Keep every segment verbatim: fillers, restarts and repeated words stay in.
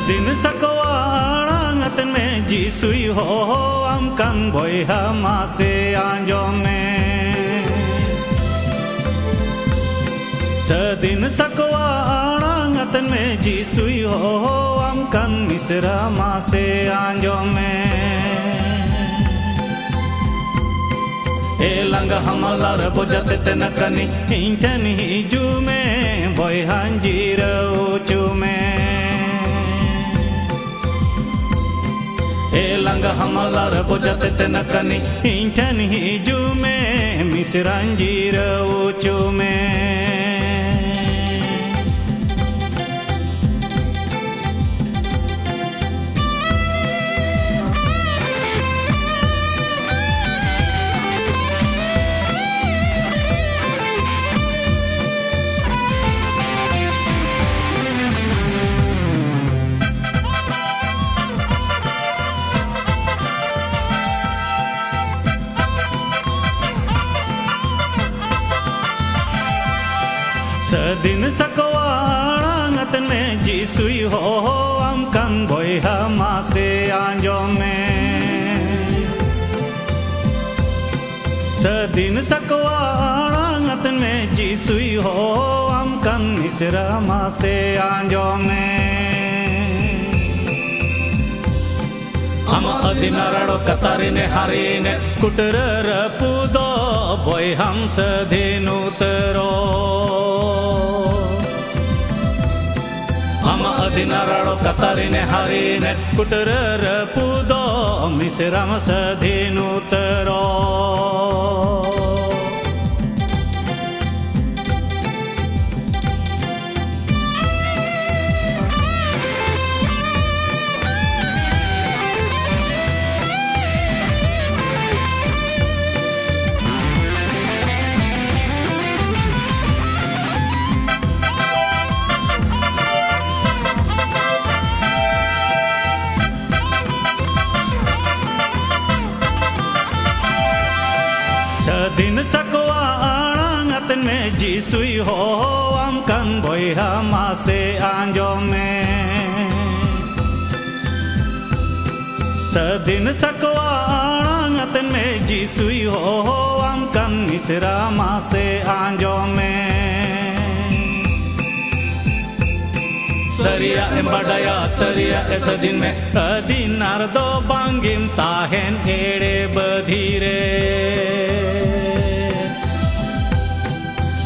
ᱫᱤᱱ ᱥᱟᱠᱣᱟ ᱟᱲᱟᱝ ᱟᱛᱮᱱ ᱢᱮ, ᱡᱤᱥᱩᱭ ᱦᱚᱦᱚᱣᱟᱢ ᱠᱟᱱ, ᱵᱚᱭᱦᱟ ᱢᱟᱥᱮ ᱟᱸᱡᱚᱢ ᱢᱮ᱾ ᱥᱟᱹᱫᱤᱱ ᱥᱟᱠᱣᱟ ᱟᱲᱟᱝ ᱟᱛᱮᱱ ᱢᱮ, ᱡᱤᱥᱩᱭ ᱦᱚᱦᱚᱣᱟᱢ ᱠᱟᱱ, ᱢᱤᱥᱨᱟ ᱢᱟᱥᱮ ᱟᱸᱡᱚᱢ ᱢᱮ᱾ ᱮ ᱞᱟᱸᱜᱟ ᱦᱟᱢᱟᱞ ᱟᱨ ᱵᱚᱡᱟ ᱛᱮᱛᱮᱱ ᱟᱠᱟᱱᱤ, ᱤᱧ ᱴᱷᱮᱱ ᱦᱤᱡᱩᱜ ᱢᱮ, ᱵᱚᱭᱦᱟᱧ ᱡᱤᱨᱟᱹᱣ ᱦᱚᱪᱚ ᱢᱮ᱾ ᱮ ᱞᱟᱸᱜᱟ ᱦᱟᱢᱟᱞ ᱟᱨ ᱵᱚᱡᱟ ᱛᱮᱛᱮᱱ ᱟᱠᱟᱱᱤ, ᱤᱧ ᱴᱷᱮᱱ ᱦᱤᱡᱩᱜ ᱢᱮ, ᱢᱤᱥᱨᱟᱧ ᱡᱤᱨᱟᱹᱣ ᱦᱚᱪᱚ ᱢᱮ᱾ ᱥᱟᱹᱫᱤᱱ ᱥᱟᱠᱣᱟ ᱟᱲᱟᱝ ᱟᱛᱮᱱ ᱢᱮ, ᱡᱤᱥᱩᱭ ᱦᱚᱦᱚᱣᱟᱢ ᱠᱟᱱ, ᱵᱚᱭᱦᱟ ᱢᱟᱥᱮ ᱟᱸᱡᱚᱢ ᱢᱮ᱾ ᱥᱟᱹᱫᱤᱱ ᱥᱟᱠᱣᱟ ᱟᱲᱟᱝ ᱟᱛᱮᱱ ᱢᱮ, ᱡᱤᱥᱩᱭ ᱦᱚᱦᱚᱣᱟᱢ ᱠᱟᱱ, ᱢᱤᱥᱨᱟ ᱢᱟᱥᱮ ᱟᱸᱡᱚᱢ ᱢᱮ᱾ ᱟᱢᱟᱜ ᱟᱹᱫᱤᱱᱟ ᱨᱟᱲᱚ ᱠᱟᱛᱟᱨᱤᱱᱮ ᱦᱟᱨᱤᱱᱮ ᱠᱩᱴᱨᱟᱹ ᱨᱟᱹᱯᱩᱫᱚ ᱵᱚᱭᱦᱟᱢ ᱥᱟᱹᱫᱷᱤᱱ ᱩᱛᱟᱹᱨᱚ᱾ ᱟᱢᱟᱜ ᱟᱹᱫᱤᱱᱟ ᱨᱟᱲᱚ ᱠᱟᱛᱟᱨᱤᱱᱮ ᱦᱟᱨᱤᱱᱮ ᱠᱩᱴᱨᱟᱹ ᱨᱟᱹᱯᱩᱫᱚ ᱢᱤᱥᱨᱟᱢ ᱥᱟᱹᱫᱷᱤᱱ ᱩᱛᱟᱹᱨᱚ᱾ ᱥᱟᱹᱫᱷᱤᱱ ᱥᱟᱠᱣᱟ ᱟᱲᱟᱝ ᱟᱛᱮᱱ ᱢᱮ, ᱡᱤᱥᱩᱭ ᱦᱚᱦᱚᱣᱟᱢ ᱠᱟᱱ, ᱵᱚᱭᱦᱟ ᱢᱟᱥᱮ ᱟᱸᱡᱚᱢ ᱢᱮ᱾ ᱥᱟᱹᱫᱤᱱ ᱥᱟᱠᱣᱟ ᱟᱲᱟᱝ ᱟᱛᱮᱱ ᱢᱮ, ᱡᱤᱥᱩᱭ ᱦᱚᱦᱚᱣᱟᱢ ᱠᱟᱱ, ᱢᱤᱥᱨᱟ ᱢᱟᱥᱮ ᱟᱸᱡᱚᱢ ᱢᱮ᱾ ᱥᱟᱹᱨᱤᱭᱟᱜ ᱮᱢ ᱵᱟᱰᱟᱭᱟ, ᱥᱟᱹᱨᱤᱭᱟᱜ ᱮ ᱥᱟᱹᱫᱤᱱ ᱢᱮ, ᱟᱹᱫᱤᱱ ᱟᱨ ᱫᱚ ᱵᱟᱝᱜᱮᱢ ᱛᱟᱦᱮᱱ ᱮᱲᱮ ᱵᱟᱹᱫᱷᱤ ᱨᱮ᱾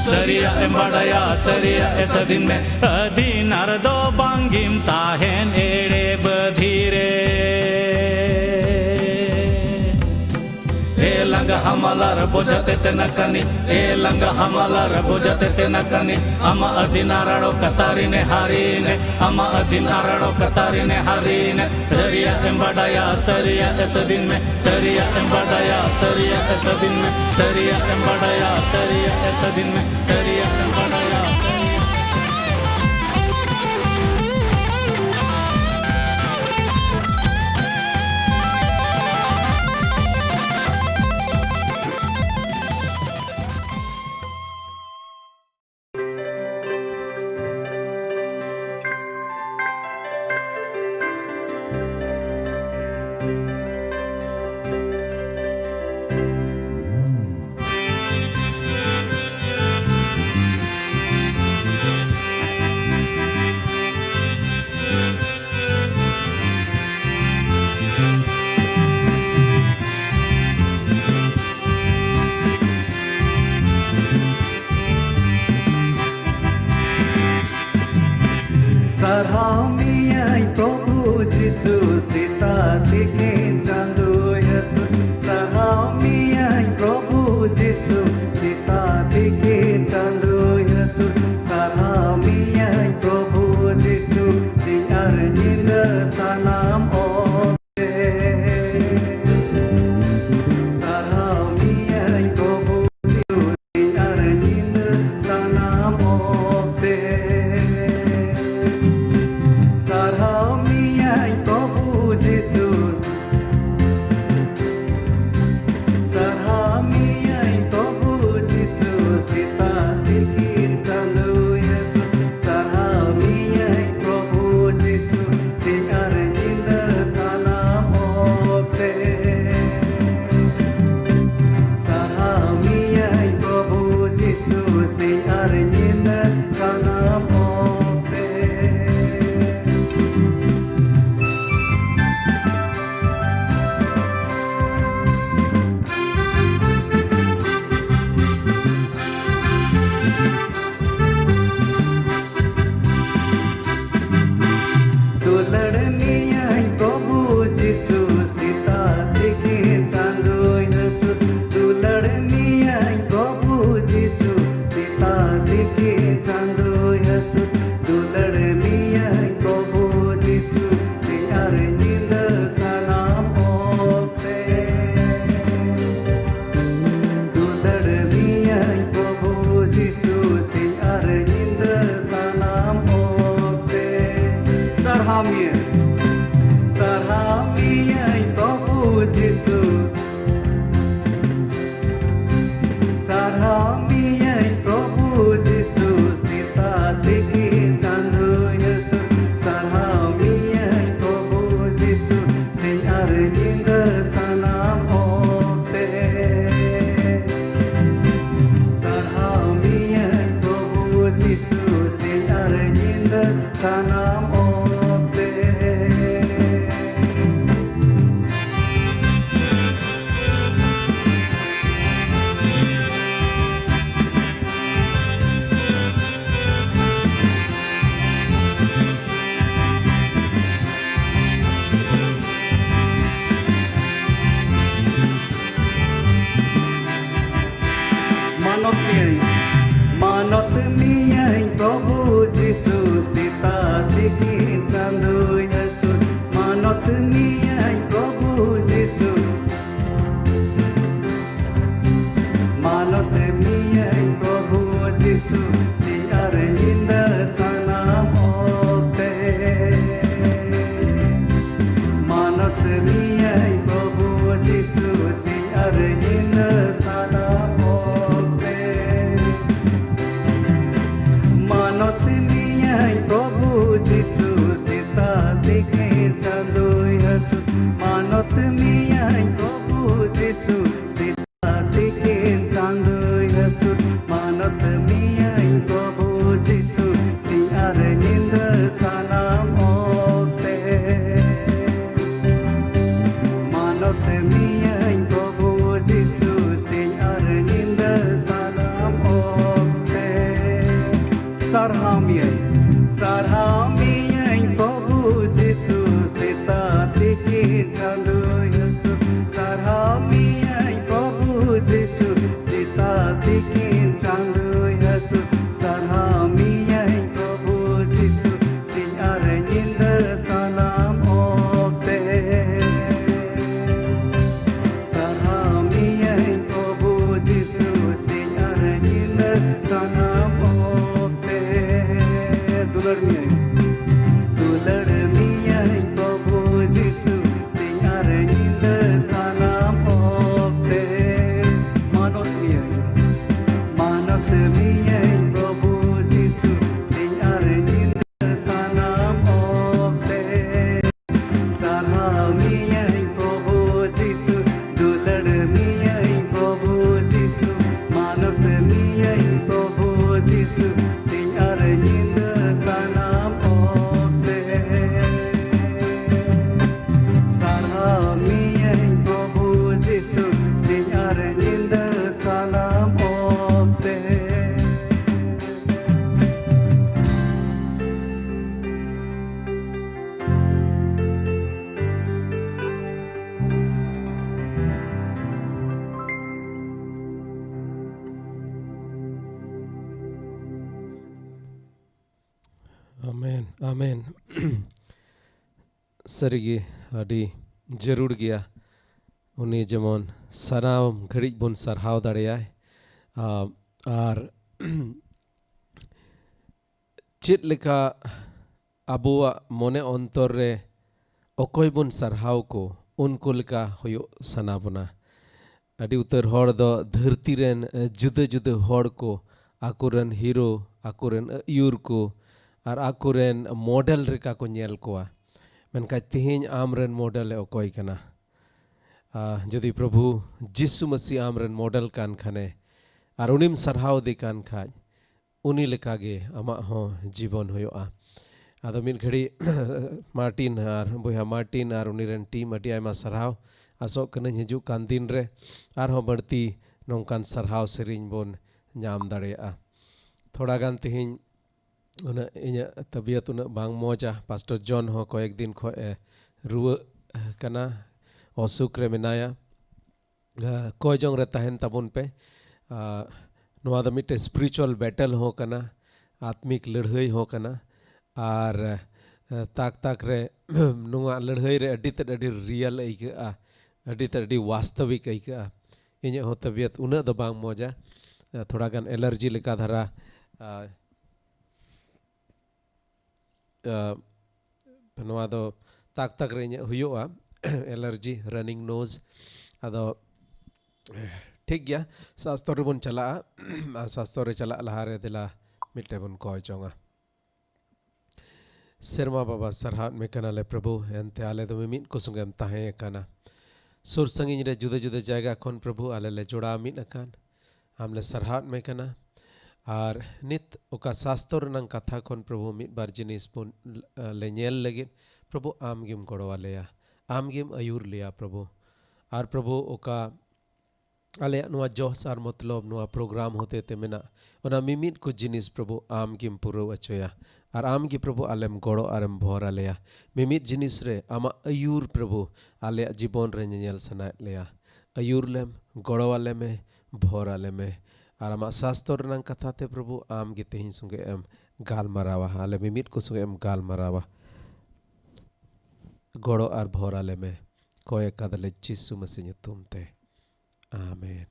ᱥᱟᱹᱨᱤᱭᱟᱜ ᱮᱢ ᱵᱟᱰᱟᱭᱟ, ᱥᱟᱹᱨᱤᱭᱟᱜ ᱮ ᱥᱟᱹᱫᱤᱱ ᱢᱮ, ᱟᱹᱫᱤᱱ ᱟᱨ ᱫᱚ ᱵᱟᱝᱜᱮᱢ ᱛᱟᱦᱮᱱ ᱮᱲᱮ ᱵᱟᱹᱫᱷᱤ ᱨᱮ᱾ ᱮ ᱞᱟᱸᱜᱟ ᱦᱟᱢᱟᱞᱟᱨ ᱵᱚᱡᱷᱟ ᱛᱮ ᱛᱮᱱᱟᱠᱟᱱᱤ, ᱮ ᱞᱟᱸᱜᱟ ᱦᱟᱢᱟᱞᱟᱨ ᱵᱚᱡᱷᱟ ᱛᱮ ᱛᱮᱱᱟᱠᱟᱱᱤ, ᱟᱢᱟᱜ ᱟᱹᱫᱤᱱ ᱟᱨᱟᱲᱚ ᱠᱟᱛᱟᱨᱤᱱᱮ ᱦᱟᱨᱤᱱᱮ, ᱟᱢᱟᱜ ᱟᱹᱫᱤᱱ ᱟᱨᱟᱲᱚ ᱠᱟᱛᱟᱨᱤᱱᱮ ᱦᱟᱨᱤᱱᱮ᱾ ᱥᱟᱹᱨᱤᱭᱟᱜ ᱮᱢ ᱵᱟᱰᱟᱭᱟ, ᱥᱟᱹᱨᱤᱭᱟᱜ ᱮ ᱥᱟᱹᱫᱤᱱ ᱢᱮ, ᱥᱟᱹᱨᱤᱭᱟᱜ ᱮᱢ ᱵᱟᱰᱟᱭᱟ, ᱥᱟᱹᱨᱤᱭᱟᱜ ᱮ ᱥᱟᱹᱫᱤᱱ ᱢᱮ, ᱥᱟᱹᱨᱤᱭᱟᱜ ᱮᱢ ᱵᱟᱰᱟᱭᱟ, ᱥᱟᱹᱨᱤᱭᱟᱜ ᱮ ᱥᱟᱹᱫᱤᱱ ᱢᱮ, ᱥᱟᱹᱨᱤᱭᱟᱜ ᱮᱢ ᱵᱟᱰᱟᱭᱟ᱾ ᱥᱟᱨᱦᱟᱣ ᱢᱮᱭᱟᱹᱧ ᱯᱨᱚᱵᱷᱩ ᱡᱤᱥᱩ, ᱥᱮᱛᱟᱜ ᱛᱤᱠᱤᱱ ᱪᱟᱸᱫᱳᱭ ᱦᱟᱹᱥᱩᱨ᱾ ᱥᱟᱨᱦᱟᱣ ᱢᱮᱭᱟᱹᱧ ᱯᱨᱚᱵᱷᱩ ᱡᱤᱥᱩ, ᱥᱮᱛᱟᱜ ᱛᱤᱠᱤᱱ ᱪᱟᱸᱫᱳᱭ ᱦᱟᱹᱥᱩᱨ᱾ ᱥᱟᱨᱦᱟᱣ ᱢᱮᱭᱟᱹᱧ ᱯᱨᱚᱵᱷᱩ ᱡᱤᱥᱩ, ᱥᱤᱧ ᱟᱨ ᱧᱤᱫᱟᱹ ᱥᱟᱱᱟᱢ ᱚᱠᱛᱚ᱾ ᱥᱟᱨᱦᱟᱣ ᱢᱮᱭᱟᱹᱧ ᱯᱨᱚᱵᱷᱩ ᱡᱤᱥᱩ, ᱥᱤᱧ ᱟᱨ ᱧᱤᱫᱟᱹ ᱥᱟᱱᱟᱢ ᱚᱠᱛᱮ᱾ ᱥᱟᱨᱦᱟᱣ ᱢᱮᱭᱟᱹᱧ ᱯᱨᱚᱵᱷᱩ ᱡᱤᱥᱩ, ᱥᱟᱨᱦᱟᱣ ᱢᱤᱭᱟᱹᱧ ᱯᱨᱚᱵᱷᱩ ᱡᱤᱥᱩ, ᱥᱮᱛᱟᱜ ᱛᱤᱠᱤᱱ ᱪᱟᱸᱫᱳᱭ ᱦᱟᱹᱥᱩᱨ᱾ ᱥᱟᱨᱦᱟᱣ ᱢᱤᱭᱟᱹᱧ ᱯᱨᱚᱵᱷᱩ ᱡᱤᱥᱩ, ᱥᱤᱧ ᱟᱨ ᱧᱤᱫᱟᱹ ᱥᱟᱱᱟᱢ ᱚᱠᱛᱮ᱾ ᱥᱟᱨᱦᱟᱣ ᱢᱤᱭᱟᱹᱧ ᱯᱨᱚᱵᱷᱩ ᱡᱤᱥᱩ, ᱥᱤᱧ ᱟᱨ ᱧᱤᱫᱟᱹ ᱥᱟᱱᱟᱢ ᱚᱠᱛᱮ᱾ ᱢᱟᱱᱚᱛ ᱢᱤᱭᱟᱹᱧ, ᱢᱟᱱᱚᱛ ᱢᱤᱭᱟᱹᱧ ᱯᱨᱚᱵᱷᱩ ᱡᱤᱥᱩ, ᱥᱮᱛᱟᱜ ᱛᱤᱠᱤᱱ ᱪᱟᱸᱫᱳᱭ ᱦᱟᱹᱥᱩᱨ᱾ ᱢᱟᱱᱚᱛ ᱢᱤᱭᱟᱹᱧ ᱯᱨᱚᱵᱷᱩ ᱡᱤᱥᱩ, ᱢᱟᱱᱚᱛ ᱢᱤᱭᱟᱹᱧ ᱯᱨᱚᱵᱷᱩ ᱡᱤᱥᱩ, ᱥᱤᱧ ᱟᱨ ᱧᱤᱫᱟᱹ ᱥᱟᱱᱟᱢ ᱚᱠᱛᱮ᱾ ᱢᱟᱱᱚᱛ ᱢᱤᱭᱟᱹᱧ ᱯᱨᱚᱵᱷᱩ ᱡᱤᱥᱩ, ᱥᱤᱧ ᱟᱨ ᱧᱤᱫᱟᱹ ᱥᱟᱱᱟᱢ ᱚᱠᱛᱮ᱾ ᱢᱟᱱᱚᱛ ᱢᱤᱭᱟᱹᱧ ᱯᱨᱚᱵᱷᱩ ᱡᱤᱥᱩ, ᱥᱮᱛᱟᱜ ᱛᱤᱠᱤᱱ ᱪᱟᱸᱫᱳᱭ ᱦᱟᱹᱥᱩᱨ᱾ ᱢᱟᱱᱚᱛ ᱢᱤᱭᱟᱹᱧ ᱯᱨᱚᱵᱷᱩ ᱡᱤᱥᱩ, ᱥᱮᱛᱟᱜ ᱛᱤᱠᱤᱱ ᱪᱟᱸᱫᱳᱭ ᱦᱟᱹᱥᱩᱨ᱾ ᱢᱟᱱᱚᱛ ᱢᱤᱭᱟᱹᱧ ᱟᱢᱮᱱ, ᱟᱢᱮᱱ᱾ ᱥᱟᱹᱨᱤᱜᱮ ᱟᱹᱰᱤ ᱡᱟᱹᱨᱩᱲ ᱜᱮᱭᱟ᱾ ᱩᱱᱤ ᱡᱮᱢᱚᱱ ᱥᱟᱱᱟᱢ ᱜᱷᱟᱹᱲᱤᱡ ᱵᱚᱱ ᱥᱟᱨᱦᱟᱣ ᱫᱟᱲᱮᱭᱟᱭ᱾ ᱟ, ᱟᱨ ᱪᱮᱫ ᱞᱮᱠᱟ ᱟᱵᱚᱣᱟᱜ ᱢᱚᱱᱮ ᱚᱱᱛᱚᱨ ᱨᱮ ᱚᱠᱚᱭ ᱵᱚᱱ ᱥᱟᱨᱦᱟᱣ ᱠᱚ, ᱩᱱᱠᱩ ᱞᱮᱠᱟ ᱦᱩᱭᱩᱜ ᱥᱟᱱᱟ ᱵᱚᱱᱟ᱾ ᱟᱹᱰᱤ ᱩᱛᱟᱹᱨ ᱦᱚᱲ ᱫᱚ ᱫᱷᱟᱹᱨᱛᱤ ᱨᱮᱱ ᱡᱩᱫᱟᱹ ᱡᱩᱫᱟᱹ ᱦᱚᱲ ᱠᱚ, ᱟᱠᱚᱨᱮᱱ ᱦᱤᱨᱳ, ᱟᱠᱚᱨᱮᱱ ᱟᱹᱭᱩᱨ ᱠᱚ, ᱟᱨ ᱟᱠᱚᱨᱮᱱ ᱢᱚᱰᱮᱞ ᱞᱮᱠᱟ ᱠᱚ ᱧᱮᱞ ᱠᱚᱣᱟ᱾ ᱢᱮᱱᱠᱷᱟᱱ ᱛᱮᱦᱮᱧ ᱟᱢᱨᱮᱱ ᱢᱚᱰᱮᱞ ᱮ ᱚᱠᱚᱭ ᱠᱟᱱᱟ? ᱟ, ᱡᱩᱫᱤ ᱯᱨᱚᱵᱷᱩ ᱡᱤᱥᱩ ᱢᱟᱹᱥᱤ ᱟᱢᱨᱮᱱ ᱢᱚᱰᱮᱞ ᱠᱟᱱ ᱠᱷᱟᱱᱮ, ᱟᱨ ᱩᱱᱤᱢ ᱥᱟᱨᱦᱟᱣ ᱮᱫᱮ ᱠᱟᱱ ᱠᱷᱟᱡ, ᱩᱱᱤ ᱞᱮᱠᱟᱜᱮ ᱟᱢᱟᱜ ᱦᱚᱸ ᱡᱤᱵᱚᱱ ᱦᱩᱭᱩᱜᱼᱟ᱾ ᱟᱫᱚ ᱢᱤᱫ ᱜᱷᱟᱹᱲᱤᱡ ᱢᱟᱨᱴᱤᱱ ᱟᱨ ᱵᱚᱭᱦᱟ ᱢᱟᱨᱴᱤᱱ ᱟᱨ ᱩᱱᱤ ᱨᱮᱱ ᱴᱤᱢ ᱟᱹᱰᱤ ᱟᱭᱢᱟ ᱥᱟᱨᱦᱟᱣ᱾ ᱟᱥᱚᱜ ᱠᱟᱹᱱᱟᱹᱧ ᱦᱤᱡᱩᱜ ᱠᱟᱱ ᱫᱤᱱ ᱨᱮ ᱟᱨᱦᱚᱸ ᱵᱟᱹᱲᱛᱤ ᱱᱚᱝᱠᱟᱱ ᱥᱟᱨᱦᱟᱣ ᱥᱮᱨᱮᱧ ᱵᱚᱱ ᱧᱟᱢ ᱫᱟᱲᱮᱭᱟᱜᱼᱟ᱾ ᱛᱷᱚᱲᱟ ᱜᱟᱱ ᱛᱮᱦᱮᱧ ᱩᱱᱟᱹᱜ ᱤᱧᱟᱹᱜ ᱛᱟᱵᱤᱭᱟᱛ ᱩᱱᱟᱹᱜ ᱵᱟᱝ ᱢᱚᱡᱟ᱾ ᱯᱟᱥᱴᱚᱨ ᱡᱚᱱ ᱦᱚᱸ ᱠᱚᱭᱮᱠ ᱫᱤᱱ ᱠᱷᱚᱱ ᱮ ᱨᱩᱣᱟᱹᱜ ᱠᱟᱱᱟ, ᱚᱥᱩᱠ ᱨᱮ ᱢᱮᱱᱟᱭᱟ᱾ ᱟ, ᱠᱚᱭ ᱡᱚᱝ ᱨᱮ ᱛᱟᱦᱮᱱ ᱛᱟᱵᱚᱱ ᱯᱮ᱾ ᱟ, ᱱᱚᱣᱟ ᱫᱚ ᱢᱤᱫᱴᱮᱱ spiritual battle ᱦᱚᱸ ᱠᱟᱱᱟ, ᱟᱛᱢᱤᱠ ᱞᱟᱹᱲᱦᱟᱹᱭ ᱦᱚᱸ ᱠᱟᱱᱟ᱾ ᱟᱨ, ᱟ, ᱛᱟᱠ ᱛᱟᱠ ᱨᱮ ᱱᱚᱣᱟ ᱞᱟᱹᱲᱦᱟᱹᱭ ᱨᱮ ᱟᱹᱰᱤ ᱛᱮᱫ ᱟᱹᱰᱤ ᱨᱤᱭᱮᱞ ᱟᱹᱭᱠᱟᱹᱜᱼᱟ, ᱟᱹᱰᱤ ᱛᱮᱫ ᱟᱹᱰᱤ ᱣᱟᱥᱛᱚᱵᱤᱠ ᱟᱹᱭᱠᱟᱹᱜᱼᱟ᱾ ᱤᱧᱟᱹᱜ ᱦᱚᱸ ᱛᱟᱵᱤᱭᱟᱛ ᱩᱱᱟᱹᱜ ᱫᱚ ᱵᱟᱝ ᱢᱚᱡᱟ, ᱟ, ᱛᱷᱚᱲᱟ ᱜᱟᱱ ᱮᱞᱟᱨᱡᱤ ᱞᱮᱠᱟ ᱫᱷᱟᱨᱟ, ᱟ, ᱟ, ᱱᱚᱣᱟ ᱫᱚ ᱛᱟᱠ ᱛᱟᱠ ᱨᱮ ᱤᱧᱟᱹᱜ ᱦᱩᱭᱩᱜᱼᱟ, ᱮᱞᱟᱨᱡᱤ, ᱨᱟᱱᱤᱝ ᱱᱳᱡᱽ᱾ ᱟᱫᱚ ᱴᱷᱤᱠ ᱜᱮᱭᱟ, ᱥᱟᱥᱛᱚᱨ ᱨᱮᱵᱚᱱ ᱪᱟᱞᱟᱜᱼᱟ᱾ ᱟᱨ ᱥᱟᱥᱛᱚᱨ ᱨᱮ ᱪᱟᱞᱟᱜ ᱞᱟᱦᱟᱨᱮ ᱫᱮᱞᱟ ᱢᱤᱫᱴᱮᱱ ᱵᱚᱱ ᱠᱚᱭ ᱡᱚᱝᱟ᱾ ᱥᱮᱨᱢᱟ ᱵᱟᱵᱟ, ᱥᱟᱨᱦᱟᱣᱮᱫ ᱢᱮ ᱠᱟᱱᱟᱞᱮ ᱯᱨᱚᱵᱷᱩ, ᱮᱱᱛᱮ ᱟᱞᱮ ᱫᱚ ᱢᱤᱢᱤᱫ ᱠᱚ ᱥᱚᱸᱜᱮᱢ ᱛᱟᱦᱮᱸ ᱟᱠᱟᱱᱟ᱾ ᱥᱩᱨ ᱥᱟᱺᱜᱤᱧ ᱨᱮ ᱡᱩᱫᱟᱹ ᱡᱩᱫᱟᱹ ᱡᱟᱭᱜᱟ ᱠᱷᱚᱱ ᱯᱨᱚᱵᱷᱩ ᱟᱞᱮ ᱞᱮ ᱡᱚᱲᱟᱣ ᱢᱤᱫ ᱟᱠᱟᱱ᱾ ᱟᱢ ᱞᱮ ᱥᱟᱨᱦᱟᱣᱮᱫ ᱢᱮ ᱠᱟᱱᱟ᱾ ᱟᱨ ᱱᱤᱛ ᱚᱠᱟ ᱥᱟᱥᱛᱚᱨ ᱨᱮᱱᱟᱝ ᱠᱟᱛᱷᱟ ᱠᱷᱚᱱ ᱯᱨᱚᱵᱷᱩ ᱢᱤᱫ ᱵᱟᱨ ᱡᱤᱱᱤᱥ ᱵᱚᱱ, ᱞᱮ ᱧᱮᱞ ᱞᱟᱹᱜᱤᱫ, ᱯᱨᱚᱵᱷᱩ ᱟᱢ ᱜᱮᱢ ᱜᱚᱲᱚ ᱟᱞᱮᱭᱟ, ᱟᱢ ᱜᱮᱢ ᱟᱹᱭᱩᱨ ᱞᱮᱭᱟ ᱯᱨᱚᱵᱷᱩ᱾ ᱟᱨ ᱯᱨᱚᱵᱷᱩ ᱚᱠᱟ ᱟᱞᱮᱭᱟᱜ ᱱᱚᱣᱟ ᱡᱚᱥ ᱟᱨ ᱢᱚᱛᱞᱚᱵ ᱱᱚᱣᱟ ᱯᱨᱳᱜᱨᱟᱢ ᱦᱚᱛᱮ ᱛᱮ ᱢᱮᱱᱟᱜ, ᱚᱱᱟ ᱢᱤᱢᱤᱫ ᱠᱚ ᱡᱤᱱᱤᱥ ᱯᱨᱚᱵᱷᱩ ᱟᱢ ᱜᱮᱢ ᱯᱩᱨᱟᱹᱣ ᱦᱚᱪᱚᱭᱟ᱾ ᱟᱨ ᱟᱢ ᱜᱮ ᱯᱨᱚᱵᱷᱩ ᱟᱞᱮᱢ ᱜᱚᱲᱚ ᱟᱨᱮᱢ ᱵᱷᱚᱨ ᱟᱞᱮᱭᱟ᱾ ᱢᱤᱢᱤᱫ ᱡᱤᱱᱤᱥ ᱨᱮ ᱟᱢᱟᱜ ᱟᱹᱭᱩᱨ ᱯᱨᱚᱵᱷᱩ ᱟᱞᱮᱭᱟᱜ ᱡᱤᱵᱚᱱ ᱨᱮ ᱧᱮᱧᱮᱞ ᱥᱟᱱᱟᱭᱮᱫ ᱞᱮᱭᱟ᱾ ᱟᱹᱭᱩᱨ ᱞᱮᱢ, ᱜᱚᱲᱚ ᱟᱞᱮ ᱢᱮ, ᱵᱷᱚᱨ ᱟᱞᱮ ᱢᱮ᱾ ᱟᱨ ᱟᱢᱟᱜ ᱥᱟᱥᱛᱚᱨ ᱨᱮᱱᱟᱝ ᱠᱟᱛᱷᱟ ᱛᱮ ᱯᱨᱚᱵᱷᱩ ᱟᱢ ᱜᱮ ᱛᱮᱦᱮᱧ ᱥᱚᱸᱜᱮ ᱮᱢ ᱜᱟᱞᱢᱟᱨᱟᱣᱟ, ᱟᱞᱮ ᱢᱤᱢᱤᱫ ᱠᱚ ᱥᱚᱸᱜᱮ ᱮᱢ ᱜᱟᱞᱢᱟᱨᱟᱣᱟ᱾ ᱜᱚᱲᱚ ᱟᱨ ᱵᱷᱚᱨ ᱟᱞᱮ ᱢᱮ᱾ ᱠᱚᱭ ᱟᱠᱟᱫᱟᱞᱮ ᱡᱤᱥᱩ ᱢᱟᱹᱥᱤ ᱧᱩᱛᱩᱢ ᱛᱮ᱾ ᱟᱢᱮᱱ᱾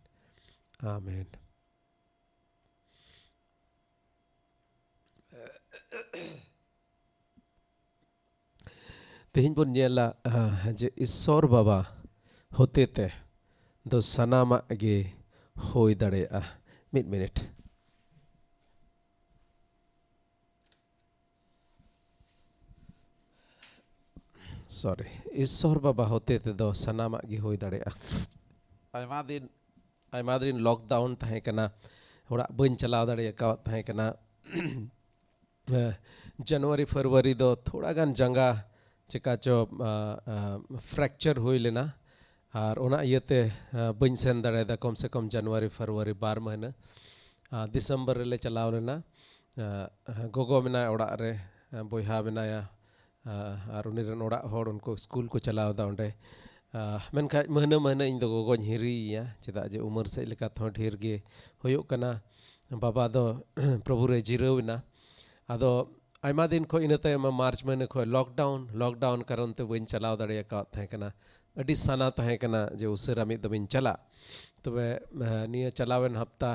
ᱟᱢᱮᱱ᱾ ᱛᱮᱦᱮᱧ ᱵᱚᱱ ᱧᱮᱞᱟ, ᱟᱦ, ᱡᱮ ᱤᱥᱥᱚᱨ ᱵᱟᱵᱟ ᱦᱚᱛᱮᱛᱮ ᱫᱚ ᱥᱟᱱᱟᱢᱟᱜ ᱜᱮ ᱦᱩᱭ ᱫᱟᱲᱮᱭᱟᱜᱼᱟ᱾ ᱢᱤᱫ ᱢᱤᱱᱤᱴ᱾ ᱥᱚᱨᱤ, ᱤᱥᱥᱚᱨ ᱵᱟᱵᱟ ᱦᱚᱛᱮ ᱛᱮᱫᱚ ᱥᱟᱱᱟᱢᱟᱜ ᱜᱮ ᱦᱩᱭ ᱫᱟᱲᱮᱭᱟᱜᱼᱟ᱾ ᱟᱭᱢᱟ ᱫᱤᱱ, ᱟᱭᱢᱟ ᱫᱤᱱ ᱞᱚᱠᱰᱟᱣᱩᱱ ᱛᱟᱦᱮᱸ ᱠᱟᱱᱟ, ᱚᱲᱟᱜ ᱵᱟᱹᱧ ᱪᱟᱞᱟᱣ ᱫᱟᱲᱮ ᱟᱠᱟᱣᱟᱫ ᱛᱟᱦᱮᱸ ᱠᱟᱱᱟ᱾ ᱮ, ᱡᱟᱱᱩᱣᱟᱨᱤ, ᱯᱷᱮᱵᱽᱨᱩᱣᱟᱨᱤ ᱫᱚ ᱛᱷᱚᱲᱟ ᱜᱟᱱ ᱡᱟᱸᱜᱟ ᱪᱮᱠᱟ ᱪᱚ, ᱟ, ᱟ, ᱯᱷᱨᱮᱠᱪᱟᱨ ᱦᱩᱭ ᱞᱮᱱᱟ᱾ ᱟᱨ ᱚᱱᱟ ᱤᱭᱟᱹᱛᱮ, ᱟ, ᱵᱟᱹᱧ ᱥᱮᱱ ᱫᱟᱲᱮᱭᱟᱫᱟ, ᱠᱚᱢ ᱥᱮ ᱠᱚᱢ ᱡᱟᱱᱩᱣᱟᱨᱤ, ᱯᱷᱮᱵᱽᱨᱩᱣᱟᱨᱤ ᱵᱟᱨ ᱢᱟᱹᱦᱱᱟᱹ᱾ ᱟ, ᱰᱤᱥᱮᱢᱵᱚᱨ ᱨᱮᱞᱮ ᱪᱟᱞᱟᱣ ᱞᱮᱱᱟ᱾ ᱟ, ᱜᱚᱜᱚ ᱢᱮᱱᱟᱭᱟ ᱚᱲᱟᱜ ᱨᱮ, ᱟ, ᱵᱚᱭᱦᱟ ᱢᱮᱱᱟᱭᱟ, ᱟ, ᱟᱨ ᱩᱱᱤ ᱨᱮᱱ ᱚᱲᱟᱜ ᱦᱚᱲ ᱩᱱᱠᱩ ᱥᱠᱩᱞ ᱠᱚ ᱪᱟᱞᱟᱣ ᱮᱫᱟ ᱚᱸᱰᱮ᱾ ᱟ, ᱢᱮᱱᱠᱷᱟᱡ ᱢᱟᱹᱦᱱᱟᱹ ᱢᱟᱹᱦᱱᱟᱹ ᱤᱧ ᱫᱚ ᱜᱚᱜᱚᱧ ᱦᱤᱨᱤᱭᱮᱭᱟ, ᱪᱮᱫᱟᱜ ᱡᱮ ᱩᱢᱮᱨ ᱥᱮᱫ ᱞᱮᱠᱟ ᱛᱮᱦᱚᱸ ᱰᱷᱮᱨ ᱜᱮ ᱦᱩᱭᱩᱜ ᱠᱟᱱᱟ᱾ ᱵᱟᱵᱟ ᱫᱚ ᱯᱨᱚᱵᱷᱩ ᱨᱮ ᱡᱤᱨᱟᱹᱣ ᱮᱱᱟ᱾ ᱟᱫᱚ ᱟᱭᱢᱟ ᱫᱤᱱ ᱠᱷᱚᱡ, ᱤᱱᱟᱹ ᱛᱟᱭᱚᱢ ᱢᱟ ᱢᱟᱨᱪ ᱢᱟᱹᱦᱱᱟᱹ ᱠᱷᱚᱡ ᱞᱚᱠᱰᱟᱣᱩᱱ, ᱞᱚᱠᱰᱟᱣᱩᱱ ᱠᱟᱨᱚᱱ ᱛᱮ ᱵᱟᱹᱧ ᱪᱟᱞᱟᱣ ᱫᱟᱲᱮ ᱟᱠᱟᱣᱟᱫ ᱛᱟᱦᱮᱸ ᱠᱟᱱᱟ᱾ ᱟᱹᱰᱤ ᱥᱟᱱᱟ ᱛᱟᱦᱮᱸ ᱠᱟᱱᱟ ᱡᱮ ᱩᱥᱟᱹᱨᱟ ᱢᱤᱫ ᱫᱚᱢ ᱤᱧ ᱪᱟᱞᱟᱜ᱾ ᱛᱚᱵᱮ, ᱮ, ᱱᱤᱭᱟᱹ ᱪᱟᱞᱟᱣᱮᱱ ᱦᱟᱯᱛᱟ,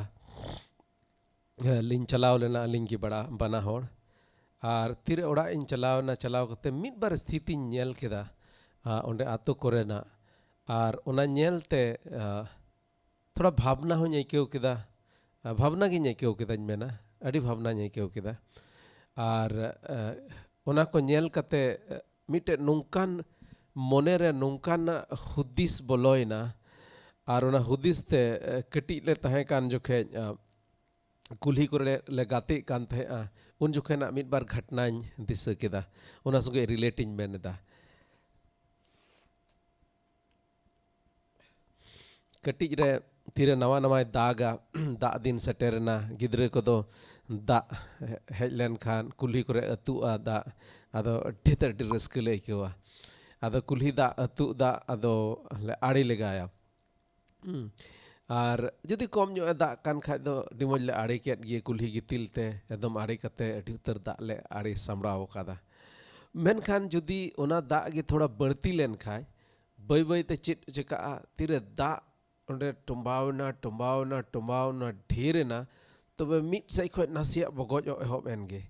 ᱮ, ᱞᱤᱧ ᱪᱟᱞᱟᱣ ᱞᱮᱱᱟ ᱟᱹᱞᱤᱧ ᱜᱮ ᱵᱟᱲᱟ, ᱵᱟᱱᱟ ᱦᱚᱲ᱾ ᱟᱨ ᱛᱤᱨᱮ ᱚᱲᱟᱜ ᱤᱧ ᱪᱟᱞᱟᱣ ᱮᱱᱟ, ᱪᱟᱞᱟᱣ ᱠᱟᱛᱮ ᱢᱤᱫ ᱵᱟᱨ ᱥᱛᱷᱤᱛᱤᱧ ᱧᱮᱞ ᱠᱮᱫᱟ, ᱟ, ᱚᱸᱰᱮ ᱟᱛᱳ ᱠᱚᱨᱮᱱᱟᱜ᱾ ᱟᱨ ᱚᱱᱟ ᱧᱮᱞ ᱛᱮ, ᱟ, ᱛᱷᱚᱲᱟ ᱵᱷᱟᱵᱽᱱᱟ ᱦᱚᱸᱧ ᱟᱹᱭᱠᱟᱹᱣ ᱠᱮᱫᱟ᱾ ᱟ, ᱵᱷᱟᱵᱽᱱᱟ ᱜᱤᱧ ᱟᱹᱭᱠᱟᱹᱣ ᱠᱮᱫᱟᱧ ᱢᱮᱱᱟ, ᱟᱹᱰᱤ ᱵᱷᱟᱵᱽᱱᱟᱧ ᱟᱹᱭᱠᱟᱹᱣ ᱠᱮᱫᱟ᱾ ᱟᱨ, ᱟ, ᱚᱱᱟ ᱠᱚ ᱧᱮᱞ ᱠᱟᱛᱮ, ᱟ, ᱢᱤᱫᱴᱮᱡ ᱱᱚᱝᱠᱟᱱ ᱢᱚᱱᱮᱨᱮ ᱱᱚᱝᱠᱟᱱᱟᱜ ᱦᱩᱫᱤᱥ ᱵᱚᱞᱚᱭᱮᱱᱟ᱾ ᱟᱨ ᱚᱱᱟ ᱦᱩᱫᱤᱥ ᱛᱮ, ᱟ, ᱠᱟᱹᱴᱤᱡ ᱞᱮ ᱛᱟᱦᱮᱸ ᱠᱟᱱ ᱡᱚᱠᱷᱮᱡ, ᱟ, ᱠᱩᱞᱦᱤ ᱠᱚᱨᱮ ᱞᱮ ᱜᱟᱛᱮᱜ ᱠᱟᱱ ᱛᱟᱦᱮᱸᱜᱼᱟ, ᱩᱱ ᱡᱚᱠᱷᱮᱱᱟᱜ ᱢᱤᱫ ᱵᱟᱨ ᱜᱷᱟᱴᱱᱟᱧ ᱫᱤᱥᱟᱹ ᱠᱮᱫᱟ᱾ ᱚᱱᱟ ᱥᱚᱸᱜᱮ relate ᱤᱧ ᱢᱮᱱ ᱮᱫᱟ᱾ ᱠᱟᱹᱴᱤᱡ ᱨᱮ ᱛᱤᱨᱮ ᱱᱟᱣᱟ ᱱᱟᱣᱟᱭ ᱫᱟᱜᱟ, ᱫᱟᱜ ᱫᱤᱱ ᱥᱮᱴᱮᱨᱮᱱᱟ, ᱜᱤᱫᱽᱨᱟᱹ ᱠᱚᱫᱚ ᱫᱟᱜ ᱦᱮᱡ ᱞᱮᱱᱠᱷᱟᱱ ᱠᱩᱞᱦᱤ ᱠᱚᱨᱮ ᱟᱹᱛᱩᱜᱼᱟ ᱫᱟᱜ, ᱟᱫᱚ ᱟᱹᱰᱤ ᱛᱮᱫ ᱟᱹᱰᱤ ᱨᱟᱹᱥᱠᱟᱹ ᱞᱮ ᱟᱹᱭᱠᱟᱹᱣᱟ᱾ ᱟᱫᱚ ᱠᱩᱞᱦᱤ ᱫᱟᱜ, ᱟᱹᱛᱩᱜ ᱫᱟᱜ, ᱟᱫᱚ ᱞᱮ ᱟᱲᱮ ᱞᱮᱜᱟᱭᱟ᱾ ᱦᱩᱸ᱾ ᱟᱨ ᱡᱩᱫᱤ ᱠᱚᱢ ᱧᱚᱜ ᱮ ᱫᱟᱜ ᱠᱟᱱ ᱠᱷᱟᱡ ᱫᱚ ᱟᱹᱰᱤ ᱢᱚᱡᱽ ᱞᱮ ᱟᱲᱮ ᱠᱮᱫ ᱜᱮ, ᱠᱩᱞᱦᱤ ᱜᱤᱛᱤᱞ ᱛᱮ ᱮᱠᱫᱚᱢ ᱟᱲᱮ ᱠᱟᱛᱮ ᱟᱹᱰᱤ ᱩᱛᱟᱹᱨ ᱫᱟᱜ ᱞᱮ ᱟᱲᱮ ᱥᱟᱢᱵᱲᱟᱣ ᱟᱠᱟᱫᱟ᱾ ᱢᱮᱱᱠᱷᱟᱱ ᱡᱩᱫᱤ ᱚᱱᱟ ᱫᱟᱜ ᱜᱮ ᱛᱷᱚᱲᱟ ᱵᱟᱹᱲᱛᱤ ᱞᱮᱱ ᱠᱷᱟᱡ, ᱵᱟᱹᱭ ᱵᱟᱹᱭ ᱛᱮ ᱪᱮᱫ ᱪᱤᱠᱟᱹᱜᱼᱟ, ᱛᱤᱨᱮ ᱫᱟᱜ ᱚᱸᱰᱮ ᱴᱚᱢᱵᱟᱣ ᱮᱱᱟ, ᱴᱚᱢᱵᱟᱣ ᱮᱱᱟ, ᱴᱚᱢᱵᱟᱣ ᱮᱱᱟ, ᱰᱷᱮᱨ ᱮᱱᱟ, ᱛᱚᱵᱮ ᱢᱤᱫ ᱥᱮᱫ ᱠᱷᱚᱡ ᱱᱟᱥᱮᱭᱟᱜ ᱵᱚᱜᱚᱡᱚᱜ ᱮᱦᱚᱵ ᱮᱱ ᱜᱮ᱾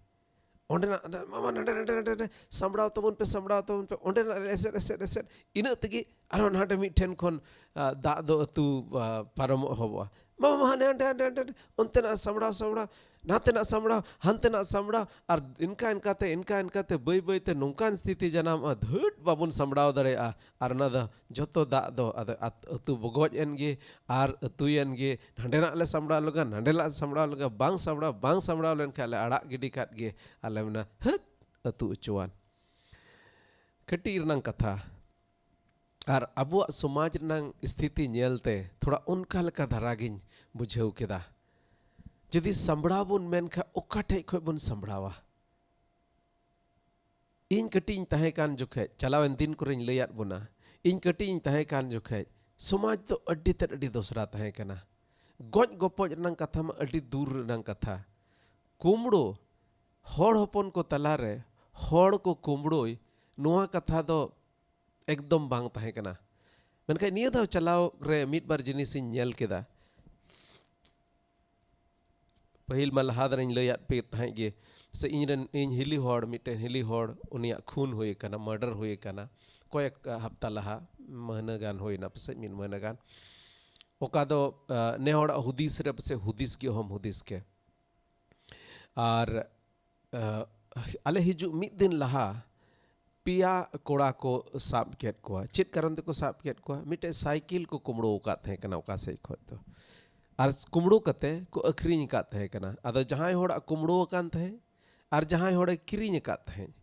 ᱚᱸᱰᱮᱱᱟᱜ, ᱢᱟᱢᱟ, ᱱᱟᱰᱮ, ᱱᱟᱰᱮ, ᱱᱟᱰᱮ, ᱱᱟᱰᱮ, ᱥᱟᱢᱵᱲᱟᱣ ᱛᱟᱵᱚᱱ ᱯᱮ, ᱥᱟᱢᱵᱲᱟᱣ ᱛᱟᱵᱚᱱ ᱯᱮ, ᱚᱸᱰᱮᱱᱟᱜ ᱨᱮ ᱮᱥᱮᱫ, ᱮᱥᱮᱫ, ᱮᱥᱮᱫ, ᱤᱱᱟᱹᱜ ᱛᱮᱜᱮ ᱟᱨᱦᱚᱸ ᱱᱟᱰᱮ ᱢᱤᱫ ᱴᱷᱮᱱ ᱠᱷᱚᱱ, ᱟ, ᱫᱟᱜ ᱫᱚ ᱟᱹᱛᱩ, ᱟ, ᱯᱟᱨᱚᱢᱚᱜ ᱮᱦᱚᱵᱚᱜᱼᱟ᱾ ᱢᱟᱢᱟ, ᱦᱟᱸᱰᱮ, ᱦᱟᱸᱰᱮ, ᱦᱟᱸᱰᱮ, ᱦᱟᱸᱰᱮ, ᱚᱱᱛᱮᱱᱟᱜ ᱥᱟᱢᱵᱲᱟᱣ, ᱥᱟᱢᱵᱲᱟᱣ, ᱱᱟᱛᱮᱱᱟᱜ ᱥᱟᱢᱵᱲᱟᱣ, ᱦᱟᱱᱛᱮᱱᱟᱜ ᱥᱟᱢᱵᱲᱟᱣ, ᱟᱨ ᱤᱱᱠᱟ, ᱤᱱᱠᱟᱛᱮ, ᱤᱱᱠᱟ, ᱤᱱᱠᱟᱛᱮ ᱵᱟᱹᱭ ᱵᱟᱹᱭᱛᱮ ᱱᱚᱝᱠᱟᱱ ᱥᱛᱷᱤᱛᱤ ᱡᱟᱱᱟᱢᱚᱜᱼᱟ, ᱫᱷᱟᱹᱴ ᱵᱟᱵᱚᱱ ᱥᱟᱢᱵᱲᱟᱣ ᱫᱟᱲᱮᱭᱟᱜᱼᱟ᱾ ᱟᱨ ᱚᱱᱟ ᱫᱚ ᱡᱚᱛᱚ ᱫᱟᱜ ᱫᱚ ᱟᱫᱚ ᱟᱛ-, ᱟᱹᱛᱩ ᱵᱚᱜᱚᱡ ᱮᱱ ᱜᱮ ᱟᱨ ᱟᱹᱛᱩᱭᱮᱱ ᱜᱮ᱾ ᱱᱟᱸᱰᱮᱱᱟᱜ ᱞᱮ ᱥᱟᱢᱵᱲᱟᱣ ᱞᱮᱜᱟ, ᱱᱟᱸᱰᱮᱱᱟᱜ ᱥᱟᱢᱵᱲᱟᱣ ᱞᱮᱜᱟ, ᱵᱟᱝ ᱥᱟᱢᱵᱲᱟᱣ, ᱵᱟᱝ ᱥᱟᱢᱵᱲᱟᱣ ᱞᱮᱱᱠᱷᱟᱱ ᱞᱮ ᱟᱲᱟᱜ ᱜᱤᱰᱤ ᱠᱟᱫ ᱜᱮ᱾ ᱟᱞᱮ ᱢᱮᱱᱟ, "ᱦᱟᱹᱴ, ᱟᱹᱛᱩ ᱚᱪᱚᱣᱟᱱ᱾" ᱠᱟᱹᱴᱤᱡ ᱨᱮᱱᱟᱝ ᱠᱟᱛᱷᱟ᱾ ᱟᱨ ᱟᱵᱚᱣᱟᱜ ᱥᱚᱢᱟᱡᱽ ᱨᱮᱱᱟᱝ ᱥᱛᱷᱤᱛᱤ ᱧᱮᱞᱛᱮ ᱛᱷᱚᱲᱟ ᱚᱱᱠᱟ ᱞᱮᱠᱟ ᱫᱷᱟᱨᱟ ᱜᱤᱧ ᱵᱩᱡᱷᱟᱹᱣ ᱠᱮᱫᱟ᱾ ᱡᱩᱫᱤ ᱥᱟᱢᱵᱲᱟᱣ ᱵᱚᱱ ᱢᱮᱱ ᱠᱷᱟᱱ, ᱚᱠᱟ ᱴᱷᱮᱡ ᱠᱷᱚᱡ ᱵᱚᱱ ᱥᱟᱢᱵᱲᱟᱣᱟ? ᱤᱧ ᱠᱟᱹᱴᱤᱡ ᱤᱧ ᱛᱟᱦᱮᱸ ᱠᱟᱱ ᱡᱚᱠᱷᱮᱡ, ᱪᱟᱞᱟᱣᱮᱱ ᱫᱤᱱ ᱠᱚᱨᱮᱧ ᱞᱟᱹᱭᱟᱫ ᱵᱚᱱᱟ, ᱤᱧ ᱠᱟᱹᱴᱤᱡ ᱤᱧ ᱛᱟᱦᱮᱸ ᱠᱟᱱ ᱡᱚᱠᱷᱮᱡ ᱥᱚᱢᱟᱡᱽ ᱫᱚ ᱟᱹᱰᱤ ᱛᱮᱫ ᱟᱹᱰᱤ ᱫᱚᱥᱨᱟ ᱛᱟᱦᱮᱸ ᱠᱟᱱᱟ᱾ ᱜᱚᱡ ᱜᱚᱯᱚᱡ ᱨᱮᱱᱟᱝ ᱠᱟᱛᱷᱟ ᱢᱟ ᱟᱹᱰᱤ ᱫᱩᱨ ᱨᱮᱱᱟᱝ ᱠᱟᱛᱷᱟ᱾ ᱠᱩᱢᱲᱩ, ᱦᱚᱲ ᱦᱚᱯᱚᱱ ᱠᱚ ᱛᱟᱞᱟᱨᱮ ᱦᱚᱲ ᱠᱚ ᱠᱩᱢᱲᱩᱭ, ᱱᱚᱣᱟ ᱠᱟᱛᱷᱟ ᱫᱚ ᱮᱠᱫᱚᱢ ᱵᱟᱝ ᱛᱟᱦᱮᱸ ᱠᱟᱱᱟ᱾ ᱢᱮᱱᱠᱷᱟᱱ ᱱᱤᱭᱟᱹ ᱫᱷᱟᱣ ᱪᱟᱞᱟᱣ ᱨᱮ ᱢᱤᱫ ᱵᱟᱨ ᱡᱤᱱᱤᱥᱤᱧ ᱧᱮᱞ ᱠᱮᱫᱟ᱾ ᱯᱟᱹᱦᱤᱞ ᱢᱟ ᱞᱟᱦᱟ ᱫᱷᱟᱨᱟᱧ ᱞᱟᱹᱭᱟᱫ ᱯᱮ ᱛᱟᱦᱮᱸᱫ ᱜᱮ, ᱥᱮ ᱤᱧ ᱨᱮᱱ, ᱤᱧ ᱦᱤᱞᱤ ᱦᱚᱲ, ᱢᱤᱫᱴᱮᱱ ᱦᱤᱞᱤ ᱦᱚᱲ, ᱩᱱᱤᱭᱟᱜ ᱠᱷᱩᱱ ᱦᱩᱭ ᱟᱠᱟᱱᱟ, murder ᱦᱩᱭ ᱟᱠᱟᱱᱟ ᱠᱚᱭᱮᱠ ᱦᱟᱯᱛᱟ ᱞᱟᱦᱟ, ᱢᱟᱹᱦᱱᱟᱹ ᱜᱟᱱ ᱦᱩᱭᱱᱟ, ᱯᱟᱥᱮᱡ ᱢᱤᱫ ᱢᱟᱹᱦᱱᱟᱹ ᱜᱟᱱ᱾ ᱚᱠᱟ ᱫᱚ, ᱟ, ᱱᱮ ᱦᱚᱲᱟᱜ ᱦᱩᱫᱤᱥ ᱨᱮ ᱯᱟᱥᱮᱡ ᱦᱩᱫᱤᱥ ᱜᱮ ᱚᱦᱚᱢ ᱦᱩᱫᱤᱥ ᱠᱮ᱾ ᱟᱨ, ᱟ, ᱟᱞᱮ ᱦᱤᱡᱩᱜ ᱢᱤᱫ ᱫᱤᱱ ᱞᱟᱦᱟ ᱯᱮᱭᱟ ᱠᱚᱲᱟ ᱠᱚ ᱥᱟᱵ ᱠᱮᱫ ᱠᱚᱣᱟ᱾ ᱪᱮᱫ ᱠᱟᱨᱚᱱ ᱛᱮᱠᱚ ᱥᱟᱵ ᱠᱮᱫ ᱠᱚᱣᱟ? ᱢᱤᱫᱴᱮᱡ ᱥᱟᱭᱠᱮᱞ ᱠᱚ ᱠᱩᱢᱲᱩ ᱟᱠᱟᱫ ᱛᱟᱦᱮᱸ ᱠᱟᱱᱟ ᱚᱠᱟ ᱥᱮᱫ ᱠᱷᱚᱡ ᱫᱚ, ᱟᱨ ᱠᱩᱢᱲᱩ ᱠᱟᱛᱮ ᱠᱚ ᱟᱹᱠᱷᱨᱤᱧ ᱟᱠᱟᱫ ᱛᱟᱦᱮᱸ ᱠᱟᱱᱟ᱾ ᱟᱫᱚ ᱡᱟᱦᱟᱸᱭ ᱦᱚᱲᱟᱜ ᱠᱩᱢᱲᱩ ᱟᱠᱟᱱ ᱛᱟᱦᱮᱸᱫ ᱟᱨ ᱡᱟᱦᱟᱸᱭ ᱦᱚᱲᱮ ᱠᱤᱨᱤᱧ ᱟᱠᱟᱫ ᱛᱟᱦᱮᱸᱫ,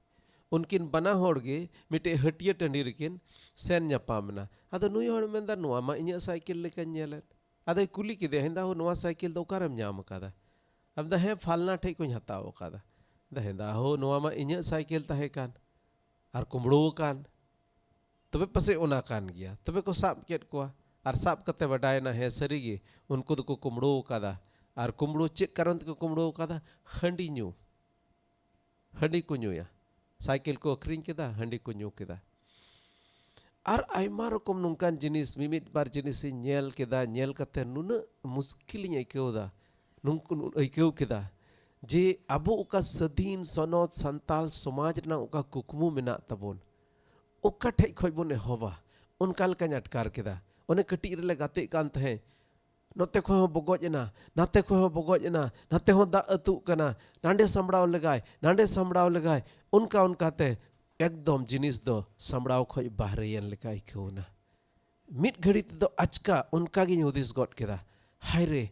ᱩᱱᱠᱤᱱ ᱵᱟᱱᱟ ᱦᱚᱲ ᱜᱮ ᱢᱤᱫᱴᱮᱡ ᱦᱟᱹᱴᱤᱭᱟᱹ ᱴᱟᱺᱰᱤ ᱨᱮᱠᱤᱱ ᱥᱮᱱ ᱧᱟᱯᱟᱢ ᱮᱱᱟ᱾ ᱟᱫᱚ ᱱᱩᱭ ᱦᱚᱲ ᱢᱮᱱᱫᱟ, "ᱱᱚᱣᱟ ᱢᱟ ᱤᱧᱟᱹᱜ ᱥᱟᱭᱠᱮᱞ ᱞᱮᱠᱟᱧ ᱧᱮᱞᱮᱫ᱾" ᱟᱫᱚᱭ ᱠᱩᱞᱤ ᱠᱮᱫᱮᱭᱟ, ᱦᱮᱸᱫᱟ ᱦᱳ, ᱱᱚᱣᱟ ᱥᱟᱭᱠᱮᱞ ᱫᱚ ᱚᱠᱟᱨᱮᱢ ᱧᱟᱢ ᱟᱠᱟᱫᱟ? ᱟᱫᱚ, "ᱦᱮᱸ, ᱯᱷᱟᱞᱱᱟ ᱴᱷᱮᱡ ᱠᱷᱚᱱ ᱦᱟᱛᱟᱣ ᱟᱠᱟᱫᱟ᱾" ᱟᱫᱚ, "ᱦᱮᱸᱫᱟ ᱦᱳ, ᱱᱚᱣᱟ ᱢᱟ ᱤᱧᱟᱹᱜ ᱥᱟᱭᱠᱮᱞ ᱛᱟᱦᱮᱸ ᱠᱟᱱ ᱟᱨ ᱠᱩᱢᱲᱩ ᱟᱠᱟᱱ, ᱛᱚᱵᱮ ᱯᱟᱥᱮᱡ ᱚᱱᱟ ᱠᱟᱱ ᱜᱮᱭᱟ᱾" ᱛᱚᱵᱮ ᱠᱚ ᱥᱟᱵ ᱠᱮᱫ ᱠᱚᱣᱟ᱾ ᱟᱨ ᱥᱟᱵ ᱠᱟᱛᱮ ᱵᱟᱰᱟᱭᱮᱱᱟ, ᱦᱮᱸ, ᱥᱟᱹᱨᱤᱜᱮ ᱩᱱᱠᱩ ᱫᱚᱠᱚ ᱠᱩᱢᱵᱽᱲᱩ ᱟᱠᱟᱫᱟ᱾ ᱟᱨ ᱠᱩᱢᱵᱽᱲᱩ ᱪᱮᱫ ᱠᱟᱨᱚᱱ ᱛᱮᱠᱚ ᱠᱩᱢᱵᱽᱲᱩ ᱟᱠᱟᱫᱟ? ᱦᱟᱺᱰᱤ ᱧᱩ, ᱦᱟᱺᱰᱤ ᱠᱚ ᱧᱩᱭᱟ, ᱥᱟᱭᱠᱮᱞ ᱠᱚ ᱟᱹᱠᱷᱨᱤᱧ ᱠᱮᱫᱟ, ᱦᱟᱺᱰᱤ ᱠᱚ ᱧᱩ ᱠᱮᱫᱟ᱾ ᱟᱨ ᱟᱭᱢᱟ ᱨᱚᱠᱚᱢ ᱱᱚᱝᱠᱟᱱ ᱡᱤᱱᱤᱥ, ᱢᱤᱢᱤᱫ ᱵᱟᱨ ᱡᱤᱱᱤᱥᱤᱧ ᱧᱮᱞ ᱠᱮᱫᱟ, ᱧᱮᱞ ᱠᱟᱛᱮ ᱱᱩᱱᱟᱹᱜ ᱢᱩᱥᱠᱤᱞᱤᱧ ᱟᱹᱭᱠᱟᱹᱣ ᱮᱫᱟ, ᱱᱩᱝᱠᱩ ᱟᱹᱭᱠᱟᱹᱣ ᱠᱮᱫᱟ ᱡᱮ ᱟᱵᱚ ᱚᱠᱟ ᱥᱟᱹᱫᱷᱤᱱ ᱥᱚᱱᱚᱛ ᱥᱟᱱᱛᱟᱞ ᱥᱚᱢᱟᱡᱽ ᱨᱮᱱᱟᱜ ᱚᱠᱟ ᱠᱩᱠᱢᱩ ᱢᱮᱱᱟᱜ ᱛᱟᱵᱚᱱ, ᱚᱠᱟ ᱴᱷᱮᱡ ᱠᱷᱚᱡ ᱵᱚᱱ ᱮᱦᱚᱵᱟ, ᱚᱱᱠᱟ ᱞᱮᱠᱟᱧ ᱟᱴᱠᱟᱨ ᱠᱮᱫᱟ᱾ ᱚᱱᱮ ᱠᱟᱹᱴᱤᱡ ᱨᱮᱞᱮ ᱜᱟᱛᱮᱜ ᱠᱟᱱ ᱛᱟᱦᱮᱸᱫ, ᱱᱚᱛᱮ ᱠᱷᱚᱡ ᱦᱚᱸ ᱵᱚᱜᱚᱡ ᱮᱱᱟ, ᱱᱟᱛᱮ ᱠᱷᱚᱡ ᱦᱚᱸ ᱵᱚᱜᱚᱡ ᱮᱱᱟ, ᱱᱟᱛᱮ ᱦᱚᱸ ᱫᱟᱜ ᱟᱹᱛᱩᱜ ᱠᱟᱱᱟ, ᱱᱟᱸᱰᱮ ᱥᱟᱢᱵᱲᱟᱣ ᱞᱮᱜᱟᱭ, ᱱᱟᱸᱰᱮ ᱥᱟᱢᱵᱲᱟᱣ ᱞᱮᱜᱟᱭ, ᱚᱱᱠᱟ ᱚᱱᱠᱟᱛᱮ ᱮᱠᱫᱚᱢ ᱡᱤᱱᱤᱥ ᱫᱚ ᱥᱟᱢᱵᱲᱟᱣ ᱠᱷᱚᱡ ᱵᱟᱦᱨᱮᱭᱮᱱ ᱞᱮᱠᱟ ᱟᱹᱭᱠᱟᱹᱣ ᱮᱱᱟ᱾ ᱢᱤᱫ ᱜᱷᱟᱹᱲᱤ ᱛᱮᱫᱚ ᱟᱪᱠᱟ ᱚᱱᱠᱟ ᱜᱤᱧ ᱦᱩᱫᱤᱥ ᱜᱚᱫ ᱠᱮᱫᱟ, ᱦᱟᱭ ᱨᱮ,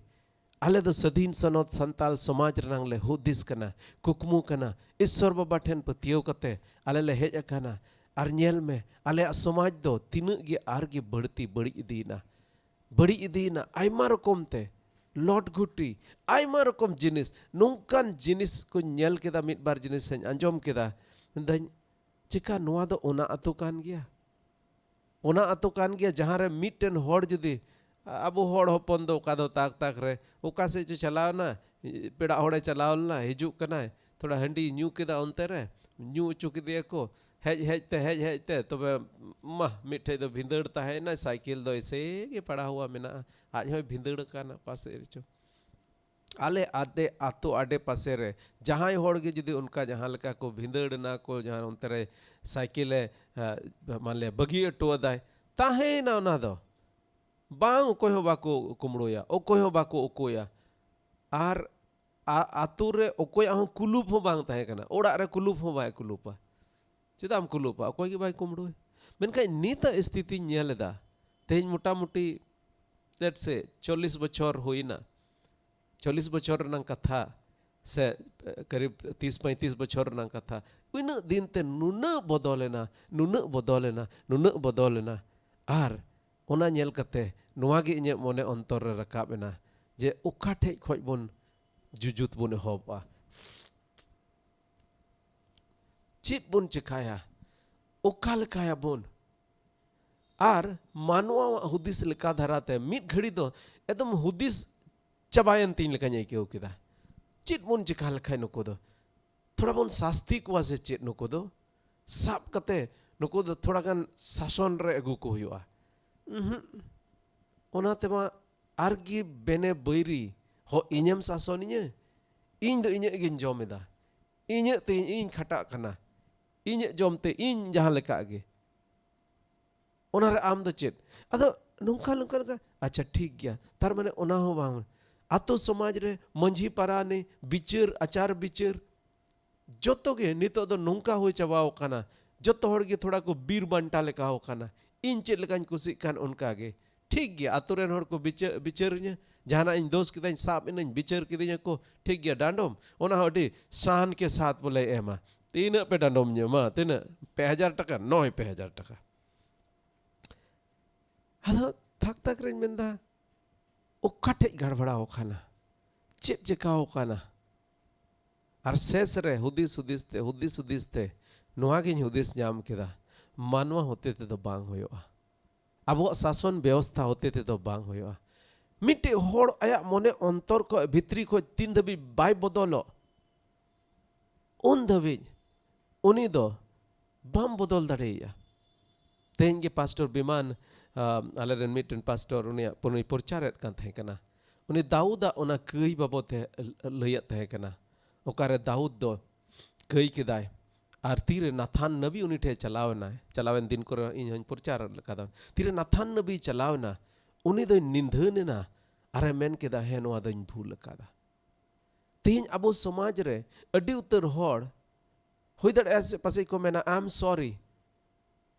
ᱟᱞᱮ ᱫᱚ ᱥᱟᱹᱫᱷᱤᱱ ᱥᱚᱱᱚᱛ ᱥᱟᱱᱛᱟᱞ ᱥᱚᱢᱟᱡᱽ ᱨᱮᱱᱟᱝ ᱞᱮ ᱦᱩᱫᱤᱥ ᱠᱟᱱᱟ, ᱠᱩᱠᱢᱩ ᱠᱟᱱᱟ, ᱤᱥᱥᱚᱨ ᱵᱟᱵᱟ ᱴᱷᱮᱱ ᱯᱟᱹᱛᱭᱟᱹᱣ ᱠᱟᱛᱮ ᱟᱞᱮ ᱞᱮ ᱦᱮᱡ ᱟᱠᱟᱱᱟ᱾ ᱟᱨ ᱧᱮᱞ ᱢᱮ, ᱟᱞᱮᱭᱟᱜ ᱥᱚᱢᱟᱡᱽ ᱫᱚ ᱛᱤᱱᱟᱹᱜ ᱜᱮ ᱟᱨ ᱜᱮ ᱵᱟᱹᱲᱛᱤ ᱵᱟᱹᱲᱤᱡ ᱤᱫᱤᱭᱮᱱᱟ, ᱵᱟᱹᱲᱤᱡ ᱤᱫᱤᱭᱮᱱᱟ ᱟᱭᱢᱟ ᱨᱚᱠᱚᱢ ᱛᱮ, ᱞᱚᱴ ᱜᱷᱩᱴᱤ, ᱟᱭᱢᱟ ᱨᱚᱠᱚᱢ ᱡᱤᱱᱤᱥ, ᱱᱚᱝᱠᱟᱱ ᱡᱤᱱᱤᱥ ᱠᱚᱧ ᱧᱮᱞ ᱠᱮᱫᱟ, ᱢᱤᱫ ᱵᱟᱨ ᱡᱤᱱᱤᱥ ᱤᱧ ᱟᱸᱡᱚᱢ ᱠᱮᱫᱟ, ᱢᱮᱱᱫᱟᱹᱧ, ᱪᱮᱠᱟ ᱱᱚᱣᱟ ᱫᱚ ᱚᱱᱟ ᱟᱹᱛᱩ ᱠᱟᱱ ᱜᱮᱭᱟ? ᱚᱱᱟ ᱟᱹᱛᱩ ᱠᱟᱱ ᱜᱮᱭᱟ ᱡᱟᱦᱟᱸ ᱨᱮ ᱢᱤᱫᱴᱮᱱ ᱦᱚᱲ ᱡᱩᱫᱤ, ᱟᱵᱚ ᱦᱚᱲ ᱦᱚᱯᱚᱱ ᱫᱚ ᱚᱠᱟ ᱫᱚ ᱛᱟᱠ ᱛᱟᱠ ᱨᱮ ᱚᱠᱟ ᱥᱮᱫ ᱪᱚ ᱪᱟᱞᱟᱣᱱᱟ, ᱯᱮᱲᱟ ᱦᱚᱲᱮ ᱪᱟᱞᱟᱣ ᱞᱮᱱᱟ, ᱦᱤᱡᱩᱜ ᱠᱟᱱᱟᱭ, ᱛᱷᱚᱲᱟ ᱦᱟᱺᱰᱤ ᱧᱩ ᱠᱮᱫᱟ ᱚᱱᱛᱮ ᱨᱮ, ᱧᱩ ᱦᱚᱪᱚ ᱠᱮᱫᱮᱭᱟ ᱠᱚ, ᱦᱮᱡ ᱦᱮᱡ ᱛᱮ, ᱦᱮᱡ ᱦᱮᱡ ᱛᱮ, ᱛᱚᱵᱮ ᱢᱟ ᱢᱤᱫ ᱴᱷᱮᱡ ᱫᱚ ᱵᱷᱤᱸᱫᱟᱹᱲ ᱛᱟᱦᱮᱸᱭᱮᱱᱟ, ᱥᱟᱭᱠᱮᱞ ᱫᱚ ᱮᱭᱥᱮ ᱜᱮ ᱯᱟᱲᱟ ᱦᱩᱣᱟ ᱢᱮᱱᱟᱜᱼᱟ, ᱟᱡ ᱦᱚᱸᱭ ᱵᱷᱤᱸᱫᱟᱹᱲ ᱟᱠᱟᱱᱟ ᱚᱠᱟ ᱥᱮᱫ ᱨᱮᱪᱚ᱾ ᱟᱞᱮ ᱟᱰᱮ, ᱟᱛᱳ ᱟᱰᱮ ᱯᱟᱥᱮ ᱨᱮ ᱡᱟᱦᱟᱸᱭ ᱦᱚᱲ ᱜᱮ ᱡᱩᱫᱤ ᱚᱱᱠᱟ ᱡᱟᱦᱟᱸ ᱞᱮᱠᱟ ᱠᱚ ᱵᱷᱤᱸᱫᱟᱹᱲ ᱮᱱᱟ ᱠᱚ, ᱡᱟᱦᱟᱸ ᱚᱱᱛᱮ ᱨᱮ ᱥᱟᱭᱠᱮᱞᱮ, ᱮ, ᱢᱟᱱᱞᱮ ᱵᱟᱹᱜᱤ ᱦᱚᱴᱚ ᱟᱫᱟᱭ, ᱛᱟᱦᱮᱸᱭᱮᱱᱟ ᱚᱱᱟ ᱫᱚ᱾ ᱵᱟᱝ, ᱚᱠᱚᱭ ᱦᱚᱸ ᱵᱟᱠᱚ ᱠᱩᱢᱵᱽᱲᱩᱭᱟ, ᱚᱠᱚᱭ ᱦᱚᱸ ᱵᱟᱠᱚ ᱩᱠᱩᱭᱟ᱾ ᱟᱨ ᱟ-, ᱟᱛᱳ ᱨᱮ ᱚᱠᱚᱭᱟᱜ ᱦᱚᱸ ᱠᱩᱞᱩᱯ ᱦᱚᱸ ᱵᱟᱝ ᱛᱟᱦᱮᱸ ᱠᱟᱱᱟ, ᱚᱲᱟᱜ ᱨᱮ ᱠᱩᱞᱩᱯ ᱦᱚᱸ ᱵᱟᱭ ᱠᱩᱞᱩᱯᱟ᱾ ᱪᱮᱫᱟᱜ ᱮᱢ ᱠᱩᱞᱩᱯᱟ? ᱚᱠᱚᱭ ᱜᱮ ᱵᱟᱭ ᱠᱩᱢᱵᱽᱲᱩᱭ᱾ ᱢᱮᱱᱠᱷᱟᱱ ᱱᱤᱛᱟᱜ ᱥᱛᱷᱤᱛᱤᱧ ᱧᱮᱞ ᱮᱫᱟ, ᱛᱮᱦᱮᱧ ᱢᱚᱴᱟᱢᱩᱴᱤ, let's say, ᱪᱚᱞᱞᱤᱥ ᱵᱚᱪᱷᱚᱨ ᱦᱩᱭᱱᱟ, ᱪᱚᱞᱞᱤᱥ ᱵᱚᱪᱷᱚᱨ ᱨᱮᱱᱟᱜ ᱠᱟᱛᱷᱟ, ᱥᱮ, ᱮ, ᱠᱟᱨᱤᱵ ᱛᱤᱥ ᱯᱚᱸᱭᱛᱨᱤᱥ ᱵᱚᱪᱷᱚᱨ ᱨᱮᱱᱟᱜ ᱠᱟᱛᱷᱟ, ᱩᱱᱟᱹᱜ ᱫᱤᱱ ᱛᱮ ᱱᱩᱱᱟᱹᱜ ᱵᱚᱫᱚᱞᱮᱱᱟ, ᱱᱩᱱᱟᱹᱜ ᱵᱚᱫᱚᱞᱮᱱᱟ, ᱱᱩᱱᱟᱹᱜ ᱵᱚᱫᱚᱞᱮᱱᱟ᱾ ᱟᱨ ᱚᱱᱟ ᱧᱮᱞ ᱠᱟᱛᱮ ᱱᱚᱣᱟ ᱜᱮ ᱤᱧᱟᱹᱜ ᱢᱚᱱᱮ ᱚᱱᱛᱚᱨ ᱨᱮ ᱨᱟᱠᱟᱵ ᱮᱱᱟ ᱡᱮ ᱚᱠᱟ ᱴᱷᱮᱡ ᱠᱷᱚᱡ ᱵᱚᱱ ᱡᱩᱡᱩᱛ ᱵᱚᱱ ᱮᱦᱚᱵᱟ᱾ ᱪᱮᱫ ᱵᱚᱱ ᱪᱮᱠᱟᱭᱟ? ᱚᱠᱟ ᱞᱮᱠᱟᱭᱟᱵᱚᱱ? ᱟᱨ ᱢᱟᱱᱣᱟᱣᱟᱜ ᱦᱩᱫᱤᱥ ᱞᱮᱠᱟ ᱫᱷᱟᱨᱟᱛᱮ ᱢᱤᱫ ᱜᱷᱟᱹᱲᱤ ᱫᱚ ᱮᱠᱫᱚᱢ ᱦᱩᱫᱤᱥ ᱪᱟᱵᱟᱭᱮᱱ ᱛᱤᱧ ᱞᱮᱠᱟᱧ ᱟᱹᱭᱠᱟᱹᱣ ᱠᱮᱫᱟ᱾ ᱪᱮᱫ ᱵᱚᱱ ᱪᱮᱠᱟ ᱞᱮᱠᱷᱟᱡ ᱱᱩᱠᱩ ᱫᱚ ᱛᱷᱚᱲᱟ ᱵᱚᱱ ᱥᱟᱥᱛᱤ ᱠᱚᱣᱟ ᱥᱮ ᱪᱮᱫ? ᱱᱩᱠᱩ ᱫᱚ ᱥᱟᱵ ᱠᱟᱛᱮ ᱱᱩᱠᱩ ᱫᱚ ᱛᱷᱚᱲᱟ ᱜᱟᱱ ᱥᱟᱥᱚᱱ ᱨᱮ ᱟᱹᱜᱩ ᱠᱚ ᱦᱩᱭᱩᱜᱼᱟ᱾ ᱩᱸᱦᱩᱸᱜ᱾ ᱚᱱᱟ ᱛᱮᱢᱟ ᱟᱨᱜᱮ ᱵᱮᱱᱮ ᱵᱟᱹᱭᱨᱤ, ᱦᱚ, ᱤᱧᱮᱢ ᱥᱟᱥᱚᱱᱤᱧᱟᱹ? ᱤᱧ ᱫᱚ ᱤᱧᱟᱹᱜ ᱜᱤᱧ ᱡᱚᱢ ᱮᱫᱟ, ᱤᱧᱟᱹᱜ ᱛᱮ ᱤᱧ ᱠᱷᱟᱴᱟᱜ ᱠᱟᱱᱟ, ᱤᱧᱟᱹᱜ ᱡᱚᱢ ᱛᱮ ᱤᱧ ᱡᱟᱦᱟᱸ ᱞᱮᱠᱟᱜ ᱜᱮ᱾ ᱚᱱᱟᱨᱮ ᱟᱢ ᱫᱚ ᱪᱮᱫ? ᱟᱫᱚ ᱱᱚᱝᱠᱟ, ᱱᱚᱝᱠᱟ, ᱱᱚᱝᱠᱟ, ᱟᱪᱪᱷᱟ, ᱴᱷᱤᱠ ᱜᱮᱭᱟ, ᱛᱟᱨ ᱢᱟᱱᱮ ᱚᱱᱟ ᱦᱚᱸ ᱵᱟᱝ᱾ ᱟᱛᱳ ᱥᱚᱢᱟᱡᱽ ᱨᱮ ᱢᱟᱺᱡᱷᱤ ᱯᱟᱨᱟᱱᱤᱠ, ᱵᱤᱪᱟᱹᱨ, ᱟᱪᱟᱨ ᱵᱤᱪᱟᱹᱨ, ᱡᱚᱛᱚ ᱜᱮ ᱱᱤᱛᱚᱜ ᱫᱚ ᱱᱚᱝᱠᱟ ᱦᱩᱭ ᱪᱟᱵᱟᱣ ᱠᱟᱱᱟ᱾ ᱡᱚᱛᱚ ᱦᱚᱲ ᱜᱮ ᱛᱷᱚᱲᱟ ᱠᱚ ᱵᱤᱨ ᱵᱟᱱᱴᱟ ᱞᱮᱠᱟᱣ ᱠᱟᱱᱟ᱾ ᱤᱧ ᱪᱮᱫ ᱞᱮᱠᱟᱧ ᱠᱩᱥᱤᱜ ᱠᱟᱱ ᱚᱱᱠᱟ ᱜᱮ᱾ ᱴᱷᱤᱠ ᱜᱮᱭᱟ, ᱟᱛᱳ ᱨᱮᱱ ᱦᱚᱲ ᱠᱚ ᱵᱤᱪᱟᱹ-, ᱵᱤᱪᱟᱹᱨᱤᱧᱟᱹ, ᱡᱟᱦᱟᱱᱟᱜ ᱤᱧ ᱫᱳᱥ ᱠᱮᱫᱟᱧ, ᱥᱟᱵ ᱮᱱᱟᱹᱧ, ᱵᱤᱪᱟᱹᱨ ᱠᱤᱫᱤᱧᱟ ᱠᱚ, ᱴᱷᱤᱠ ᱜᱮᱭᱟ, ᱰᱟᱸᱰᱚᱢ, ᱚᱱᱟ ᱦᱚᱸ ᱟᱹᱰᱤ ᱥᱟᱱ ᱠᱮ ᱥᱟᱛ ᱵᱚᱞᱮ ᱮᱢᱟ᱾ ᱛᱤᱱᱟᱹᱜ ᱯᱮ ᱰᱟᱸᱰᱚᱢ ᱧᱟᱹ? ᱢᱟ, ᱛᱤᱱᱟᱹᱜ? ᱯᱮ ᱦᱟᱡᱟᱨ ᱴᱟᱠᱟ? ᱱᱚᱭ ᱯᱮ ᱦᱟᱡᱟᱨ ᱴᱟᱠᱟ᱾ ᱟᱫᱚ ᱛᱷᱟᱠ ᱛᱷᱟᱠ ᱨᱮᱧ ᱢᱮᱱᱫᱟ, ᱚᱠᱟ ᱴᱷᱮᱡ ᱜᱟᱲᱵᱟᱲᱟᱣ ᱠᱟᱱᱟ? ᱪᱮᱫ ᱪᱮᱠᱟᱣ ᱠᱟᱱᱟ? ᱟᱨ ᱥᱮᱥ ᱨᱮ ᱦᱩᱫᱤᱥ ᱦᱩᱫᱤᱥ ᱛᱮ, ᱦᱩᱫᱤᱥ ᱦᱩᱫᱤᱥ ᱛᱮ ᱱᱚᱣᱟ ᱜᱤᱧ ᱦᱩᱫᱤᱥ ᱧᱟᱢ ᱠᱮᱫᱟ, ᱢᱟᱱᱣᱟ ᱦᱚᱛᱮ ᱛᱮᱫᱚ ᱵᱟᱝ ᱦᱩᱭᱩᱜᱼᱟ, ᱟᱵᱚᱣᱟᱜ ᱥᱟᱥᱚᱱ ᱵᱮᱵᱚᱥᱛᱷᱟ ᱦᱚᱛᱮ ᱛᱮᱫᱚ ᱵᱟᱝ ᱦᱩᱭᱩᱜᱼᱟ᱾ ᱢᱤᱫᱴᱮᱡ ᱦᱚᱲ ᱟᱭᱟᱜ ᱢᱚᱱᱮ ᱚᱱᱛᱚᱨ ᱠᱷᱚᱡ, ᱵᱷᱤᱛᱨᱤ ᱠᱷᱚᱡ ᱛᱤᱱ ᱫᱷᱟᱹᱵᱤᱡ ᱵᱟᱭ ᱵᱚᱫᱚᱞᱚᱜ, ᱩᱱ ᱫᱷᱟᱹᱵᱤᱡ ᱩᱱᱤ ᱫᱚ ᱵᱟᱢ ᱵᱚᱫᱚᱞ ᱫᱟᱲᱮᱭᱟᱭᱟ᱾ ᱛᱮᱦᱮᱧ ᱜᱮ ᱯᱟᱥᱴᱚᱨ ᱵᱤᱢᱟᱱ, ᱟᱢ, ᱟᱞᱮᱨᱮᱱ ᱢᱤᱫᱴᱮᱱ ᱯᱟᱥᱴᱚᱨ, ᱩᱱᱤᱭᱟᱜ, ᱩᱱᱤ ᱯᱨᱚᱪᱟᱨᱮᱫ ᱠᱟᱱ ᱛᱟᱦᱮᱸ ᱠᱟᱱᱟ᱾ ᱩᱱᱤ ᱫᱟᱣᱩᱫᱟᱜ ᱚᱱᱟ ᱠᱟᱹᱭ ᱵᱟᱵᱚᱛ ᱮ ᱞᱟᱹᱭᱮᱫ ᱛᱟᱦᱮᱸ ᱠᱟᱱᱟ, ᱚᱠᱟᱨᱮ ᱫᱟᱣᱩᱫ ᱫᱚ ᱠᱟᱹᱭ ᱠᱮᱫᱟᱭ ᱟᱨ ᱛᱤᱨᱮ ᱱᱟᱛᱷᱟᱱ ᱱᱟᱵᱤ ᱩᱱᱤ ᱴᱷᱮᱱ ᱪᱟᱞᱟᱣ ᱮᱱᱟᱭ᱾ ᱪᱟᱞᱟᱣᱮᱱ ᱫᱤᱱ ᱠᱚᱨᱮ ᱤᱧ ᱦᱚᱧ ᱯᱨᱚᱪᱟᱨ ᱟᱠᱟᱫᱟ᱾ ᱛᱤᱨᱮ ᱱᱟᱛᱷᱟᱱ ᱱᱟᱵᱤ ᱪᱟᱞᱟᱣ ᱮᱱᱟ, ᱩᱱᱤ ᱫᱚᱭ ᱱᱤᱫᱷᱟᱹᱱ ᱮᱱᱟ ᱟᱨᱮ ᱢᱮᱱ ᱠᱮᱫᱟ, "ᱦᱮᱸ, ᱱᱚᱣᱟ ᱫᱚᱧ ᱵᱷᱩᱞ ᱟᱠᱟᱫᱟ᱾" ᱛᱮᱦᱮᱧ ᱟᱵᱚ ᱥᱚᱢᱟᱡᱽ ᱨᱮ ᱟᱹᱰᱤ ᱩᱛᱟᱹᱨ ᱦᱚᱲ ᱦᱩᱭ ᱫᱟᱲᱮᱭᱟᱜᱼᱟ ᱥᱮ ᱯᱟᱥᱮᱡ ᱠᱚ ᱢᱮᱱᱟ, "I'm sorry,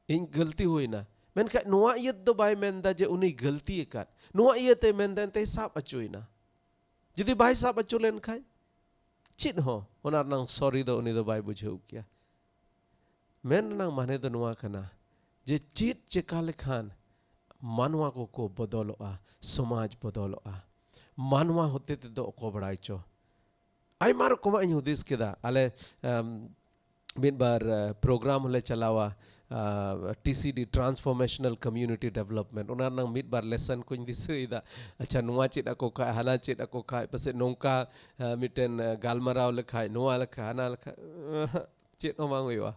ᱤᱧ ᱜᱟᱹᱞᱛᱤ ᱦᱩᱭᱱᱟ᱾" ᱢᱮᱱᱠᱷᱟᱱ ᱱᱚᱣᱟ ᱤᱭᱟᱹ ᱫᱚ ᱵᱟᱭ ᱢᱮᱱᱫᱟ ᱡᱮ ᱩᱱᱤ ᱜᱟᱹᱞᱛᱤ ᱟᱠᱟᱫ, ᱱᱚᱣᱟ ᱤᱭᱟᱹᱛᱮ ᱢᱮᱱᱫᱟ ᱮᱱᱛᱮ ᱥᱟᱵ ᱦᱚᱪᱚᱭᱮᱱᱟ᱾ ᱡᱩᱫᱤ ᱵᱟᱭ ᱥᱟᱵ ᱦᱚᱪᱚ ᱞᱮᱱᱠᱷᱟᱱ ᱪᱮᱫ ᱦᱚᱸ ᱚᱱᱟ ᱨᱮᱱᱟᱜ sorry ᱫᱚ ᱩᱱᱤ ᱫᱚ ᱵᱟᱭ ᱵᱩᱡᱷᱟᱹᱣ ᱠᱮᱭᱟ᱾ ᱢᱮᱱ ᱨᱮᱱᱟᱜ ᱢᱟᱱᱮ ᱫᱚ ᱱᱚᱣᱟ ᱠᱟᱱᱟ ᱡᱮ ᱪᱮᱫ ᱪᱮᱠᱟ ᱞᱮᱠᱷᱟᱱ ᱢᱟᱱᱣᱟ ᱠᱚᱠᱚ ᱵᱚᱫᱚᱞᱚᱜᱼᱟ, ᱥᱚᱢᱟᱡᱽ ᱵᱚᱫᱚᱞᱚᱜᱼᱟ, ᱢᱟᱱᱣᱟ ᱦᱚᱛᱮ ᱛᱮᱫᱚ ᱚᱠᱚ ᱵᱟᱲᱟᱭ ᱪᱚ᱾ ᱟᱭᱢᱟ ᱨᱚᱠᱚᱢᱟᱜ ᱤᱧ ᱦᱩᱫᱤᱥ ᱠᱮᱫᱟ᱾ ᱟᱞᱮ, ᱟᱢ, ᱢᱤᱫ ᱵᱟᱨ ᱯᱨᱳᱜᱨᱟᱢ ᱦᱚᱸᱞᱮ ᱪᱟᱞᱟᱣᱟ, ᱴᱤ ᱥᱤ ᱰᱤ, ᱴᱨᱟᱱᱥᱯᱷᱚᱨᱢᱮᱥᱚᱱᱟᱞ ᱠᱚᱢᱤᱭᱩᱱᱤᱴᱤ ᱰᱮᱵᱷᱞᱚᱯᱢᱮᱱᱴ, ᱚᱱᱟ ᱨᱮᱱᱟᱜ ᱢᱤᱫ ᱵᱟᱨ ᱞᱮᱥᱚᱱ ᱠᱚᱧ ᱫᱤᱥᱟᱹᱭᱮᱫᱟ᱾ ᱟᱪᱪᱷᱟ, ᱱᱚᱣᱟ ᱪᱮᱫ ᱟᱠᱚ ᱠᱷᱟᱡ, ᱦᱟᱱᱟ ᱪᱮᱫ ᱟᱠᱚ ᱠᱷᱟᱡ, ᱯᱟᱥᱮᱡ ᱱᱚᱝᱠᱟ ᱢᱤᱫᱴᱮᱱ ᱜᱟᱞᱢᱟᱨᱟᱣ ᱞᱮᱠᱷᱟᱡ, ᱱᱚᱣᱟ ᱞᱮᱠᱷᱟᱡ, ᱦᱟᱱᱟ ᱞᱮᱠᱷᱟᱡ, ᱪᱮᱫ ᱦᱚᱸ ᱵᱟᱝ ᱦᱩᱭᱩᱜᱼᱟ᱾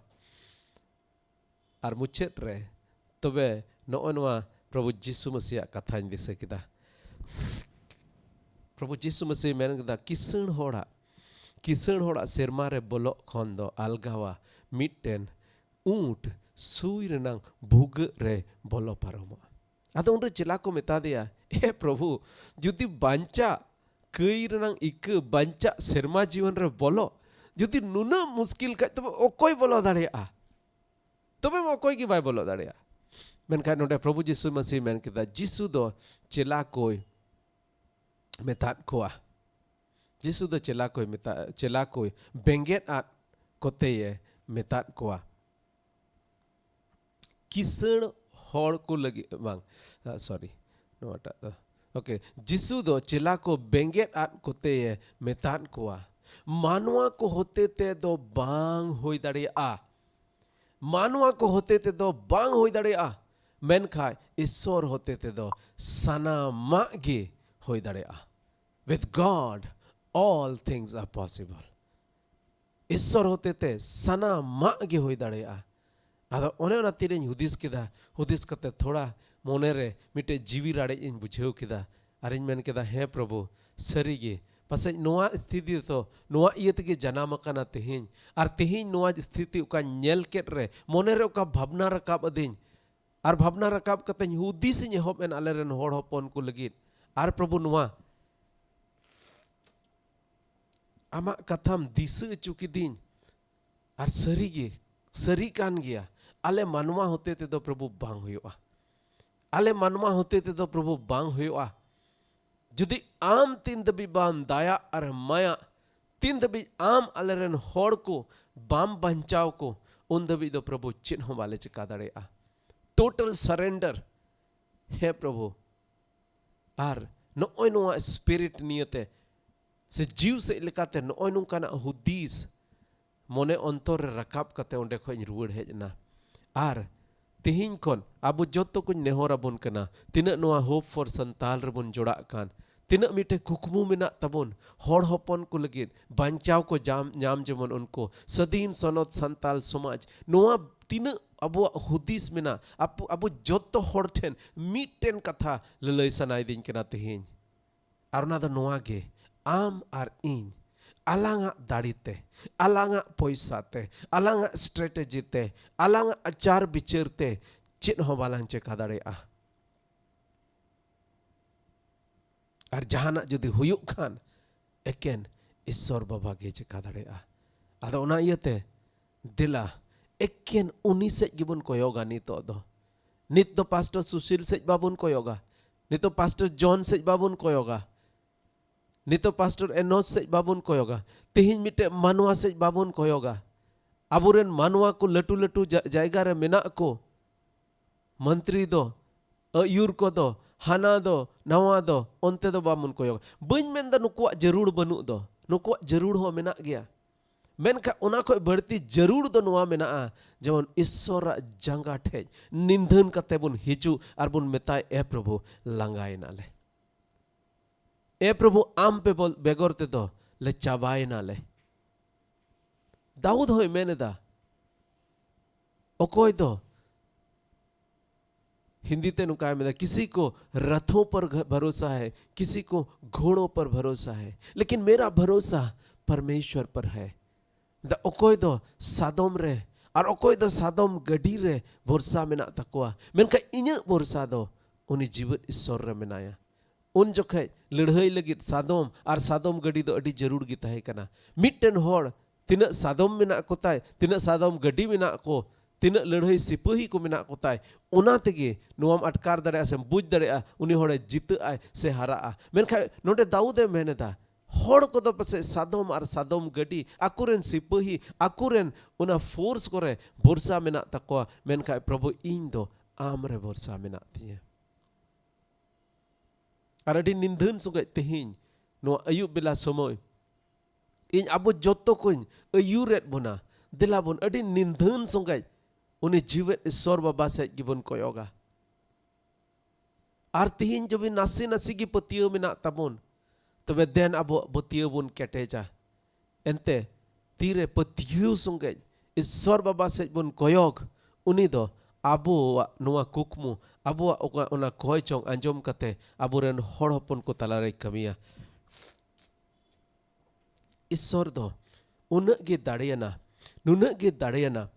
ᱟᱨ ᱢᱩᱪᱟᱹᱫ ᱨᱮ ᱛᱚᱵᱮ ᱱᱚᱜᱼᱚᱭ ᱱᱚᱣᱟ ᱯᱨᱚᱵᱷᱩ ᱡᱤᱥᱩ ᱢᱟᱹᱥᱤᱭᱟᱜ ᱠᱟᱛᱷᱟᱧ ᱫᱤᱥᱟᱹ ᱠᱮᱫᱟ᱾ ᱯᱨᱚᱵᱷᱩ ᱡᱤᱥᱩ ᱢᱟᱹᱥᱤ ᱢᱮᱱ ᱠᱮᱫᱟ, ᱠᱤᱥᱟᱹᱬ ᱦᱚᱲᱟᱜ, ᱠᱤᱥᱟᱹᱬ ᱦᱚᱲᱟᱜ ᱥᱮᱨᱢᱟ ᱨᱮ ᱵᱚᱞᱚᱜ ᱠᱷᱚᱱ ᱫᱚ ᱟᱞᱜᱟᱣᱟ ᱢᱤᱫᱴᱮᱱ ᱩᱸᱴ ᱥᱩᱭ ᱨᱮᱱᱟᱝ ᱵᱷᱩᱜᱟᱹᱜ ᱨᱮ ᱵᱚᱞᱚ ᱯᱟᱨᱚᱢᱚᱜᱼᱟ᱾ ᱟᱫᱚ ᱩᱱᱨᱮ ᱪᱮᱞᱟ ᱠᱚ ᱢᱮᱛᱟ ᱫᱮᱭᱟ, ᱮ ᱯᱨᱚᱵᱷᱩ, ᱡᱩᱫᱤ ᱵᱟᱧᱪᱟᱜ ᱠᱟᱹᱭ ᱨᱮᱱᱟᱝ ᱤᱠᱟᱹ, ᱵᱟᱧᱪᱟᱜ ᱥᱮᱨᱢᱟ ᱡᱤᱭᱚᱱ ᱨᱮ ᱵᱚᱞᱚ, ᱡᱩᱫᱤ ᱱᱩᱱᱟᱹᱜ ᱢᱩᱥᱠᱤᱞ ᱠᱷᱟᱡ, ᱛᱚᱵᱮ ᱚᱠᱚᱭ ᱵᱚᱞᱚ ᱫᱟᱲᱮᱭᱟᱜᱼᱟ? ᱛᱚᱵᱮ ᱢᱟ ᱚᱠᱚᱭ ᱜᱮ ᱵᱟᱭ ᱵᱚᱞᱚ ᱫᱟᱲᱮᱭᱟᱜᱼᱟ᱾ ᱢᱮᱱᱠᱷᱟᱱ ᱱᱚᱰᱮ ᱯᱨᱚᱵᱷᱩ ᱡᱤᱥᱩ ᱢᱟᱹᱥᱤ ᱢᱮᱱ ᱠᱮᱫᱟ, ᱡᱤᱥᱩ ᱫᱚ ᱪᱮᱞᱟ ᱠᱚᱭ ᱢᱮᱛᱟᱫ ᱠᱚᱣᱟ᱾ ᱡᱤᱥᱩ ᱫᱚ ᱪᱮᱞᱟ ᱠᱚᱭ ᱢᱮᱛᱟ, ᱪᱮᱞᱟ ᱠᱚᱭ ᱵᱮᱸᱜᱮᱫ ᱟᱫ ᱠᱚᱛᱮᱭᱮ ᱢᱮᱛᱟᱫ ᱠᱚᱣᱟ᱾ ᱠᱤᱥᱟᱹᱬ ᱦᱚᱲ ᱠᱚ ᱞᱟᱹᱜᱤᱫ, ᱵᱟᱝ, ᱥᱚᱨᱤ, ᱱᱚᱣᱟᱴᱟᱜ ᱫᱚ, ᱳᱠᱮ, ᱡᱤᱥᱩ ᱫᱚ ᱪᱮᱞᱟ ᱠᱚ ᱵᱮᱸᱜᱮᱫ ᱟᱫ ᱠᱚᱛᱮᱭᱮ ᱢᱮᱛᱟᱫ ᱠᱚᱣᱟ, ᱢᱟᱱᱣᱟ ᱠᱚ ᱦᱚᱛᱮ ᱛᱮ ᱫᱚ ᱵᱟᱝ ᱦᱩᱭ ᱫᱟᱲᱮᱭᱟᱜᱼᱟ, ᱢᱟᱱᱣᱟ ᱠᱚ ᱦᱚᱛᱮ ᱛᱮ ᱫᱚ ᱵᱟᱝ ᱦᱩᱭ ᱫᱟᱲᱮᱭᱟᱜᱼᱟ, ᱢᱮᱱᱠᱷᱟᱱ ᱤᱥᱥᱚᱨ ᱦᱚᱛᱮ ᱛᱮ ᱫᱚ ᱥᱟᱱᱟᱢᱟᱜ ᱜᱮ ᱦᱩᱭ ᱫᱟᱲᱮᱭᱟᱜᱼᱟ᱾ With God, all things are possible. ᱤᱥᱥᱚᱨ ᱦᱚᱛᱮ ᱛᱮ ᱥᱟᱱᱟᱢᱟᱜ ᱜᱮ ᱦᱩᱭ ᱫᱟᱲᱮᱭᱟᱜᱼᱟ᱾ ᱟᱫᱚ ᱚᱱᱮ ᱚᱱᱟ ᱛᱤᱨᱮᱧ ᱦᱩᱫᱤᱥ ᱠᱮᱫᱟ, ᱦᱩᱫᱤᱥ ᱠᱟᱛᱮ ᱛᱷᱚᱲᱟ ᱢᱚᱱᱮ ᱨᱮ ᱢᱤᱫᱴᱮᱡ ᱡᱤᱣᱤ ᱨᱟᱲᱮᱡ ᱤᱧ ᱵᱩᱡᱷᱟᱹᱣ ᱠᱮᱫᱟ᱾ ᱟᱨᱤᱧ ᱢᱮᱱ ᱠᱮᱫᱟ, ᱦᱮᱸ ᱯᱨᱚᱵᱷᱩ, ᱥᱟᱹᱨᱤ ᱜᱮ, ᱯᱟᱥᱮᱡ ᱱᱚᱣᱟ ᱥᱛᱷᱤᱛᱤ ᱫᱚ ᱱᱚᱣᱟ ᱤᱭᱟᱹ ᱛᱮᱜᱮ ᱡᱟᱱᱟᱢ ᱟᱠᱟᱱᱟ ᱛᱮᱦᱮᱧ᱾ ᱟᱨ ᱛᱮᱦᱮᱧ ᱱᱚᱣᱟ ᱥᱛᱷᱤᱛᱤ ᱚᱠᱟᱧ ᱧᱮᱞ ᱠᱮᱫ ᱨᱮ, ᱢᱚᱱᱮ ᱨᱮ ᱚᱠᱟ ᱵᱷᱟᱵᱽᱱᱟ ᱨᱟᱠᱟᱵ ᱟᱹᱫᱤᱧ, ᱟᱨ ᱵᱷᱟᱵᱽᱱᱟ ᱨᱟᱠᱟᱵ ᱠᱟᱛᱮᱧ ᱦᱩᱫᱤᱥᱤᱧ ᱮᱦᱚᱵ ᱮᱱ ᱟᱞᱮ ᱨᱮᱱ ᱦᱚᱲ ᱦᱚᱯᱚᱱ ᱠᱚ ᱞᱟᱹᱜᱤᱫ᱾ ᱟᱨ ᱯᱨᱚᱵᱷᱩ, ᱱᱚᱣᱟ ᱟᱢᱟᱜ ᱠᱟᱛᱷᱟᱢ ᱫᱤᱥᱟᱹ ᱦᱚᱪᱚ ᱠᱤᱫᱤᱧ᱾ ᱟᱨ ᱥᱟᱹᱨᱤ ᱜᱮ, ᱥᱟᱹᱨᱤ ᱠᱟᱱ ᱜᱮᱭᱟ, ᱟᱞᱮ ᱢᱟᱱᱣᱟ ᱦᱚᱛᱮ ᱛᱮᱫᱚ ᱯᱨᱚᱵᱷᱩ ᱵᱟᱝ ᱦᱩᱭᱩᱜᱼᱟ᱾ ᱟᱞᱮ ᱢᱟᱱᱣᱟ ᱦᱚᱛᱮ ᱛᱮᱫᱚ ᱯᱨᱚᱵᱷᱩ ᱵᱟᱝ ᱦᱩᱭᱩᱜᱼᱟ᱾ ᱡᱩᱫᱤ ᱟᱢ ᱛᱤᱱ ᱫᱷᱟᱹᱵᱤᱡ ᱵᱟᱢ ᱫᱟᱭᱟ ᱟᱨ ᱢᱟᱭᱟ, ᱛᱤᱱ ᱫᱷᱟᱹᱵᱤᱡ ᱟᱢ ᱟᱞᱮ ᱨᱮᱱ ᱦᱚᱲ ᱠᱚ ᱵᱟᱢ ᱵᱟᱧᱪᱟᱣ ᱠᱚ, ᱩᱱ ᱫᱷᱟᱹᱵᱤᱡ ᱫᱚ ᱯᱨᱚᱵᱷᱩ ᱪᱮᱫ ᱦᱚᱸ ᱵᱟᱞᱮ ᱪᱤᱠᱟ ᱫᱟᱲᱮᱭᱟᱜᱼᱟ᱾ Total surrender᱾ ᱦᱮᱸ ᱯᱨᱚᱵᱷᱩ, ᱟᱨ ᱱᱚᱜᱼᱚᱭ ᱱᱚᱣᱟ spirit ᱱᱤᱭᱟᱹᱛᱮ ᱥᱮ ᱡᱤᱣ ᱥᱮᱫ ᱞᱮᱠᱟᱛᱮ ᱱᱚᱜᱼᱚᱭ ᱱᱚᱝᱠᱟᱱᱟᱜ ᱦᱩᱫᱤᱥ ᱢᱚᱱᱮ ᱚᱱᱛᱚᱨ ᱨᱮ ᱨᱟᱠᱟᱵ ᱠᱟᱛᱮ ᱚᱸᱰᱮ ᱠᱷᱚᱱ ᱤᱧ ᱨᱩᱣᱟᱹᱲ ᱦᱮᱡ ᱮᱱᱟ᱾ ᱟᱨ ᱛᱮᱦᱮᱧ ᱠᱷᱚᱱ ᱟᱵᱚ ᱡᱚᱛᱚ ᱠᱚᱧ ᱱᱮᱦᱚᱨ ᱟᱵᱚᱱ ᱠᱟᱱᱟ, ᱛᱤᱱᱟᱹᱜ ᱱᱚᱣᱟ Hope for Santal ᱨᱮᱵᱚᱱ ᱡᱚᱲᱟᱜ ᱠᱟᱱ, ᱛᱤᱱᱟᱹᱜ ᱢᱤᱫᱴᱮᱱ ᱠᱩᱠᱢᱩ ᱢᱮᱱᱟᱜ ᱛᱟᱵᱚᱱ ᱦᱚᱲ ᱦᱚᱯᱚᱱ ᱠᱚ ᱞᱟᱹᱜᱤᱫ ᱵᱟᱧᱪᱟᱣ ᱠᱚ ᱡᱟᱢ-, ᱧᱟᱢ ᱡᱮᱢᱚᱱ ᱩᱱᱠᱩ ᱥᱟᱹᱫᱷᱤᱱ ᱥᱚᱱᱚᱛ ᱥᱟᱱᱛᱟᱞ ᱥᱚᱢᱟᱡᱽ, ᱱᱚᱣᱟ ᱛᱤᱱᱟᱹᱜ ᱟᱵᱚᱣᱟᱜ ᱦᱩᱫᱤᱥ ᱢᱮᱱᱟᱜ, ᱟᱯ-, ᱟᱵᱚ ᱡᱚᱛᱚ ᱦᱚᱲ ᱴᱷᱮᱱ ᱢᱤᱫᱴᱮᱱ ᱠᱟᱛᱷᱟ ᱞᱟᱹᱞᱟᱹᱭ ᱥᱟᱱᱟᱭᱤᱫᱤᱧ ᱠᱟᱱᱟ ᱛᱮᱦᱮᱧ᱾ ᱟᱨ ᱚᱱᱟ ᱫᱚ ᱱᱚᱣᱟ ᱜᱮ, ᱟᱢ ᱟᱨ ᱤᱧ ᱟᱞᱟᱝᱟᱜ ᱫᱟᱲᱮᱛᱮ, ᱟᱞᱟᱝᱟᱜ ᱯᱚᱭᱥᱟ ᱛᱮ, ᱟᱞᱟᱝᱟᱜ strategy ᱛᱮ, ᱟᱞᱟᱝᱟᱜ ᱟᱪᱟᱨ ᱵᱤᱪᱟᱹᱨ ᱛᱮ ᱪᱮᱫ ᱦᱚᱸ ᱵᱟᱞᱟᱝ ᱪᱮᱠᱟ ᱫᱟᱲᱮᱭᱟᱜᱼᱟ᱾ ᱟᱨ ᱡᱟᱦᱟᱱᱟᱜ ᱡᱩᱫᱤ ᱦᱩᱭᱩᱜ ᱠᱷᱟᱱ, ᱮᱠᱮᱱ ᱤᱥᱥᱚᱨ ᱵᱟᱵᱟ ᱜᱮ ᱪᱮᱠᱟ ᱫᱟᱲᱮᱭᱟᱜᱼᱟ᱾ ᱟᱫᱚ ᱚᱱᱟ ᱤᱭᱟᱹᱛᱮ ᱫᱮᱞᱟ, ᱮᱠᱮᱱ ᱩᱱᱤ ᱥᱮᱫ ᱜᱮᱵᱚᱱ ᱠᱚᱭᱚᱜᱟ ᱱᱤᱛᱚᱜ ᱫᱚ᱾ ᱱᱤᱛ ᱫᱚ ᱯᱟᱥᱴᱚᱨ ᱥᱩᱥᱤᱞ ᱥᱮᱫ ᱵᱟᱵᱚᱱ ᱠᱚᱭᱚᱜᱟ, ᱱᱤᱛᱚᱜ ᱯᱟᱥᱴᱚᱨ ᱡᱚᱱ ᱥᱮᱫ ᱵᱟᱵᱚᱱ ᱠᱚᱭᱚᱜᱟ, ᱱᱤᱛᱚᱜ ᱯᱟᱥᱴᱚᱨ ᱮᱱᱚᱥ ᱥᱮᱫ ᱵᱟᱵᱚᱱ ᱠᱚᱭᱚᱜᱟ, ᱛᱮᱦᱮᱧ ᱢᱤᱫᱴᱮᱡ ᱢᱟᱱᱣᱟ ᱥᱮᱫ ᱵᱟᱵᱚᱱ ᱠᱚᱭᱚᱜᱟ᱾ ᱟᱵᱚᱨᱮᱱ ᱢᱟᱱᱣᱟ ᱠᱚ ᱞᱟᱹᱴᱩ ᱞᱟᱹᱴᱩ ᱡᱟ-, ᱡᱟᱭᱜᱟ ᱨᱮ ᱢᱮᱱᱟᱜ ᱠᱚ, ᱢᱚᱱᱛᱨᱤ ᱫᱚ, ᱟᱹᱭᱩᱨ ᱠᱚᱫᱚ, ᱦᱟᱱᱟ ᱫᱚ, ᱱᱟᱣᱟ ᱫᱚ, ᱚᱱᱛᱮ ᱫᱚ ᱵᱟᱵᱚᱱ ᱠᱚᱭᱚᱜᱟ᱾ ᱵᱟᱹᱧ ᱢᱮᱱᱫᱟ ᱱᱩᱠᱩᱣᱟᱜ ᱡᱟᱹᱨᱩᱲ ᱵᱟᱹᱱᱩᱜ ᱫᱚ, ᱱᱩᱠᱩᱣᱟᱜ ᱡᱟᱹᱨᱩᱲ ᱦᱚᱸ ᱢᱮᱱᱟᱜ ᱜᱮᱭᱟ᱾ ᱢᱮᱱᱠᱷᱟᱱ ᱚᱱᱟ ᱠᱷᱚᱱ ᱵᱟᱹᱲᱛᱤ ᱡᱟᱹᱨᱩᱲ ᱫᱚ ᱱᱚᱣᱟ ᱢᱮᱱᱟᱜᱼᱟ, ᱡᱮᱢᱚᱱ ᱤᱥᱥᱚᱨᱟᱜ ᱡᱟᱸᱜᱟ ᱴᱷᱮᱡ ᱱᱤᱫᱷᱟᱹᱱ ᱠᱟᱛᱮ ᱵᱚᱱ ᱦᱤᱡᱩᱜ ᱟᱨ ᱵᱚᱱ ᱢᱮᱛᱟᱭ, "ᱮ ᱯᱨᱚᱵᱷᱩ, ᱞᱟᱸᱜᱟᱭᱮᱱᱟᱞᱮ᱾ ᱮ ᱯᱨᱚᱵᱷᱩ, ᱟᱢ ᱵᱮᱵᱚᱞ-, ᱵᱮᱜᱚᱨ ᱛᱮᱫᱚ ᱞᱮ ᱪᱟᱵᱟᱭᱮᱱᱟᱞᱮ᱾" ᱫᱟᱣᱩᱫ ᱦᱚᱸᱭ ᱢᱮᱱ ᱮᱫᱟ, ᱚᱠᱚᱭ ᱫᱚ ᱦᱤᱱᱫᱤ ᱛᱮ ᱱᱚᱝᱠᱟᱭ ᱢᱮᱱᱫᱟ, "किसी को रथों पर घ-, भरोसा है, किसी को घोड़ों पर भरोसा है, लेकिन मेरा भरोसा परमेश्वर पर है।" ᱢᱮᱱᱫᱟ, ᱚᱠᱚᱭ ᱫᱚ ᱥᱟᱫᱚᱢ ᱨᱮ ᱟᱨ ᱚᱠᱚᱭ ᱫᱚ ᱥᱟᱫᱚᱢ ᱜᱟᱹᱰᱤ ᱨᱮ ᱵᱷᱚᱨᱥᱟ ᱢᱮᱱᱟᱜ ᱛᱟᱠᱚᱣᱟ, ᱢᱮᱱᱠᱷᱟᱱ ᱤᱧᱟᱹᱜ ᱵᱷᱚᱨᱥᱟ ᱫᱚ ᱩᱱᱤ ᱡᱤᱣᱮᱫ ᱤᱥᱥᱚᱨ ᱨᱮ ᱢᱮᱱᱟᱭᱟ᱾ ᱩᱱ ᱡᱚᱠᱷᱮᱡ ᱞᱟᱹᱲᱦᱟᱹᱭ ᱞᱟᱹᱜᱤᱫ ᱥᱟᱫᱚᱢ ᱟᱨ ᱥᱟᱫᱚᱢ ᱜᱟᱹᱰᱤ ᱫᱚ ᱟᱹᱰᱤ ᱡᱟᱹᱨᱩᱲ ᱜᱮ ᱛᱟᱦᱮᱸ ᱠᱟᱱᱟ᱾ ᱢᱤᱫᱴᱮᱱ ᱦᱚᱲ ᱛᱤᱱᱟᱹᱜ ᱥᱟᱫᱚᱢ ᱢᱮᱱᱟᱜ ᱠᱚᱛᱟᱭ, ᱛᱤᱱᱟᱹᱜ ᱥᱟᱫᱚᱢ ᱜᱟᱹᱰᱤ ᱢᱮᱱᱟᱜ ᱠᱚ, ᱛᱤᱱᱟᱹᱜ ᱞᱟᱹᱲᱦᱟᱹᱭ ᱥᱤᱯᱟᱹᱦᱤ ᱠᱚ ᱢᱮᱱᱟᱜ ᱠᱚᱛᱟᱭ, ᱚᱱᱟ ᱛᱮᱜᱮ ᱱᱚᱣᱟᱢ ᱟᱴᱠᱟᱨ ᱫᱟᱲᱮᱭᱟᱜᱼᱟ ᱥᱮᱢ ᱵᱩᱡᱽ ᱫᱟᱲᱮᱭᱟᱜᱼᱟ ᱩᱱᱤ ᱦᱚᱲᱮ ᱡᱤᱛᱟᱹᱜ ᱟᱭ ᱥᱮ ᱦᱟᱨᱟᱜᱼᱟ᱾ ᱢᱮᱱᱠᱷᱟᱱ ᱱᱚᱰᱮ ᱫᱟᱣᱩᱫ ᱮ ᱢᱮᱱ ᱮᱫᱟ, ᱦᱚᱲ ᱠᱚᱫᱚ ᱯᱟᱥᱮᱡ ᱥᱟᱫᱚᱢ ᱟᱨ ᱥᱟᱫᱚᱢ ᱜᱟᱹᱰᱤ, ᱟᱠᱚᱨᱮᱱ ᱥᱤᱯᱟᱹᱦᱤ, ᱟᱠᱚᱨᱮᱱ ᱚᱱᱟ force ᱠᱚᱨᱮ ᱵᱷᱚᱨᱥᱟ ᱢᱮᱱᱟᱜ ᱛᱟᱠᱚᱣᱟ, ᱢᱮᱱᱠᱷᱟᱱ ᱯᱨᱚᱵᱷᱩ, ᱤᱧ ᱫᱚ ᱟᱢ ᱨᱮ ᱵᱷᱚᱨᱥᱟ ᱢᱮᱱᱟᱜ ᱛᱤᱧᱟᱹ᱾ ᱟᱨ ᱟᱹᱰᱤ ᱱᱤᱫᱷᱟᱹᱱ ᱥᱚᱸᱜᱮ ᱛᱮᱦᱮᱧ ᱱᱚᱣᱟ ᱟᱹᱭᱩᱵ ᱵᱮᱞᱟ ᱥᱚᱢᱚᱭ ᱤᱧ ᱟᱵᱚ ᱡᱚᱛᱚ ᱠᱚᱧ ᱟᱹᱭᱩᱨᱮᱫ ᱵᱚᱱᱟ᱾ ᱫᱮᱞᱟ ᱵᱚᱱ ᱟᱹᱰᱤ ᱱᱤᱫᱷᱟᱹᱱ ᱥᱚᱸᱜᱮᱡ ᱩᱱᱤ ᱡᱤᱣᱮᱫ ᱤᱥᱥᱚᱨ ᱵᱟᱵᱟ ᱥᱮᱫ ᱜᱮᱵᱚᱱ ᱠᱚᱭᱚᱜᱟ᱾ ᱟᱨ ᱛᱤᱦᱤᱧ ᱡᱩᱫᱤ ᱱᱟᱥᱮ ᱱᱟᱥᱮ ᱜᱮ ᱯᱟᱹᱛᱭᱟᱹᱣ ᱢᱮᱱᱟᱜ ᱛᱟᱵᱚᱱ, ᱛᱚᱵᱮ ᱫᱮᱱ ᱟᱵᱚᱣᱟᱜ ᱯᱟᱹᱛᱭᱟᱹᱣ ᱵᱚᱱ ᱠᱮᱴᱮᱡᱟ᱾ ᱮᱱᱛᱮ ᱛᱤᱨᱮ ᱯᱟᱹᱛᱭᱟᱹᱣ ᱥᱚᱸᱜᱮᱡ ᱤᱥᱥᱚᱨ ᱵᱟᱵᱟ ᱥᱮᱫ ᱵᱚᱱ ᱠᱚᱭᱚᱜ, ᱩᱱᱤ ᱫᱚ ᱟᱵᱚᱣᱟᱜ ᱱᱚᱣᱟ ᱠᱩᱠᱢᱩ, ᱟᱵᱚᱣᱟᱜ ᱚᱠᱟ, ᱚᱱᱟ ᱠᱚᱭ ᱪᱚᱝ ᱟᱸᱡᱚᱢ ᱠᱟᱛᱮ ᱟᱵᱚᱨᱮᱱ ᱦᱚᱲ ᱦᱚᱯᱚᱱ ᱠᱚ ᱛᱟᱞᱟᱨᱮᱭ ᱠᱟᱹᱢᱤᱭᱟ᱾ ᱤᱥᱥᱚᱨ ᱫᱚ ᱩᱱᱟᱹᱜ ᱜᱮ ᱫᱟᱲᱮᱭᱟᱱᱟ, ᱱᱩᱱᱟᱹᱜ ᱜᱮ ᱫᱟᱲᱮᱭᱟᱱᱟ,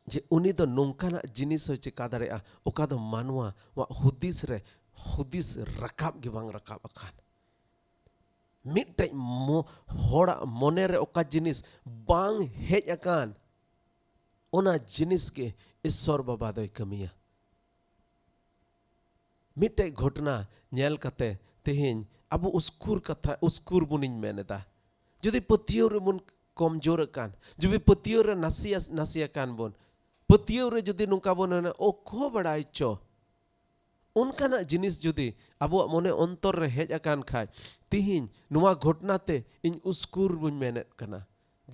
ᱡᱮ ᱩᱱᱤ ᱫᱚ ᱱᱚᱝᱠᱟᱱᱟᱜ ᱡᱤᱱᱤᱥ ᱦᱚᱸᱭ ᱪᱮᱠᱟ ᱫᱟᱲᱮᱭᱟᱜᱼᱟ, ᱚᱠᱟ ᱫᱚ ᱢᱟᱱᱣᱟ ᱣᱟᱜ ᱦᱩᱫᱤᱥ ᱨᱮ, ᱦᱩᱫᱤᱥ ᱨᱟᱠᱟᱵ ᱜᱮ ᱵᱟᱝ ᱨᱟᱠᱟᱵ ᱟᱠᱟᱱ᱾ ᱢᱤᱫᱴᱮᱡ ᱢᱚ-, ᱦᱚᱲᱟᱜ ᱢᱚᱱᱮ ᱨᱮ ᱚᱠᱟ ᱡᱤᱱᱤᱥ ᱵᱟᱝ ᱦᱮᱡ ᱟᱠᱟᱱ, ᱚᱱᱟ ᱡᱤᱱᱤᱥ ᱜᱮ ᱤᱥᱥᱚᱨ ᱵᱟᱵᱟ ᱫᱚᱭ ᱠᱟᱹᱢᱤᱭᱟ᱾ ᱢᱤᱫᱴᱮᱡ ᱜᱷᱚᱴᱱᱟ ᱧᱮᱞ ᱠᱟᱛᱮ ᱛᱮᱦᱮᱧ ᱟᱵᱚ ᱩᱥᱠᱩᱨ ᱠᱟᱛᱷᱟ, ᱩᱥᱠᱩᱨ ᱵᱚᱱᱤᱧ ᱢᱮᱱ ᱮᱫᱟ᱾ ᱡᱩᱫᱤ ᱯᱟᱹᱛᱭᱟᱹᱣ ᱨᱮᱵᱚᱱ ᱠᱚᱢᱡᱳᱨ ᱟᱠᱟᱱ, ᱡᱩᱫᱤ ᱯᱟᱹᱛᱭᱟᱹᱣ ᱨᱮ ᱱᱟᱥᱮᱭᱟ-, ᱱᱟᱥᱮ ᱟᱠᱟᱱ ᱵᱚᱱ, ᱯᱟᱹᱛᱭᱟᱹᱣ ᱨᱮ ᱡᱩᱫᱤ ᱱᱚᱝᱠᱟ ᱵᱚᱱ ᱢᱮᱱᱟ, "ᱚᱠᱚ ᱵᱟᱲᱟᱭ ᱪᱚ", ᱚᱱᱠᱟᱱᱟᱜ ᱡᱤᱱᱤᱥ ᱡᱩᱫᱤ ᱟᱵᱚᱣᱟᱜ ᱢᱚᱱᱮ ᱚᱱᱛᱚᱨ ᱨᱮ ᱦᱮᱡ ᱟᱠᱟᱱ ᱠᱷᱟᱡ, ᱛᱤᱦᱤᱧ ᱱᱚᱣᱟ ᱜᱷᱚᱴᱱᱟ ᱛᱮ ᱤᱧ ᱩᱥᱠᱩᱨ ᱵᱚᱱ ᱢᱮᱱᱮᱫ ᱠᱟᱱᱟ᱾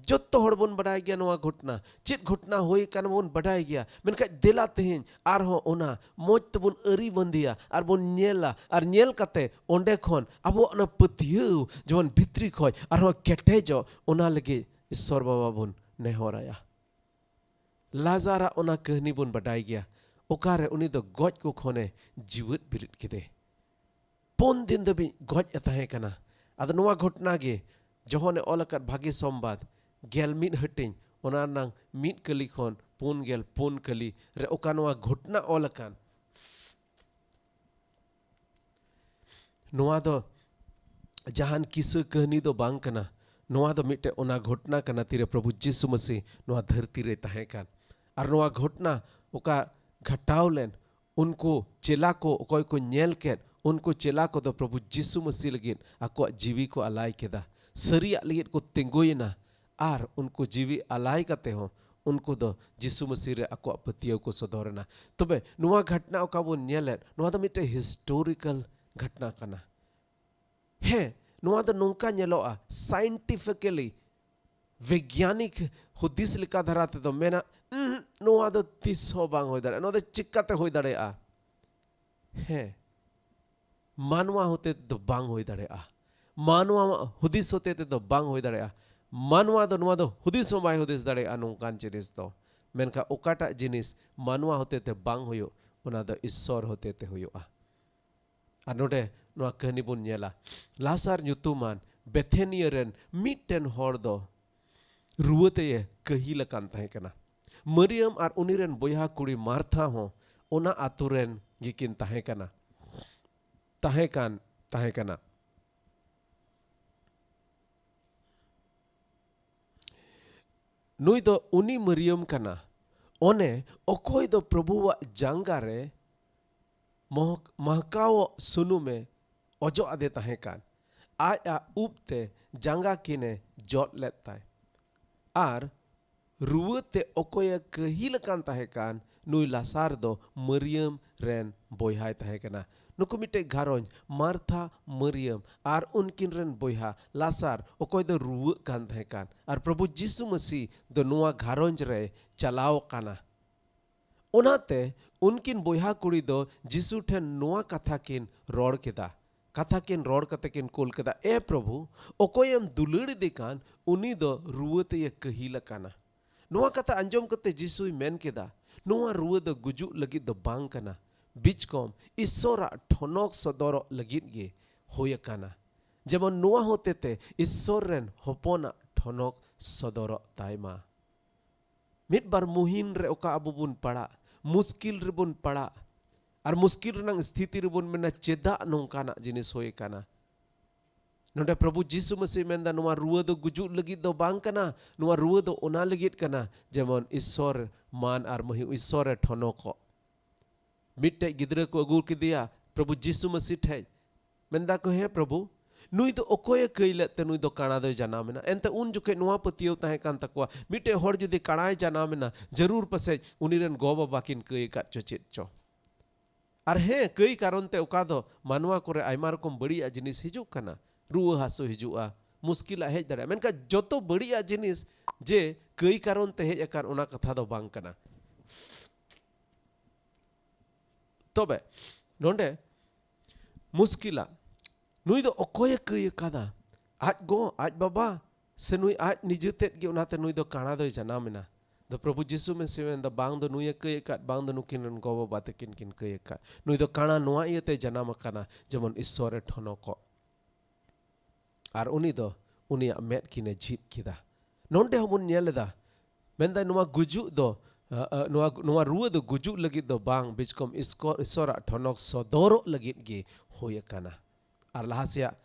ᱡᱚᱛᱚ ᱦᱚᱲ ᱵᱚᱱ ᱵᱟᱰᱟᱭ ᱜᱮᱭᱟ ᱱᱚᱣᱟ ᱜᱷᱚᱴᱱᱟ, ᱪᱮᱫ ᱜᱷᱚᱴᱱᱟ ᱦᱩᱭ ᱟᱠᱟᱱ ᱵᱚᱱ ᱵᱟᱰᱟᱭ ᱜᱮᱭᱟ, ᱢᱮᱱᱠᱷᱟᱡ ᱫᱮᱞᱟ ᱛᱮᱦᱮᱧ ᱟᱨᱦᱚᱸ ᱚᱱᱟ ᱢᱚᱡᱽ ᱛᱮᱵᱚᱱ ᱟᱹᱨᱤ ᱵᱟᱸᱫᱮᱭᱟ ᱟᱨ ᱵᱚᱱ ᱧᱮᱞᱟ, ᱟᱨ ᱧᱮᱞ ᱠᱟᱛᱮ ᱚᱸᱰᱮ ᱠᱷᱚᱱ ᱟᱵᱚᱣᱟᱜ ᱚᱱᱟ ᱯᱟᱹᱛᱭᱟᱹᱣ ᱡᱮᱢᱚᱱ ᱵᱷᱤᱛᱨᱤ ᱠᱷᱚᱡ ᱟᱨᱦᱚᱸ ᱠᱮᱴᱮᱡᱚᱜ, ᱚᱱᱟ ᱞᱟᱹᱜᱤᱫ ᱤᱥᱥᱚᱨ ᱵᱟᱵᱟ ᱵᱚᱱ ᱱᱮᱦᱚᱨᱟᱭᱟ᱾ ᱞᱟᱡᱟᱨᱟᱜ ᱚᱱᱟ ᱠᱟᱹᱦᱱᱤ ᱵᱚᱱ ᱵᱟᱰᱟᱭ ᱜᱮᱭᱟ, ᱚᱠᱟᱨᱮ ᱩᱱᱤ ᱫᱚ ᱜᱚᱡ ᱠᱚ ᱠᱷᱚᱱᱮ ᱡᱤᱣᱮᱫ ᱵᱮᱨᱮᱫ ᱠᱮᱫᱮ᱾ ᱯᱩᱱ ᱫᱤᱱ ᱫᱷᱟᱹᱵᱤᱡ ᱜᱚᱡ ᱮ ᱛᱟᱦᱮᱸ ᱠᱟᱱᱟ᱾ ᱟᱫᱚ ᱱᱚᱣᱟ ᱜᱷᱚᱴᱱᱟ ᱜᱮ ᱡᱚᱦᱚᱱᱮ ᱚᱞ ᱟᱠᱟᱫ ᱵᱷᱟᱹᱜᱤ ᱥᱚᱢᱵᱟᱫ, ᱜᱮᱞ ᱢᱤᱫ ᱦᱟᱹᱴᱤᱧ, ᱚᱱᱟ ᱨᱮᱱᱟᱝ ᱢᱤᱫ ᱠᱟᱹᱞᱤ ᱠᱷᱚᱱ ᱯᱩᱱ ᱜᱮᱞ ᱯᱩᱱ ᱠᱟᱹᱞᱤ ᱨᱮ ᱚᱠᱟ ᱱᱚᱣᱟ ᱜᱷᱚᱴᱱᱟ ᱚᱞ ᱟᱠᱟᱱ, ᱱᱚᱣᱟ ᱫᱚ ᱡᱟᱦᱟᱱ ᱠᱤᱥᱟᱹ ᱠᱟᱹᱦᱱᱤ ᱫᱚ ᱵᱟᱝ ᱠᱟᱱᱟ᱾ ᱱᱚᱣᱟ ᱫᱚ ᱢᱤᱫᱴᱮᱱ ᱚᱱᱟ ᱜᱷᱚᱴᱱᱟ ᱠᱟᱱᱟ, ᱛᱤᱨᱮ ᱯᱨᱚᱵᱷᱩ ᱡᱤᱥᱩ ᱢᱟᱹᱥᱤ ᱱᱚᱣᱟ ᱫᱷᱟᱹᱨᱛᱤ ᱨᱮᱭ ᱛᱟᱦᱮᱸ ᱠᱟᱱ᱾ ᱟᱨ ᱱᱚᱣᱟ ᱜᱷᱚᱴᱱᱟ ᱚᱠᱟ ᱜᱷᱟᱴᱟᱣ ᱞᱮᱱ, ᱩᱱᱠᱩ ᱪᱮᱞᱟ ᱠᱚ ᱚᱠᱚᱭ ᱠᱚ ᱧᱮᱞ ᱠᱮᱫ, ᱩᱱᱠᱩ ᱪᱮᱞᱟ ᱠᱚᱫᱚ ᱯᱨᱚᱵᱷᱩ ᱡᱤᱥᱩ ᱢᱟᱹᱥᱤ ᱞᱟᱹᱜᱤᱫ ᱟᱠᱚᱣᱟᱜ ᱡᱤᱣᱤ ᱠᱚ ᱟᱞᱟᱭ ᱠᱮᱫᱟ, ᱥᱟᱹᱨᱤᱭᱟᱜ ᱞᱟᱹᱜᱤᱫ ᱠᱚ ᱛᱤᱸᱜᱩᱭᱮᱱᱟ᱾ ᱟᱨ ᱩᱱᱠᱩ ᱡᱤᱣᱤ ᱟᱞᱟᱭ ᱠᱟᱛᱮ ᱦᱚᱸ ᱩᱱᱠᱩ ᱫᱚ ᱡᱤᱥᱩ ᱢᱟᱹᱥᱤ ᱨᱮ ᱟᱠᱚᱣᱟᱜ ᱯᱟᱹᱛᱭᱟᱹᱣ ᱠᱚ ᱥᱚᱫᱚᱨ ᱮᱱᱟ᱾ ᱛᱚᱵᱮ ᱱᱚᱣᱟ ᱜᱷᱚᱴᱱᱟ ᱚᱠᱟ ᱵᱚᱱ ᱧᱮᱞᱮᱫ, ᱱᱚᱣᱟ ᱫᱚ ᱢᱤᱫᱴᱮᱱ historical ᱜᱷᱚᱴᱱᱟ ᱠᱟᱱᱟ᱾ ᱦᱮᱸ, ᱱᱚᱣᱟ ᱫᱚ ᱱᱚᱝᱠᱟ ᱧᱮᱞᱚᱜᱼᱟ, scientifically, ᱵᱤᱜᱽᱭᱟᱱᱤᱠ ᱦᱩᱫᱤᱥ ᱞᱮᱠᱟ ᱫᱷᱟᱨᱟ ᱛᱮᱫᱚ ᱢᱮᱱᱟ, "ᱩᱸᱦᱩᱸ, ᱱᱚᱣᱟ ᱫᱚ ᱛᱤᱥ ᱦᱚᱸ ᱵᱟᱝ ᱦᱩᱭ ᱫᱟᱲᱮᱭᱟᱜᱼᱟ, ᱱᱚᱣᱟ ᱫᱚ ᱪᱤᱠᱟᱛᱮ ᱦᱩᱭ ᱫᱟᱲᱮᱭᱟᱜᱼᱟ?" ᱦᱮᱸ, ᱢᱟᱱᱣᱟ ᱦᱚᱛᱮ ᱛᱮᱫᱚ ᱵᱟᱝ ᱦᱩᱭ ᱫᱟᱲᱮᱭᱟᱜᱼᱟ, ᱢᱟᱱᱣᱟ ᱦᱩᱫᱤᱥ ᱦᱚᱛᱮ ᱛᱮᱫᱚ ᱵᱟᱝ ᱦᱩᱭ ᱫᱟᱲᱮᱭᱟᱜᱼᱟ᱾ ᱢᱟᱱᱣᱟ ᱫᱚ ᱱᱚᱣᱟ ᱫᱚ ᱦᱩᱫᱤᱥ ᱦᱚᱸ ᱵᱟᱭ ᱦᱩᱫᱤᱥ ᱫᱟᱲᱮᱭᱟᱜᱼᱟ ᱱᱚᱝᱠᱟᱱ ᱡᱤᱱᱤᱥ ᱫᱚ᱾ ᱢᱮᱱᱠᱷᱟᱱ ᱚᱠᱟᱴᱟᱜ ᱡᱤᱱᱤᱥ ᱢᱟᱱᱣᱟ ᱦᱚᱛᱮ ᱛᱮ ᱵᱟᱝ ᱦᱩᱭᱩᱜ, ᱚᱱᱟ ᱫᱚ ᱤᱥᱥᱚᱨ ᱦᱚᱛᱮ ᱛᱮ ᱦᱩᱭᱩᱜᱼᱟ᱾ ᱟᱨ ᱱᱚᱰᱮ ᱱᱚᱣᱟ ᱠᱟᱹᱦᱱᱤ ᱵᱚᱱ ᱧᱮᱞᱟ, ᱞᱟᱥᱟᱨ ᱧᱩᱛᱩᱢᱟᱱ ᱵᱮᱛᱷᱮᱱᱤᱭᱟᱹ ᱨᱮᱱ ᱢᱤᱫᱴᱮᱱ ᱦᱚᱲ ᱫᱚ ᱨᱩᱣᱟᱹ ᱛᱮᱭᱮ ᱠᱟᱹᱦᱤᱞ ᱟᱠᱟᱱ ᱛᱟᱦᱮᱸ ᱠᱟᱱᱟ᱾ ᱢᱟᱹᱨᱤᱭᱟᱢ ᱟᱨ ᱩᱱᱤ ᱨᱮᱱ ᱵᱚᱭᱦᱟ ᱠᱩᱲᱤ ᱢᱟᱨᱛᱷᱟ ᱦᱚᱸ ᱚᱱᱟ ᱟᱛᱳ ᱨᱮᱱ ᱜᱮᱠᱤᱱ ᱛᱟᱦᱮᱸ ᱠᱟᱱᱟ, ᱛᱟᱦᱮᱸ ᱠᱟᱱ, ᱛᱟᱦᱮᱸ ᱠᱟᱱᱟ᱾ ᱱᱩᱭ ᱫᱚ ᱩᱱᱤ ᱢᱟᱹᱨᱤᱭᱟᱹᱢ ᱠᱟᱱᱟ, ᱚᱱᱮ ᱚᱠᱚᱭ ᱫᱚ ᱯᱨᱚᱵᱷᱩᱣᱟᱜ ᱡᱟᱸᱜᱟ ᱨᱮ ᱢᱚᱦ-, ᱢᱟᱦᱠᱟᱣᱚᱜ ᱥᱩᱱᱩᱢᱮ ᱚᱡᱚᱜ ᱟᱫᱮ ᱛᱟᱦᱮᱸ ᱠᱟᱱ᱾ ᱟᱡ ᱟᱜ ᱩᱵ ᱛᱮ ᱡᱟᱸᱜᱟ ᱠᱤᱱᱮ ᱡᱚᱫ ᱞᱮᱫ ᱛᱟᱭ᱾ ᱟᱨ ᱨᱩᱣᱟᱹ ᱛᱮ ᱚᱠᱚᱭᱮ ᱠᱟᱹᱦᱤᱞ ᱟᱠᱟᱱ ᱛᱟᱦᱮᱸ ᱠᱟᱱ, ᱱᱩᱭ ᱞᱟᱥᱟᱨ ᱫᱚ ᱢᱟᱹᱨᱤᱭᱟᱹᱢ ᱨᱮᱱ ᱵᱚᱭᱦᱟᱭ ᱛᱟᱦᱮᱸ ᱠᱟᱱᱟ᱾ ᱱᱩᱠᱩ ᱢᱤᱫᱴᱮᱡ ᱜᱷᱟᱨᱚᱸᱡᱽ, ᱢᱟᱨᱛᱷᱟ, ᱢᱟᱹᱨᱤᱭᱟᱹᱢ ᱟᱨ ᱩᱱᱠᱤᱱ ᱨᱮᱱ ᱵᱚᱭᱦᱟ ᱞᱟᱥᱟᱨ, ᱚᱠᱚᱭ ᱫᱚ ᱨᱩᱣᱟᱹᱜ ᱠᱟᱱ ᱛᱟᱦᱮᱸ ᱠᱟᱱ᱾ ᱟᱨ ᱯᱨᱚᱵᱷᱩ ᱡᱤᱥᱩ ᱢᱟᱹᱥᱤ ᱫᱚ ᱱᱚᱣᱟ ᱜᱷᱟᱨᱚᱸᱡᱽ ᱨᱮᱭ ᱪᱟᱞᱟᱣ ᱠᱟᱱᱟ᱾ ᱚᱱᱟᱛᱮ ᱩᱱᱠᱤᱱ ᱵᱚᱭᱦᱟ ᱠᱩᱲᱤ ᱫᱚ ᱡᱤᱥᱩ ᱴᱷᱮᱱ ᱱᱚᱣᱟ ᱠᱟᱛᱷᱟ ᱠᱤᱱ ᱨᱚᱲ ᱠᱮᱫᱟ᱾ ᱠᱟᱛᱷᱟ ᱠᱤᱱ ᱨᱚᱲ ᱠᱟᱛᱮ ᱠᱤᱱ ᱠᱩᱞ ᱠᱮᱫᱟ, "ᱮ ᱯᱨᱚᱵᱷᱩ, ᱚᱠᱚᱭᱮᱢ ᱫᱩᱞᱟᱹᱲ ᱤᱫᱤ ᱠᱟᱱ, ᱩᱱᱤ ᱫᱚ ᱨᱩᱣᱟᱹ ᱛᱮᱭᱮ ᱠᱟᱹᱦᱤᱞ ᱟᱠᱟᱱᱟ᱾" ᱱᱚᱣᱟ ᱠᱟᱛᱷᱟ ᱟᱸᱡᱚᱢ ᱠᱟᱛᱮ ᱡᱤᱥᱩᱭ ᱢᱮᱱ ᱠᱮᱫᱟ, "ᱱᱚᱣᱟ ᱨᱩᱣᱟᱹ ᱫᱚ ᱜᱩᱡᱩᱜ ᱞᱟᱹᱜᱤᱫ ᱫᱚ ᱵᱟᱝ ᱠᱟᱱᱟ, ᱵᱤᱪᱠᱚᱢ ᱤᱥᱥᱚᱨᱟᱜ ᱴᱷᱚᱱᱚᱠ ᱥᱚᱫᱚᱨᱚᱜ ᱞᱟᱹᱜᱤᱫ ᱜᱮ ᱦᱩᱭ ᱟᱠᱟᱱᱟ, ᱡᱮᱢᱚᱱ ᱱᱚᱣᱟ ᱦᱚᱛᱮᱛᱮ ᱤᱥᱥᱚᱨ ᱨᱮᱱ ᱦᱚᱯᱚᱱᱟᱜ ᱴᱷᱚᱱᱚᱠ ᱥᱚᱫᱚᱨᱚᱜ ᱛᱟᱭ ᱢᱟ᱾" ᱢᱤᱫ ᱵᱟᱨ ᱢᱩᱦᱤᱢ ᱨᱮ ᱚᱠᱟ ᱟᱵᱚ ᱵᱚᱱ ᱯᱟᱲᱟᱜ, ᱢᱩᱥᱠᱤᱞ ᱨᱮᱵᱚᱱ ᱯᱟᱲᱟᱜ, ᱟᱨ ᱢᱩᱥᱠᱤᱞ ᱨᱮᱱᱟᱜ ᱥᱛᱷᱤᱛᱤ ᱨᱮᱵᱚᱱ ᱢᱮᱱᱟ, "ᱪᱮᱫᱟᱜ ᱱᱚᱝᱠᱟᱱᱟᱜ ᱡᱤᱱᱤᱥ ᱦᱩᱭ ᱟᱠᱟᱱᱟ?" ᱱᱚᱰᱮ ᱯᱨᱚᱵᱷᱩ ᱡᱤᱥᱩ ᱢᱟᱹᱥᱤ ᱢᱮᱱᱫᱟ, ᱱᱚᱣᱟ ᱨᱩᱣᱟᱹ ᱫᱚ ᱜᱩᱡᱩᱜ ᱞᱟᱹᱜᱤᱫ ᱫᱚ ᱵᱟᱝ ᱠᱟᱱᱟ, ᱱᱚᱣᱟ ᱨᱩᱣᱟᱹ ᱫᱚ ᱚᱱᱟ ᱞᱟᱹᱜᱤᱫ ᱠᱟᱱᱟ, ᱡᱮᱢᱚᱱ ᱤᱥᱥᱚᱨ ᱢᱟᱱ ᱟᱨ ᱢᱟᱹᱦᱤ ᱤᱥᱥᱚᱨ ᱮ ᱴᱷᱚᱱᱚᱠᱚᱜ᱾ ᱢᱤᱫᱴᱮᱡ ᱜᱤᱫᱽᱨᱟᱹ ᱠᱚ ᱟᱹᱜᱩ ᱠᱮᱫᱮᱭᱟ ᱯᱨᱚᱵᱷᱩ ᱡᱤᱥᱩ ᱢᱟᱹᱥᱤ ᱴᱷᱮᱡ᱾ ᱢᱮᱱᱫᱟ ᱠᱚ, "ᱦᱮᱸ ᱯᱨᱚᱵᱷᱩ, ᱱᱩᱭ ᱫᱚ ᱚᱠᱚᱭᱮ ᱠᱟᱹᱭ ᱞᱮᱫ ᱛᱮ ᱱᱩᱭ ᱫᱚ ᱠᱟᱬᱟ ᱫᱚᱭ ᱡᱟᱱᱟᱢ ᱮᱱᱟ?" ᱮᱱᱛᱮ ᱩᱱ ᱡᱚᱠᱷᱮᱡ ᱱᱚᱣᱟ ᱯᱟᱹᱛᱭᱟᱹᱣ ᱛᱟᱦᱮᱸ ᱠᱟᱱ ᱛᱟᱠᱚᱣᱟ, ᱢᱤᱫᱴᱮᱡ ᱦᱚᱲ ᱡᱩᱫᱤ ᱠᱟᱬᱟᱭ ᱡᱟᱱᱟᱢ ᱮᱱᱟ, ᱡᱟᱹᱨᱩᱲ ᱯᱟᱥᱮᱡ ᱩᱱᱤ ᱨᱮᱱ ᱜᱚ ᱵᱟᱵᱟ ᱠᱤᱱ ᱠᱟᱹᱭ ᱟᱠᱟᱫ ᱪᱚ ᱪᱮᱫ ᱪᱚ᱾ ᱟᱨ ᱦᱮᱸ, ᱠᱟᱹᱭ ᱠᱟᱨᱚᱱ ᱛᱮ ᱚᱠᱟ ᱫᱚ ᱢᱟᱱᱣᱟ ᱠᱚᱨᱮ ᱟᱭᱢᱟ ᱨᱚᱠᱚᱢ ᱵᱟᱹᱲᱤᱡᱟᱜ ᱡᱤᱱᱤᱥ ᱦᱤᱡᱩᱜ ᱠᱟᱱᱟ᱾ ᱨᱩᱣᱟᱹ ᱦᱟᱹᱥᱩ ᱦᱤᱡᱩᱜᱼᱟ, ᱢᱩᱥᱠᱤᱞᱟᱜ ᱦᱮᱡ ᱫᱟᱲᱮᱭᱟᱜᱼᱟ᱾ ᱢᱮᱱᱠᱷᱟᱱ ᱡᱚᱛᱚ ᱵᱟᱹᱲᱤᱡᱟᱜ ᱡᱤᱱᱤᱥ ᱡᱮ ᱠᱟᱹᱭ ᱠᱟᱨᱚᱱ ᱛᱮ ᱦᱮᱡ ᱟᱠᱟᱱ, ᱚᱱᱟ ᱠᱟᱛᱷᱟ ᱫᱚ ᱵᱟᱝ ᱠᱟᱱᱟ᱾ ᱛᱚᱵᱮ ᱱᱚᱰᱮ ᱢᱩᱥᱠᱤᱞᱟ, ᱱᱩᱭ ᱫᱚ ᱚᱠᱚᱭᱮ ᱠᱟᱹᱭ ᱟᱠᱟᱫᱟ? ᱟᱡ ᱜᱚ, ᱟᱡ ᱵᱟᱵᱟ, ᱥᱮ ᱱᱩᱭ ᱟᱡ ᱱᱤᱡᱮ ᱛᱮᱫ ᱜᱮ? ᱚᱱᱟᱛᱮ ᱱᱩᱭ ᱫᱚ ᱠᱟᱬᱟ ᱫᱚᱭ ᱡᱟᱱᱟᱢ ᱮᱱᱟ᱾ ᱫᱚ ᱯᱨᱚᱵᱷᱩ ᱡᱤᱥᱩ ᱢᱮᱥᱤ ᱢᱮᱱᱫᱟ, ᱵᱟᱝ ᱫᱚ ᱱᱩᱭᱮ ᱠᱟᱹᱭ ᱟᱠᱟᱫ, ᱵᱟᱝ ᱫᱚ ᱱᱩᱠᱤᱱ ᱨᱮᱱ ᱜᱚ ᱵᱟᱵᱟ ᱛᱟᱹᱠᱤᱱ ᱠᱤᱱ ᱠᱟᱹᱭ ᱟᱠᱟᱫ᱾ ᱱᱩᱭ ᱫᱚ ᱠᱟᱬᱟ ᱱᱚᱣᱟ ᱤᱭᱟᱹᱛᱮ ᱡᱟᱱᱟᱢ ᱟᱠᱟᱱᱟ, ᱡᱮᱢᱚᱱ ᱤᱥᱥᱚᱨᱮ ᱴᱷᱚᱱᱚᱠᱚᱜ᱾ ᱟᱨ ᱩᱱᱤ ᱫᱚ ᱩᱱᱤᱭᱟᱜ ᱢᱮᱫ ᱠᱤᱱᱮ ᱡᱷᱤᱡ ᱠᱮᱫᱟ᱾ ᱱᱚᱰᱮ ᱦᱚᱸᱵᱚᱱ ᱧᱮᱞ ᱮᱫᱟ, ᱢᱮᱱᱫᱟᱭ, ᱱᱚᱣᱟ ᱜᱩᱡᱩᱜ ᱫᱚ, ᱟ, ᱟ, ᱱᱚᱣᱟ, ᱱᱚᱣᱟ ᱨᱩᱣᱟᱹ ᱫᱚ ᱜᱩᱡᱩᱜ ᱞᱟᱹᱜᱤᱫ ᱫᱚ ᱵᱟᱝ, ᱵᱤᱪᱠᱚᱢ ᱤᱥᱠᱚ-, ᱤᱥᱚᱨᱟᱜ ᱴᱷᱚᱱᱚᱠ ᱥᱚᱫᱚᱨᱚᱜ ᱞᱟᱹᱜᱤᱫ ᱜᱮ ᱦᱩᱭ ᱟᱠᱟᱱᱟ᱾ ᱟᱨ ᱞᱟᱦᱟ ᱥᱮᱭᱟᱜ,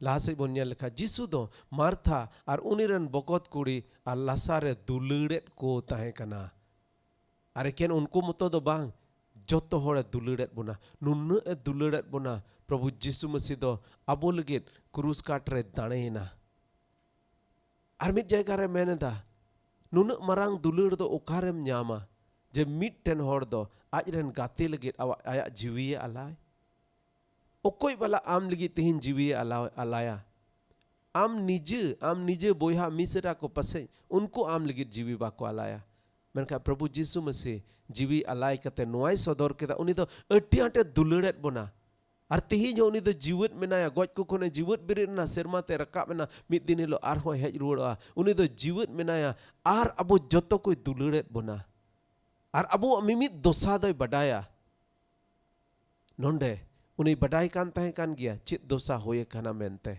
ᱞᱟᱦᱟ ᱥᱮᱫ ᱵᱚᱱ ᱧᱮᱞ ᱞᱮᱠᱷᱟᱱ, ᱡᱤᱥᱩ ᱫᱚ ᱢᱟᱨᱛᱷᱟ ᱟᱨ ᱩᱱᱤ ᱨᱮᱱ ᱵᱚᱠᱚᱛ ᱠᱩᱲᱤ ᱟᱨ ᱞᱟᱥᱟᱨᱮ ᱫᱩᱞᱟᱹᱲᱮᱫ ᱠᱚ ᱛᱟᱦᱮᱸ ᱠᱟᱱᱟ᱾ ᱟᱨ ᱮᱠᱮᱱ ᱩᱱᱠᱩ ᱢᱚᱛᱚ ᱫᱚ ᱵᱟᱝ, ᱡᱚᱛᱚ ᱦᱚᱲᱮ ᱫᱩᱞᱟᱹᱲᱮᱫ ᱵᱚᱱᱟ᱾ ᱱᱩᱱᱟᱹᱜ ᱮ ᱫᱩᱞᱟᱹᱲᱮᱫ ᱵᱚᱱᱟ ᱯᱨᱚᱵᱷᱩ ᱡᱤᱥᱩ ᱢᱟᱹᱥᱤ ᱫᱚ, ᱟᱵᱚ ᱞᱟᱹᱜᱤᱫ ᱠᱨᱩᱥ ᱠᱟᱴ ᱨᱮ ᱫᱟᱲᱮᱭᱮᱱᱟ᱾ ᱟᱨ ᱢᱤᱫ ᱡᱟᱭᱜᱟ ᱨᱮ ᱢᱮᱱ ᱮᱫᱟ, ᱱᱩᱱᱟᱹᱜ ᱢᱟᱨᱟᱝ ᱫᱩᱞᱟᱹᱲ ᱫᱚ ᱚᱠᱟᱨᱮᱢ ᱧᱟᱢᱟ, ᱡᱮ ᱢᱤᱫᱴᱮᱱ ᱦᱚᱲ ᱫᱚ ᱟᱡ ᱨᱮᱱ ᱜᱟᱛᱮ ᱞᱟᱹᱜᱤᱫ ᱟᱣᱟᱜ, ᱟᱭᱟᱜ ᱡᱤᱣᱤᱭᱮ ᱟᱞᱟᱭ? ᱚᱠᱚᱭ ᱵᱟᱞᱟ ᱟᱢ ᱞᱟᱹᱜᱤᱫ ᱛᱮᱦᱮᱧ ᱡᱤᱣᱤᱭᱮ ᱟᱞᱟᱣ-, ᱟᱞᱟᱭᱟ? ᱟᱢ ᱱᱤᱡᱮ, ᱟᱢ ᱱᱤᱡᱮ ᱵᱚᱭᱦᱟ ᱢᱤᱥᱨᱟ ᱠᱚ ᱯᱟᱥᱮᱡ ᱩᱱᱠᱩ ᱟᱢ ᱞᱟᱹᱜᱤᱫ ᱡᱤᱣᱤ ᱵᱟᱠᱚ ᱟᱞᱟᱭᱟ᱾ ᱢᱮᱱᱠᱷᱟᱱ ᱯᱨᱚᱵᱷᱩ ᱡᱤᱥᱩ ᱢᱟᱹᱥᱤ ᱡᱤᱣᱤ ᱟᱞᱟᱭ ᱠᱟᱛᱮ ᱱᱚᱣᱟᱭ ᱥᱚᱫᱚᱨ ᱠᱮᱫᱟ, ᱩᱱᱤ ᱫᱚ ᱟᱹᱰᱤ ᱟᱸᱴᱮ ᱫᱩᱞᱟᱹᱲᱮᱫ ᱵᱚᱱᱟ᱾ ᱟᱨ ᱛᱮᱦᱮᱧ ᱦᱚᱸ ᱩᱱᱤ ᱫᱚ ᱡᱤᱣᱮᱫ ᱢᱮᱱᱟᱭᱟ, ᱜᱚᱡ ᱠᱚ ᱠᱷᱚᱱᱮ ᱡᱤᱣᱮᱫ ᱵᱮᱨᱮᱫ ᱮᱱᱟ, ᱥᱮᱨᱢᱟ ᱛᱮ ᱨᱟᱠᱟᱵ ᱮᱱᱟ, ᱢᱤᱫ ᱫᱤᱱ ᱦᱤᱞᱳᱜ ᱟᱨᱦᱚᱸ ᱦᱮᱡ ᱨᱩᱣᱟᱹᱲᱚᱜᱼᱟ᱾ ᱩᱱᱤ ᱫᱚ ᱡᱤᱣᱮᱫ ᱢᱮᱱᱟᱭᱟ ᱟᱨ ᱟᱵᱚ ᱡᱚᱛᱚ ᱠᱚᱭ ᱫᱩᱞᱟᱹᱲᱮᱫ ᱵᱚᱱᱟ᱾ ᱟᱨ ᱟᱵᱚᱣᱟᱜ ᱢᱤᱢᱤᱫ ᱫᱚᱥᱟ ᱫᱚᱭ ᱵᱟᱰᱟᱭᱟ᱾ ᱱᱚᱰᱮ ᱩᱱᱤ ᱵᱟᱰᱟᱭ ᱠᱟᱱ ᱛᱟᱦᱮᱸ ᱠᱟᱱ ᱜᱮᱭᱟ ᱪᱮᱫ ᱫᱚᱥᱟ ᱦᱩᱭ ᱟᱠᱟᱱᱟ ᱢᱮᱱᱛᱮ᱾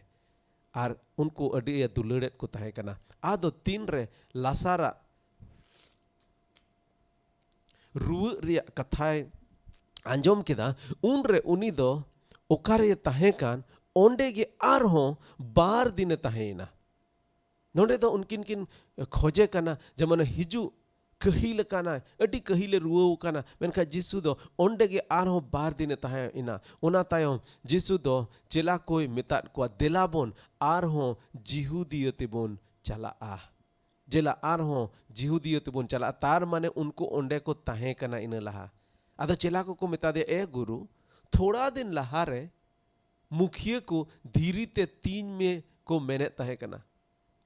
ᱟᱨ ᱩᱱᱠᱩ ᱟᱹᱰᱤ ᱮ ᱫᱩᱞᱟᱹᱲᱮᱫ ᱠᱚ ᱛᱟᱦᱮᱸ ᱠᱟᱱᱟ᱾ ᱟᱫᱚ ᱛᱤᱱᱨᱮ ᱞᱟᱥᱟᱨᱟᱜ ᱨᱩᱣᱟᱹᱜ ᱨᱮᱭᱟᱜ ᱠᱟᱛᱷᱟᱭ ᱟᱸᱡᱚᱢ ᱠᱮᱫᱟ, ᱩᱱᱨᱮ ᱩᱱᱤ ᱫᱚ ᱚᱠᱟᱨᱮ ᱛᱟᱦᱮᱸ ᱠᱟᱱ, ᱚᱸᱰᱮ ᱜᱮ ᱟᱨᱦᱚᱸ ᱵᱟᱨ ᱫᱤᱱᱮ ᱛᱟᱦᱮᱸᱭᱮᱱᱟ᱾ ᱱᱚᱰᱮ ᱫᱚ ᱩᱱᱠᱤᱱ ᱠᱤᱱ ᱠᱷᱚᱡᱮ ᱠᱟᱱᱟ, ᱡᱮᱢᱚᱱ ᱦᱤᱡᱩᱜ, ᱠᱟᱹᱦᱤᱞ ᱟᱠᱟᱱᱟᱭ, ᱟᱹᱰᱤ ᱠᱟᱹᱦᱤᱞᱮ ᱨᱩᱣᱟᱹᱣ ᱟᱠᱟᱱᱟ᱾ ᱢᱮᱱᱠᱷᱟᱱ ᱡᱤᱥᱩ ᱫᱚ ᱚᱸᱰᱮ ᱜᱮ ᱟᱨᱦᱚᱸ ᱵᱟᱨ ᱫᱤᱱᱮ ᱛᱟᱦᱮᱸ ᱮᱱᱟ᱾ ᱚᱱᱟ ᱛᱟᱭᱚᱢ ᱡᱤᱥᱩ ᱫᱚ ᱪᱮᱞᱟ ᱠᱚᱭ ᱢᱮᱛᱟᱫ ᱠᱚᱣᱟ, ᱫᱮᱞᱟ ᱵᱚᱱ ᱟᱨᱦᱚᱸ ᱡᱤᱦᱩᱫᱤᱭᱟᱹ ᱛᱮᱵᱚᱱ ᱪᱟᱞᱟᱜᱼᱟ᱾ ᱫᱮᱞᱟ ᱟᱨᱦᱚᱸ ᱡᱤᱦᱩᱫᱤᱭᱟᱹ ᱛᱮᱵᱚᱱ ᱪᱟᱞᱟᱜᱼᱟ᱾ ᱛᱟᱨ ᱢᱟᱱᱮ ᱩᱱᱠᱩ ᱚᱸᱰᱮ ᱠᱚ ᱛᱟᱦᱮᱸ ᱠᱟᱱᱟ ᱤᱱᱟᱹ ᱞᱟᱦᱟ᱾ ᱟᱫᱚ ᱪᱮᱞᱟ ᱠᱚᱠᱚ ᱢᱮᱛᱟ ᱫᱮᱭᱟ, ᱮ ᱜᱩᱨᱩ, ᱛᱷᱚᱲᱟ ᱫᱤᱱ ᱞᱟᱦᱟᱨᱮ ᱢᱩᱠᱷᱤᱭᱟᱹ ᱠᱚ ᱫᱷᱤᱨᱤ ᱛᱮ ᱛᱤᱧ ᱢᱮ ᱠᱚ ᱢᱮᱱᱮᱫ ᱛᱟᱦᱮᱸ ᱠᱟᱱᱟ᱾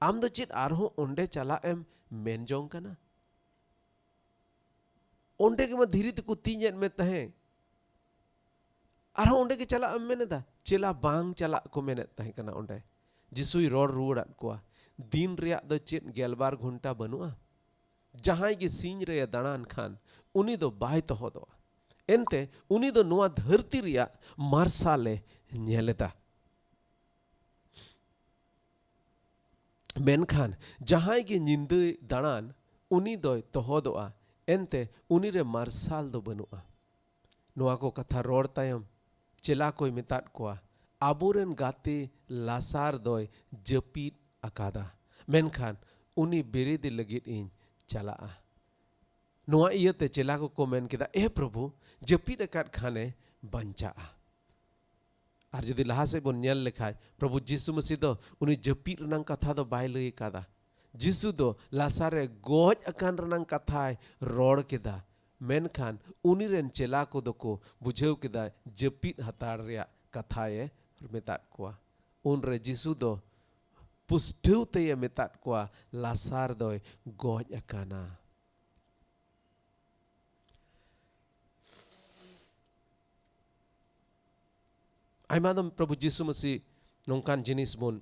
ᱟᱢ ᱫᱚ ᱪᱮᱫ ᱟᱨᱦᱚᱸ ᱚᱸᱰᱮ ᱪᱟᱞᱟᱜ ᱮᱢ ᱢᱮᱱ ᱡᱚᱝ ᱠᱟᱱᱟ? ᱚᱸᱰᱮ ᱜᱮᱢᱟ ᱫᱷᱤᱨᱤ ᱛᱮᱠᱚ ᱛᱤᱧᱮᱫ ᱢᱮ ᱛᱟᱦᱮᱸ, ᱟᱨᱦᱚᱸ ᱚᱸᱰᱮ ᱜᱮ ᱪᱟᱞᱟᱜ ᱮᱢ ᱢᱮᱱ ᱮᱫᱟ? ᱪᱮᱞᱟ ᱵᱟᱝ ᱪᱟᱞᱟᱜ ᱠᱚ ᱢᱮᱱᱮᱫ ᱛᱟᱦᱮᱸ ᱠᱟᱱᱟ ᱚᱸᱰᱮ᱾ ᱡᱤᱥᱩᱭ ᱨᱚᱲ ᱨᱩᱣᱟᱹᱲᱟᱫ ᱠᱚᱣᱟ, "ᱫᱤᱱ ᱨᱮᱭᱟᱜ ᱫᱚ ᱪᱮᱫ ᱜᱮᱞᱵᱟᱨ ᱜᱷᱚᱱᱴᱟ ᱵᱟᱹᱱᱩᱜᱼᱟ? ᱡᱟᱦᱟᱸᱭ ᱜᱮ ᱥᱤᱧ ᱨᱮᱭ ᱫᱟᱬᱟᱱ ᱠᱷᱟᱱ, ᱩᱱᱤ ᱫᱚ ᱵᱟᱭ ᱛᱚᱦᱚᱫᱚᱜᱼᱟ᱾ ᱮᱱᱛᱮ ᱩᱱᱤ ᱫᱚ ᱱᱚᱣᱟ ᱫᱷᱟᱹᱨᱛᱤ ᱨᱮᱭᱟᱜ ᱢᱟᱨᱥᱟᱞᱮ ᱧᱮᱞ ᱮᱫᱟ᱾ ᱢᱮᱱᱠᱷᱟᱱ ᱡᱟᱦᱟᱸᱭ ᱜᱮ ᱧᱤᱫᱟᱹᱭ ᱫᱟᱬᱟᱱ, ᱩᱱᱤ ᱫᱚᱭ ᱛᱚᱦᱚᱫᱚᱜᱼᱟ, ᱮᱱᱛᱮ ᱩᱱᱤᱨᱮ ᱢᱟᱨᱥᱟᱞ ᱫᱚ ᱵᱟᱹᱱᱩᱜᱼᱟ᱾" ᱱᱚᱣᱟ ᱠᱚ ᱠᱟᱛᱷᱟ ᱨᱚᱲ ᱛᱟᱭᱚᱢ ᱪᱮᱞᱟ ᱠᱚᱭ ᱢᱮᱛᱟᱫ ᱠᱚᱣᱟ, "ᱟᱵᱚᱨᱮᱱ ᱜᱟᱛᱮ ᱞᱟᱥᱟᱨ ᱫᱚᱭ ᱡᱟᱹᱯᱤᱫ ᱟᱠᱟᱫᱟ, ᱢᱮᱱᱠᱷᱟᱱ ᱩᱱᱤ ᱵᱮᱨᱮᱫᱮ ᱞᱟᱹᱜᱤᱫ ᱤᱧ ᱪᱟᱞᱟᱜᱼᱟ᱾" ᱱᱚᱣᱟ ᱤᱭᱟᱹᱛᱮ ᱪᱮᱞᱟ ᱠᱚᱠᱚ ᱢᱮᱱ ᱠᱮᱫᱟ, "ᱮ ᱯᱨᱚᱵᱷᱩ, ᱡᱟᱹᱯᱤᱫ ᱟᱠᱟᱫ ᱠᱷᱟᱱᱮ ᱵᱟᱧᱪᱟᱜᱼᱟ᱾" ᱟᱨ ᱡᱩᱫᱤ ᱞᱟᱦᱟ ᱥᱮᱫ ᱵᱚᱱ ᱧᱮᱞ ᱞᱮᱠᱷᱟᱡ, ᱯᱨᱚᱵᱷᱩ ᱡᱤᱥᱩ ᱢᱟᱹᱥᱤ ᱫᱚ ᱩᱱᱤ ᱡᱟᱹᱯᱤᱫ ᱨᱮᱱᱟᱝ ᱠᱟᱛᱷᱟ ᱫᱚ ᱵᱟᱭ ᱞᱟᱹᱭ ᱟᱠᱟᱫᱟ᱾ ᱡᱤᱥᱩ ᱫᱚ ᱞᱟᱥᱟᱨᱮ ᱜᱚᱡ ᱟᱠᱟᱱ ᱨᱮᱱᱟᱝ ᱠᱟᱛᱷᱟᱭ ᱨᱚᱲ ᱠᱮᱫᱟ, ᱢᱮᱱᱠᱷᱟᱱ ᱩᱱᱤ ᱨᱮᱱ ᱪᱮᱞᱟ ᱠᱚᱫᱚ ᱠᱚ ᱵᱩᱡᱷᱟᱹᱣ ᱠᱮᱫᱟ ᱡᱟᱹᱯᱤᱫ ᱦᱟᱛᱟᱲ ᱨᱮᱭᱟᱜ ᱠᱟᱛᱷᱟᱭ ᱢᱮᱛᱟᱫ ᱠᱚᱣᱟ᱾ ᱩᱱᱨᱮ ᱡᱤᱥᱩ ᱫᱚ ᱯᱩᱥᱴᱟᱹᱣ ᱛᱮᱭᱮ ᱢᱮᱛᱟᱫ ᱠᱚᱣᱟ, "ᱞᱟᱥᱟᱨ ᱫᱚᱭ ᱜᱚᱡ ᱟᱠᱟᱱᱟ᱾" ᱟᱭᱢᱟ ᱫᱚᱢ ᱯᱨᱚᱵᱷᱩ ᱡᱤᱥᱩ ᱢᱟᱹᱥᱤ ᱱᱚᱝᱠᱟᱱ ᱡᱤᱱᱤᱥ ᱵᱚᱱ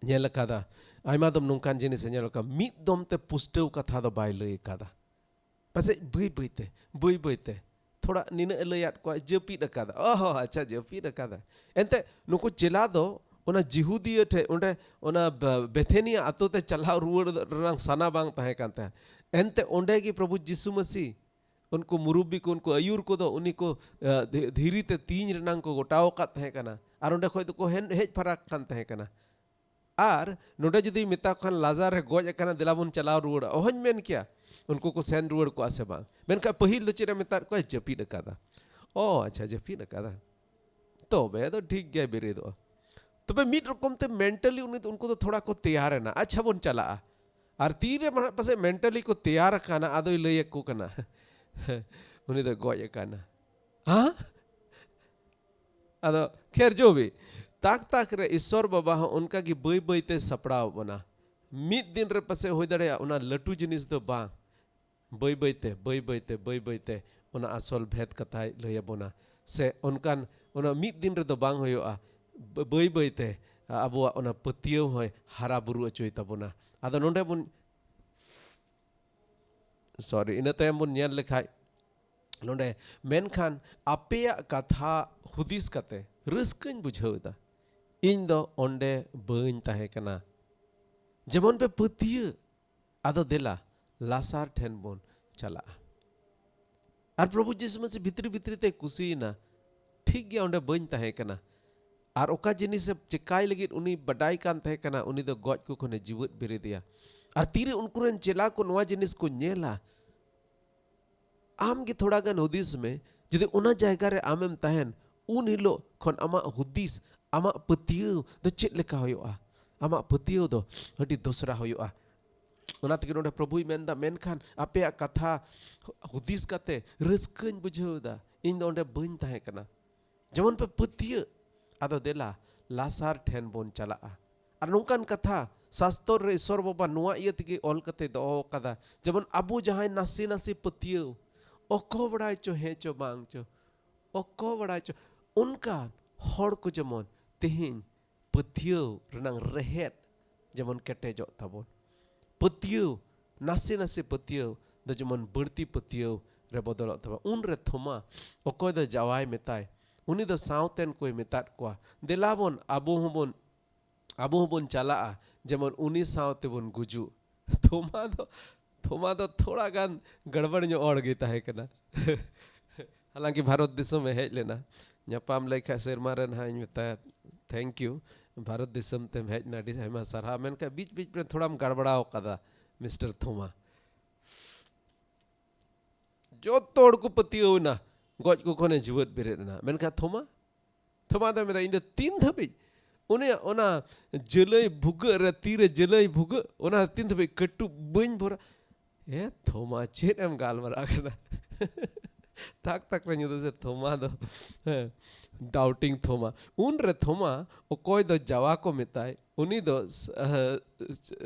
ᱧᱮᱞ ᱟᱠᱟᱫᱟ, ᱟᱭᱢᱟ ᱫᱚᱢ ᱱᱚᱝᱠᱟᱱ ᱡᱤᱱᱤᱥ ᱮ ᱧᱮᱞ ᱟᱠᱟᱫᱟ, ᱢᱤᱫ ᱫᱚᱢ ᱛᱮ ᱯᱩᱥᱴᱟᱹᱣ ᱠᱟᱛᱷᱟ ᱫᱚ ᱵᱟᱭ ᱞᱟᱹᱭ ᱟᱠᱟᱫᱟ᱾ ᱯᱟᱥᱮᱡ ᱵᱟᱹᱭ ᱵᱟᱹᱭ ᱛᱮ, ᱵᱟᱹᱭ ᱵᱟᱹᱭ ᱛᱮ ᱛᱷᱚᱲᱟ ᱱᱤᱱᱟᱹᱜ ᱮ ᱞᱟᱹᱭᱟᱫ ᱠᱚᱣᱟ, ᱡᱟᱹᱯᱤᱫ ᱟᱠᱟᱫᱟ᱾ ᱚ ᱟᱪᱪᱷᱟ, ᱡᱟᱹᱯᱤᱫ ᱟᱠᱟᱫᱟ᱾ ᱮᱱᱛᱮ ᱱᱩᱠᱩ ᱪᱮᱞᱟ ᱫᱚ ᱚᱱᱟ ᱡᱤᱦᱩᱫᱤᱭᱟᱹ ᱴᱷᱮᱡ, ᱚᱸᱰᱮ ᱚᱱᱟ ᱵᱮ-, ᱵᱮᱛᱷᱮᱱᱤᱭᱟ ᱟᱛᱳ ᱛᱮ ᱪᱟᱞᱟᱣ ᱨᱩᱣᱟᱹᱲ ᱨᱮᱱᱟᱝ ᱥᱟᱱᱟ ᱵᱟᱝ ᱛᱟᱦᱮᱸ ᱠᱟᱱ ᱛᱟᱦᱮᱸ᱾ ᱮᱱᱛᱮ ᱚᱸᱰᱮ ᱜᱮ ᱯᱨᱚᱵᱷᱩ ᱡᱤᱥᱩ ᱢᱟᱹᱥᱤ ᱩᱱᱠᱩ ᱢᱩᱨᱩᱵᱵᱤ ᱠᱚ, ᱩᱱᱠᱩ ᱟᱹᱭᱩᱨ ᱠᱚᱫᱚ ᱩᱱᱤ ᱠᱚ, ᱮ, ᱫᱷᱤ-, ᱫᱷᱤᱨᱤ ᱛᱮ ᱛᱤᱧ ᱨᱮᱱᱟᱝ ᱠᱚ ᱜᱚᱴᱟᱣ ᱟᱠᱟᱫ ᱛᱟᱦᱮᱸ ᱠᱟᱱᱟ᱾ ᱟᱨ ᱚᱸᱰᱮ ᱠᱷᱚᱡ ᱫᱚᱠᱚ ᱦᱮᱱ-, ᱦᱮᱡ ᱯᱷᱟᱨᱟᱠ ᱠᱟᱱ ᱛᱟᱦᱮᱸ ᱠᱟᱱᱟ᱾ ᱟᱨ ᱱᱚᱰᱮ ᱡᱩᱫᱤ ᱢᱮᱛᱟ ᱠᱚ ᱠᱷᱟᱱ, "ᱞᱟᱡᱟᱨ ᱮ ᱜᱚᱡ ᱟᱠᱟᱱᱟ, ᱫᱮᱞᱟ ᱵᱚᱱ ᱪᱟᱞᱟᱣ ᱨᱩᱣᱟᱹᱲᱟ", ᱚᱦᱚᱧ ᱢᱮᱱ ᱠᱮᱭᱟ ᱩᱱᱠᱩ ᱠᱚ ᱥᱮᱱ ᱨᱩᱣᱟᱹᱲ ᱠᱚᱜᱼᱟ ᱥᱮ ᱵᱟᱝ᱾ ᱢᱮᱱᱠᱷᱟᱱ ᱯᱟᱹᱦᱤᱞ ᱫᱚ ᱪᱮᱫ ᱮ ᱢᱮᱛᱟᱫ ᱠᱚᱣᱟ? "ᱡᱟᱹᱯᱤᱫ ᱟᱠᱟᱫᱟ᱾" ᱚ ᱟᱪᱪᱷᱟ, ᱡᱟᱹᱯᱤᱫ ᱟᱠᱟᱫᱟ, ᱛᱚᱵᱮ ᱫᱚ ᱴᱷᱤᱠ ᱜᱮᱭᱟ, ᱵᱮᱨᱮᱫᱚᱜᱼᱟ᱾ ᱛᱚᱵᱮ ᱢᱤᱫ ᱨᱚᱠᱚᱢ ᱛᱮ mentally ᱩᱱᱤ ᱫᱚ, ᱩᱱᱠᱩ ᱫᱚ ᱛᱷᱚᱲᱟ ᱠᱚ ᱛᱮᱭᱟᱨ ᱮᱱᱟ, ᱟᱪᱪᱷᱟ ᱵᱚᱱ ᱪᱟᱞᱟᱜᱼᱟ᱾ ᱟᱨ ᱛᱤᱨᱮ ᱢᱟ ᱯᱟᱥᱮᱡ mentally ᱠᱚ ᱛᱮᱭᱟᱨ ᱟᱠᱟᱱᱟ, ᱟᱫᱚᱭ ᱞᱟᱹᱭ ᱟᱠᱚ ᱠᱟᱱᱟ, "ᱩᱱᱤ ᱫᱚ ᱜᱚᱡ ᱟᱠᱟᱱᱟ᱾" ᱦᱮᱸ? ᱟᱫᱚ ᱠᱷᱮᱨ ᱡᱳ ᱵᱷᱤ, ᱛᱟᱠ ᱛᱟᱠ ᱨᱮ ᱤᱥᱥᱚᱨ ᱵᱟᱵᱟ ᱦᱚᱸ ᱚᱱᱠᱟ ᱜᱮ ᱵᱟᱹᱭ ᱵᱟᱹᱭ ᱛᱮ ᱥᱟᱯᱲᱟᱣ ᱵᱚᱱᱟ᱾ ᱢᱤᱫ ᱫᱤᱱ ᱨᱮ ᱯᱟᱥᱮᱡ ᱦᱩᱭ ᱫᱟᱲᱮᱭᱟᱜᱼᱟ ᱚᱱᱟ ᱞᱟᱹᱴᱩ ᱡᱤᱱᱤᱥ ᱫᱚ ᱵᱟᱝ, ᱵᱟᱹᱭ ᱵᱟᱹᱭ ᱛᱮ, ᱵᱟᱹᱭ ᱵᱟᱹᱭ ᱛᱮ, ᱵᱟᱹᱭ ᱵᱟᱹᱭ ᱛᱮ ᱚᱱᱟ ᱟᱥᱚᱞ ᱵᱷᱮᱫ ᱠᱟᱛᱷᱟᱭ ᱞᱟᱹᱭ ᱟᱵᱚᱱᱟ᱾ ᱥᱮ ᱚᱱᱠᱟᱱ, ᱚᱱᱟ ᱢᱤᱫ ᱫᱤᱱ ᱨᱮᱫᱚ ᱵᱟᱝ ᱦᱩᱭᱩᱜᱼᱟ, ᱵᱟᱹ-, ᱵᱟᱹᱭ ᱵᱟᱹᱭ ᱛᱮ ᱟᱵᱚᱣᱟᱜ ᱚᱱᱟ ᱯᱟᱹᱛᱭᱟᱹᱣ ᱦᱚᱸᱭ ᱦᱟᱨᱟ ᱵᱩᱨᱩ ᱦᱚᱪᱚᱭ ᱛᱟᱵᱚᱱᱟ᱾ ᱟᱫᱚ ᱱᱚᱰᱮ ᱵᱚᱱ, ᱥᱚᱨᱤ, ᱤᱱᱟᱹ ᱛᱟᱭᱚᱢ ᱵᱚᱱ ᱧᱮᱞ ᱞᱮᱠᱷᱟᱡ ᱱᱚᱰᱮ, ᱢᱮᱱᱠᱷᱟᱱ ᱟᱯᱮᱭᱟᱜ ᱠᱟᱛᱷᱟ ᱦᱩᱫᱤᱥ ᱠᱟᱛᱮ ᱨᱟᱹᱥᱠᱟᱹᱧ ᱵᱩᱡᱷᱟᱹᱣ ᱮᱫᱟ᱾ ᱤᱧ ᱫᱚ ᱚᱸᱰᱮ ᱵᱟᱹᱧ ᱛᱟᱦᱮᱸ ᱠᱟᱱᱟ᱾ ᱡᱮᱢᱚᱱ ᱯᱮ ᱯᱟᱹᱛᱭᱟᱹ, ᱟᱫᱚ ᱫᱮᱞᱟ ᱞᱟᱥᱟᱨ ᱴᱷᱮᱱ ᱵᱚᱱ ᱪᱟᱞᱟᱜᱼᱟ᱾ ᱟᱨ ᱯᱨᱚᱵᱷᱩ ᱡᱤᱥᱩ ᱢᱟᱥᱤ ᱵᱷᱤᱛᱨᱤ ᱵᱷᱤᱛᱨᱤ ᱛᱮ ᱠᱩᱥᱤᱭᱮᱱᱟ, ᱴᱷᱤᱠ ᱜᱮᱭᱟ, ᱚᱸᱰᱮ ᱵᱟᱹᱧ ᱛᱟᱦᱮᱸ ᱠᱟᱱᱟ᱾ ᱟᱨ ᱚᱠᱟ ᱡᱤᱱᱤᱥᱮ ᱪᱮᱠᱟᱭ ᱞᱟᱹᱜᱤᱫ ᱩᱱᱤ ᱵᱟᱰᱟᱭ ᱠᱟᱱ ᱛᱟᱦᱮᱸ ᱠᱟᱱᱟ, ᱩᱱᱤ ᱫᱚ ᱜᱚᱡ ᱠᱚ ᱠᱷᱚᱱᱮ ᱡᱤᱣᱮᱫ ᱵᱮᱨᱮᱫᱮᱭᱟ᱾ ᱟᱨ ᱛᱤᱨᱮ ᱩᱱᱠᱩ ᱨᱮᱱ ᱪᱮᱞᱟ ᱠᱚ ᱱᱚᱣᱟ ᱡᱤᱱᱤᱥ ᱠᱚ ᱧᱮᱞᱟ, ᱟᱢ ᱜᱮ ᱛᱷᱚᱲᱟ ᱜᱟᱱ ᱦᱩᱫᱤᱥ ᱢᱮ, ᱡᱩᱫᱤ ᱚᱱᱟ ᱡᱟᱭᱜᱟ ᱨᱮ ᱟᱢᱮᱢ ᱛᱟᱦᱮᱱ, ᱩᱱ ᱦᱤᱞᱳᱜ ᱠᱷᱚᱱ ᱟᱢᱟᱜ ᱦᱩᱫᱤᱥ, ᱟᱢᱟᱜ ᱯᱟᱹᱛᱭᱟᱹᱣ ᱫᱚ ᱪᱮᱫ ᱞᱮᱠᱟ ᱦᱩᱭᱩᱜᱼᱟ? ᱟᱢᱟᱜ ᱯᱟᱹᱛᱭᱟᱹᱣ ᱫᱚ ᱟᱹᱰᱤ ᱫᱚᱥᱨᱟ ᱦᱩᱭᱩᱜᱼᱟ᱾ ᱚᱱᱟ ᱛᱮᱜᱮ ᱱᱚᱰᱮ ᱯᱨᱚᱵᱷᱩᱭ ᱢᱮᱱᱫᱟ, ᱢᱮᱱᱠᱷᱟᱱ ᱟᱯᱮᱭᱟᱜ ᱠᱟᱛᱷᱟ ᱦᱩᱫᱤᱥ ᱠᱟᱛᱮ ᱨᱟᱹᱥᱠᱟᱹᱧ ᱵᱩᱡᱷᱟᱹᱣ ᱮᱫᱟ, ᱤᱧ ᱫᱚ ᱚᱸᱰᱮ ᱵᱟᱹᱧ ᱛᱟᱦᱮᱸ ᱠᱟᱱᱟ᱾ ᱡᱮᱢᱚᱱ ᱯᱮ ᱯᱟᱹᱛᱭᱟᱹᱜ, ᱟᱫᱚ ᱫᱮᱞᱟ ᱞᱟᱥᱟᱨ ᱴᱷᱮᱱ ᱵᱚᱱ ᱪᱟᱞᱟᱜᱼᱟ᱾ ᱟᱨ ᱱᱚᱝᱠᱟᱱ ᱠᱟᱛᱷᱟ ᱥᱟᱥᱛᱚᱨ ᱨᱮ ᱤᱥᱚᱨ ᱵᱟᱵᱟ ᱱᱚᱣᱟ ᱤᱭᱟᱹ ᱛᱮᱜᱮ ᱚᱞ ᱠᱟᱛᱮ ᱫᱚᱦᱚ ᱟᱠᱟᱫᱟ, ᱡᱮᱢᱚᱱ ᱟᱵᱚ ᱡᱟᱦᱟᱸᱭ ᱱᱟᱥᱮ ᱱᱟᱥᱮ ᱯᱟᱹᱛᱭᱟᱹᱣ, ᱚᱠᱚ ᱵᱟᱲᱟᱭ ᱪᱚ ᱦᱮᱸ ᱪᱚ ᱵᱟᱝ ᱪᱚ, ᱚᱠᱚ ᱵᱟᱲᱟᱭ ᱪᱚ, ᱚᱱᱠᱟᱱ ᱦᱚᱲ ᱠᱚ ᱡᱮᱢᱚᱱ ᱛᱮᱦᱮᱧ ᱯᱟᱹᱛᱭᱟᱹᱣ ᱨᱮᱱᱟᱝ ᱨᱮᱦᱮᱫ ᱡᱮᱢᱚᱱ ᱠᱮᱴᱮᱡᱚᱜ ᱛᱟᱵᱚᱱ᱾ ᱯᱟᱹᱛᱭᱟᱹᱣ, ᱱᱟᱥᱮ ᱱᱟᱥᱮ ᱯᱟᱹᱛᱭᱟᱹᱣ ᱫᱚ ᱡᱮᱢᱚᱱ ᱵᱟᱹᱲᱛᱤ ᱯᱟᱹᱛᱭᱟᱹᱣ ᱨᱮ ᱵᱚᱫᱚᱞᱚᱜ ᱛᱟᱵᱚᱱ᱾ ᱩᱱᱨᱮ ᱛᱷᱚᱢᱟ, ᱚᱠᱚᱭ ᱫᱚ ᱡᱟᱶᱟᱭ ᱢᱮᱛᱟᱭ, ᱩᱱᱤ ᱫᱚ ᱥᱟᱶᱛᱮᱱ ᱠᱚᱭ ᱢᱮᱛᱟᱫ ᱠᱚᱣᱟ, ᱫᱮᱞᱟ ᱵᱚᱱ, ᱟᱵᱚ ᱦᱚᱸᱵᱚᱱ, ᱟᱵᱚ ᱦᱚᱸᱵᱚᱱ ᱪᱟᱞᱟᱜᱼᱟ, ᱡᱮᱢᱚᱱ ᱩᱱᱤ ᱥᱟᱶ ᱛᱮᱵᱚᱱ ᱜᱩᱡᱩᱜ᱾ ᱛᱷᱚᱢᱟ ᱫᱚ, ᱛᱷᱚᱢᱟ ᱫᱚ ᱛᱷᱚᱲᱟ ᱜᱟᱱ ᱜᱟᱲᱵᱟᱲ ᱧᱚᱜ ᱦᱚᱲ ᱜᱮ ᱛᱟᱦᱮᱸ ᱠᱟᱱᱟ᱾ ᱦᱟᱞᱟᱝᱠᱤ ᱵᱷᱟᱨᱚᱛ ᱫᱤᱥᱚᱢ ᱮ ᱦᱮᱡ ᱞᱮᱱᱟ, ᱧᱟᱯᱟᱢ ᱞᱮᱱ ᱠᱷᱟᱡ ᱥᱮᱨᱢᱟ ᱨᱮ ᱱᱟᱦᱟᱜ ᱤᱧ ᱢᱮᱛᱟᱭᱟ, "Thank you, ᱵᱷᱟᱨᱚᱛ ᱫᱤᱥᱚᱢ ᱛᱮᱢ ᱦᱮᱡ ᱮᱱᱟ, ᱟᱹᱰᱤ ᱟᱭᱢᱟ ᱥᱟᱨᱦᱟᱣ", ᱢᱮᱱᱠᱷᱟᱱ ᱵᱤᱪ ᱵᱤᱪ ᱨᱮ ᱛᱷᱚᱲᱟᱢ ᱜᱟᱲᱵᱟᱲᱟᱣ ᱠᱟᱫᱟ ᱢᱤᱥᱴᱟᱨ ᱛᱷᱚᱢᱟ᱾ ᱡᱚᱛᱚ ᱦᱚᱲ ᱠᱚ ᱯᱟᱹᱛᱭᱟᱹᱣ ᱮᱱᱟ, ᱜᱚᱡ ᱠᱚ ᱠᱷᱚᱱᱮ ᱡᱤᱣᱮᱫ ᱵᱮᱨᱮᱫ ᱮᱱᱟ, ᱢᱮᱱᱠᱷᱟᱱ ᱛᱷᱚᱢᱟ, ᱛᱷᱚᱢᱟ ᱫᱚᱭ ᱢᱮᱱᱫᱟ, "ᱤᱧ ᱫᱚ ᱛᱤᱱ ᱫᱷᱟᱹᱵᱤᱡ ᱩᱱᱤᱭᱟᱜ ᱚᱱᱟ ᱡᱟᱹᱞᱟᱹᱭ ᱵᱷᱩᱜᱟᱹᱜ ᱨᱮ, ᱛᱤ ᱨᱮ ᱡᱟᱹᱞᱟᱹᱭ ᱵᱷᱩᱜᱟᱹᱜ, ᱚᱱᱟ ᱛᱤᱱ ᱫᱷᱟᱹᱵᱤᱡ ᱠᱟᱹᱴᱩᱵ ᱵᱟᱹᱧ ᱵᱷᱚᱨᱟ?" ᱮ ᱛᱷᱚᱢᱟ, ᱪᱮᱫ ᱮᱢ ᱜᱟᱞᱢᱟᱨᱟᱜ ᱠᱟᱱᱟ? ᱛᱟᱠ ᱛᱟᱠ ᱨᱮ ᱧᱩᱛᱩᱢ ᱥᱮ ᱛᱷᱚᱢᱟ ᱫᱚ, ᱦᱮᱸ, ᱰᱟᱣᱩᱴᱤᱝ ᱛᱷᱚᱢᱟ᱾ ᱩᱱᱨᱮ ᱛᱷᱚᱢᱟ, ᱚᱠᱚᱭ ᱫᱚ ᱡᱟᱣᱟ ᱠᱚ ᱢᱮᱛᱟᱭ, ᱩᱱᱤ ᱫᱚ ᱥ-, ᱟᱦ,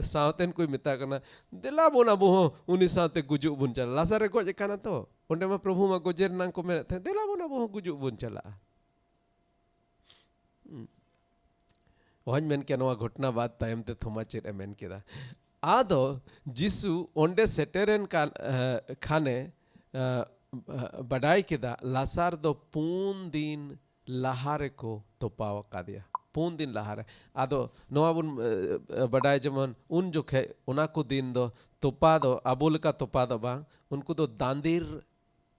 ᱥᱟᱶᱛᱮᱱ ᱠᱚᱭ ᱢᱮᱛᱟ ᱠᱟᱱᱟ, "ᱫᱮᱞᱟ ᱵᱚᱱ ᱟᱵᱚ ᱦᱚᱸ ᱩᱱᱤ ᱥᱟᱶᱛᱮ ᱜᱩᱡᱩᱜ ᱵᱚᱱ ᱪᱟᱞᱟᱜᱼᱟ᱾ ᱞᱟᱥᱟᱨ ᱨᱮ ᱜᱚᱡ ᱟᱠᱟᱱᱟ ᱛᱚ, ᱚᱸᱰᱮ ᱢᱟ ᱯᱨᱚᱵᱷᱩ ᱢᱟ ᱜᱚᱡᱮ ᱨᱮᱱᱟᱝ ᱠᱚ ᱢᱮᱱᱮᱫ ᱛᱟᱦᱮᱸᱫ, ᱫᱮᱞᱟ ᱵᱚᱱ ᱟᱵᱚ ᱦᱚᱸ ᱜᱩᱡᱩᱜ ᱵᱚᱱ ᱪᱟᱞᱟᱜᱼᱟ᱾" ᱦᱩᱸ᱾ ᱚᱦᱚᱧ ᱢᱮᱱ ᱠᱮᱭᱟ ᱱᱚᱣᱟ ᱜᱷᱚᱴᱱᱟ ᱵᱟᱫ ᱛᱟᱭᱚᱢ ᱛᱮ ᱛᱷᱚᱢᱟ ᱪᱮᱫ ᱮ ᱢᱮᱱ ᱠᱮᱫᱟ᱾ ᱟᱫᱚ ᱡᱤᱥᱩ ᱚᱸᱰᱮ ᱥᱮᱴᱮᱨᱮᱱ ᱠᱟᱱ, ᱮ, ᱠᱷᱟᱱᱮ, ᱮ, ᱵᱟᱰᱟᱭ ᱠᱮᱫᱟ, ᱞᱟᱥᱟᱨ ᱫᱚ ᱯᱩᱱ ᱫᱤᱱ ᱞᱟᱦᱟ ᱨᱮᱠᱚ ᱛᱚᱯᱟᱣ ᱟᱠᱟᱫᱮᱭᱟ᱾ ᱯᱩᱱ ᱫᱤᱱ ᱞᱟᱦᱟᱨᱮ᱾ ᱟᱫᱚ ᱱᱚᱣᱟ ᱵᱚᱱ, ᱮ, ᱮ, ᱵᱟᱰᱟᱭ ᱡᱮᱢᱚᱱ ᱩᱱ ᱡᱚᱠᱷᱮᱡ ᱚᱱᱟ ᱠᱚ ᱫᱤᱱ ᱫᱚ ᱛᱚᱯᱟ ᱫᱚ ᱟᱵᱚ ᱞᱮᱠᱟ ᱛᱚᱯᱟ ᱫᱚ ᱵᱟᱝ, ᱩᱱᱠᱩ ᱫᱚ ᱫᱟᱸᱫᱤᱨ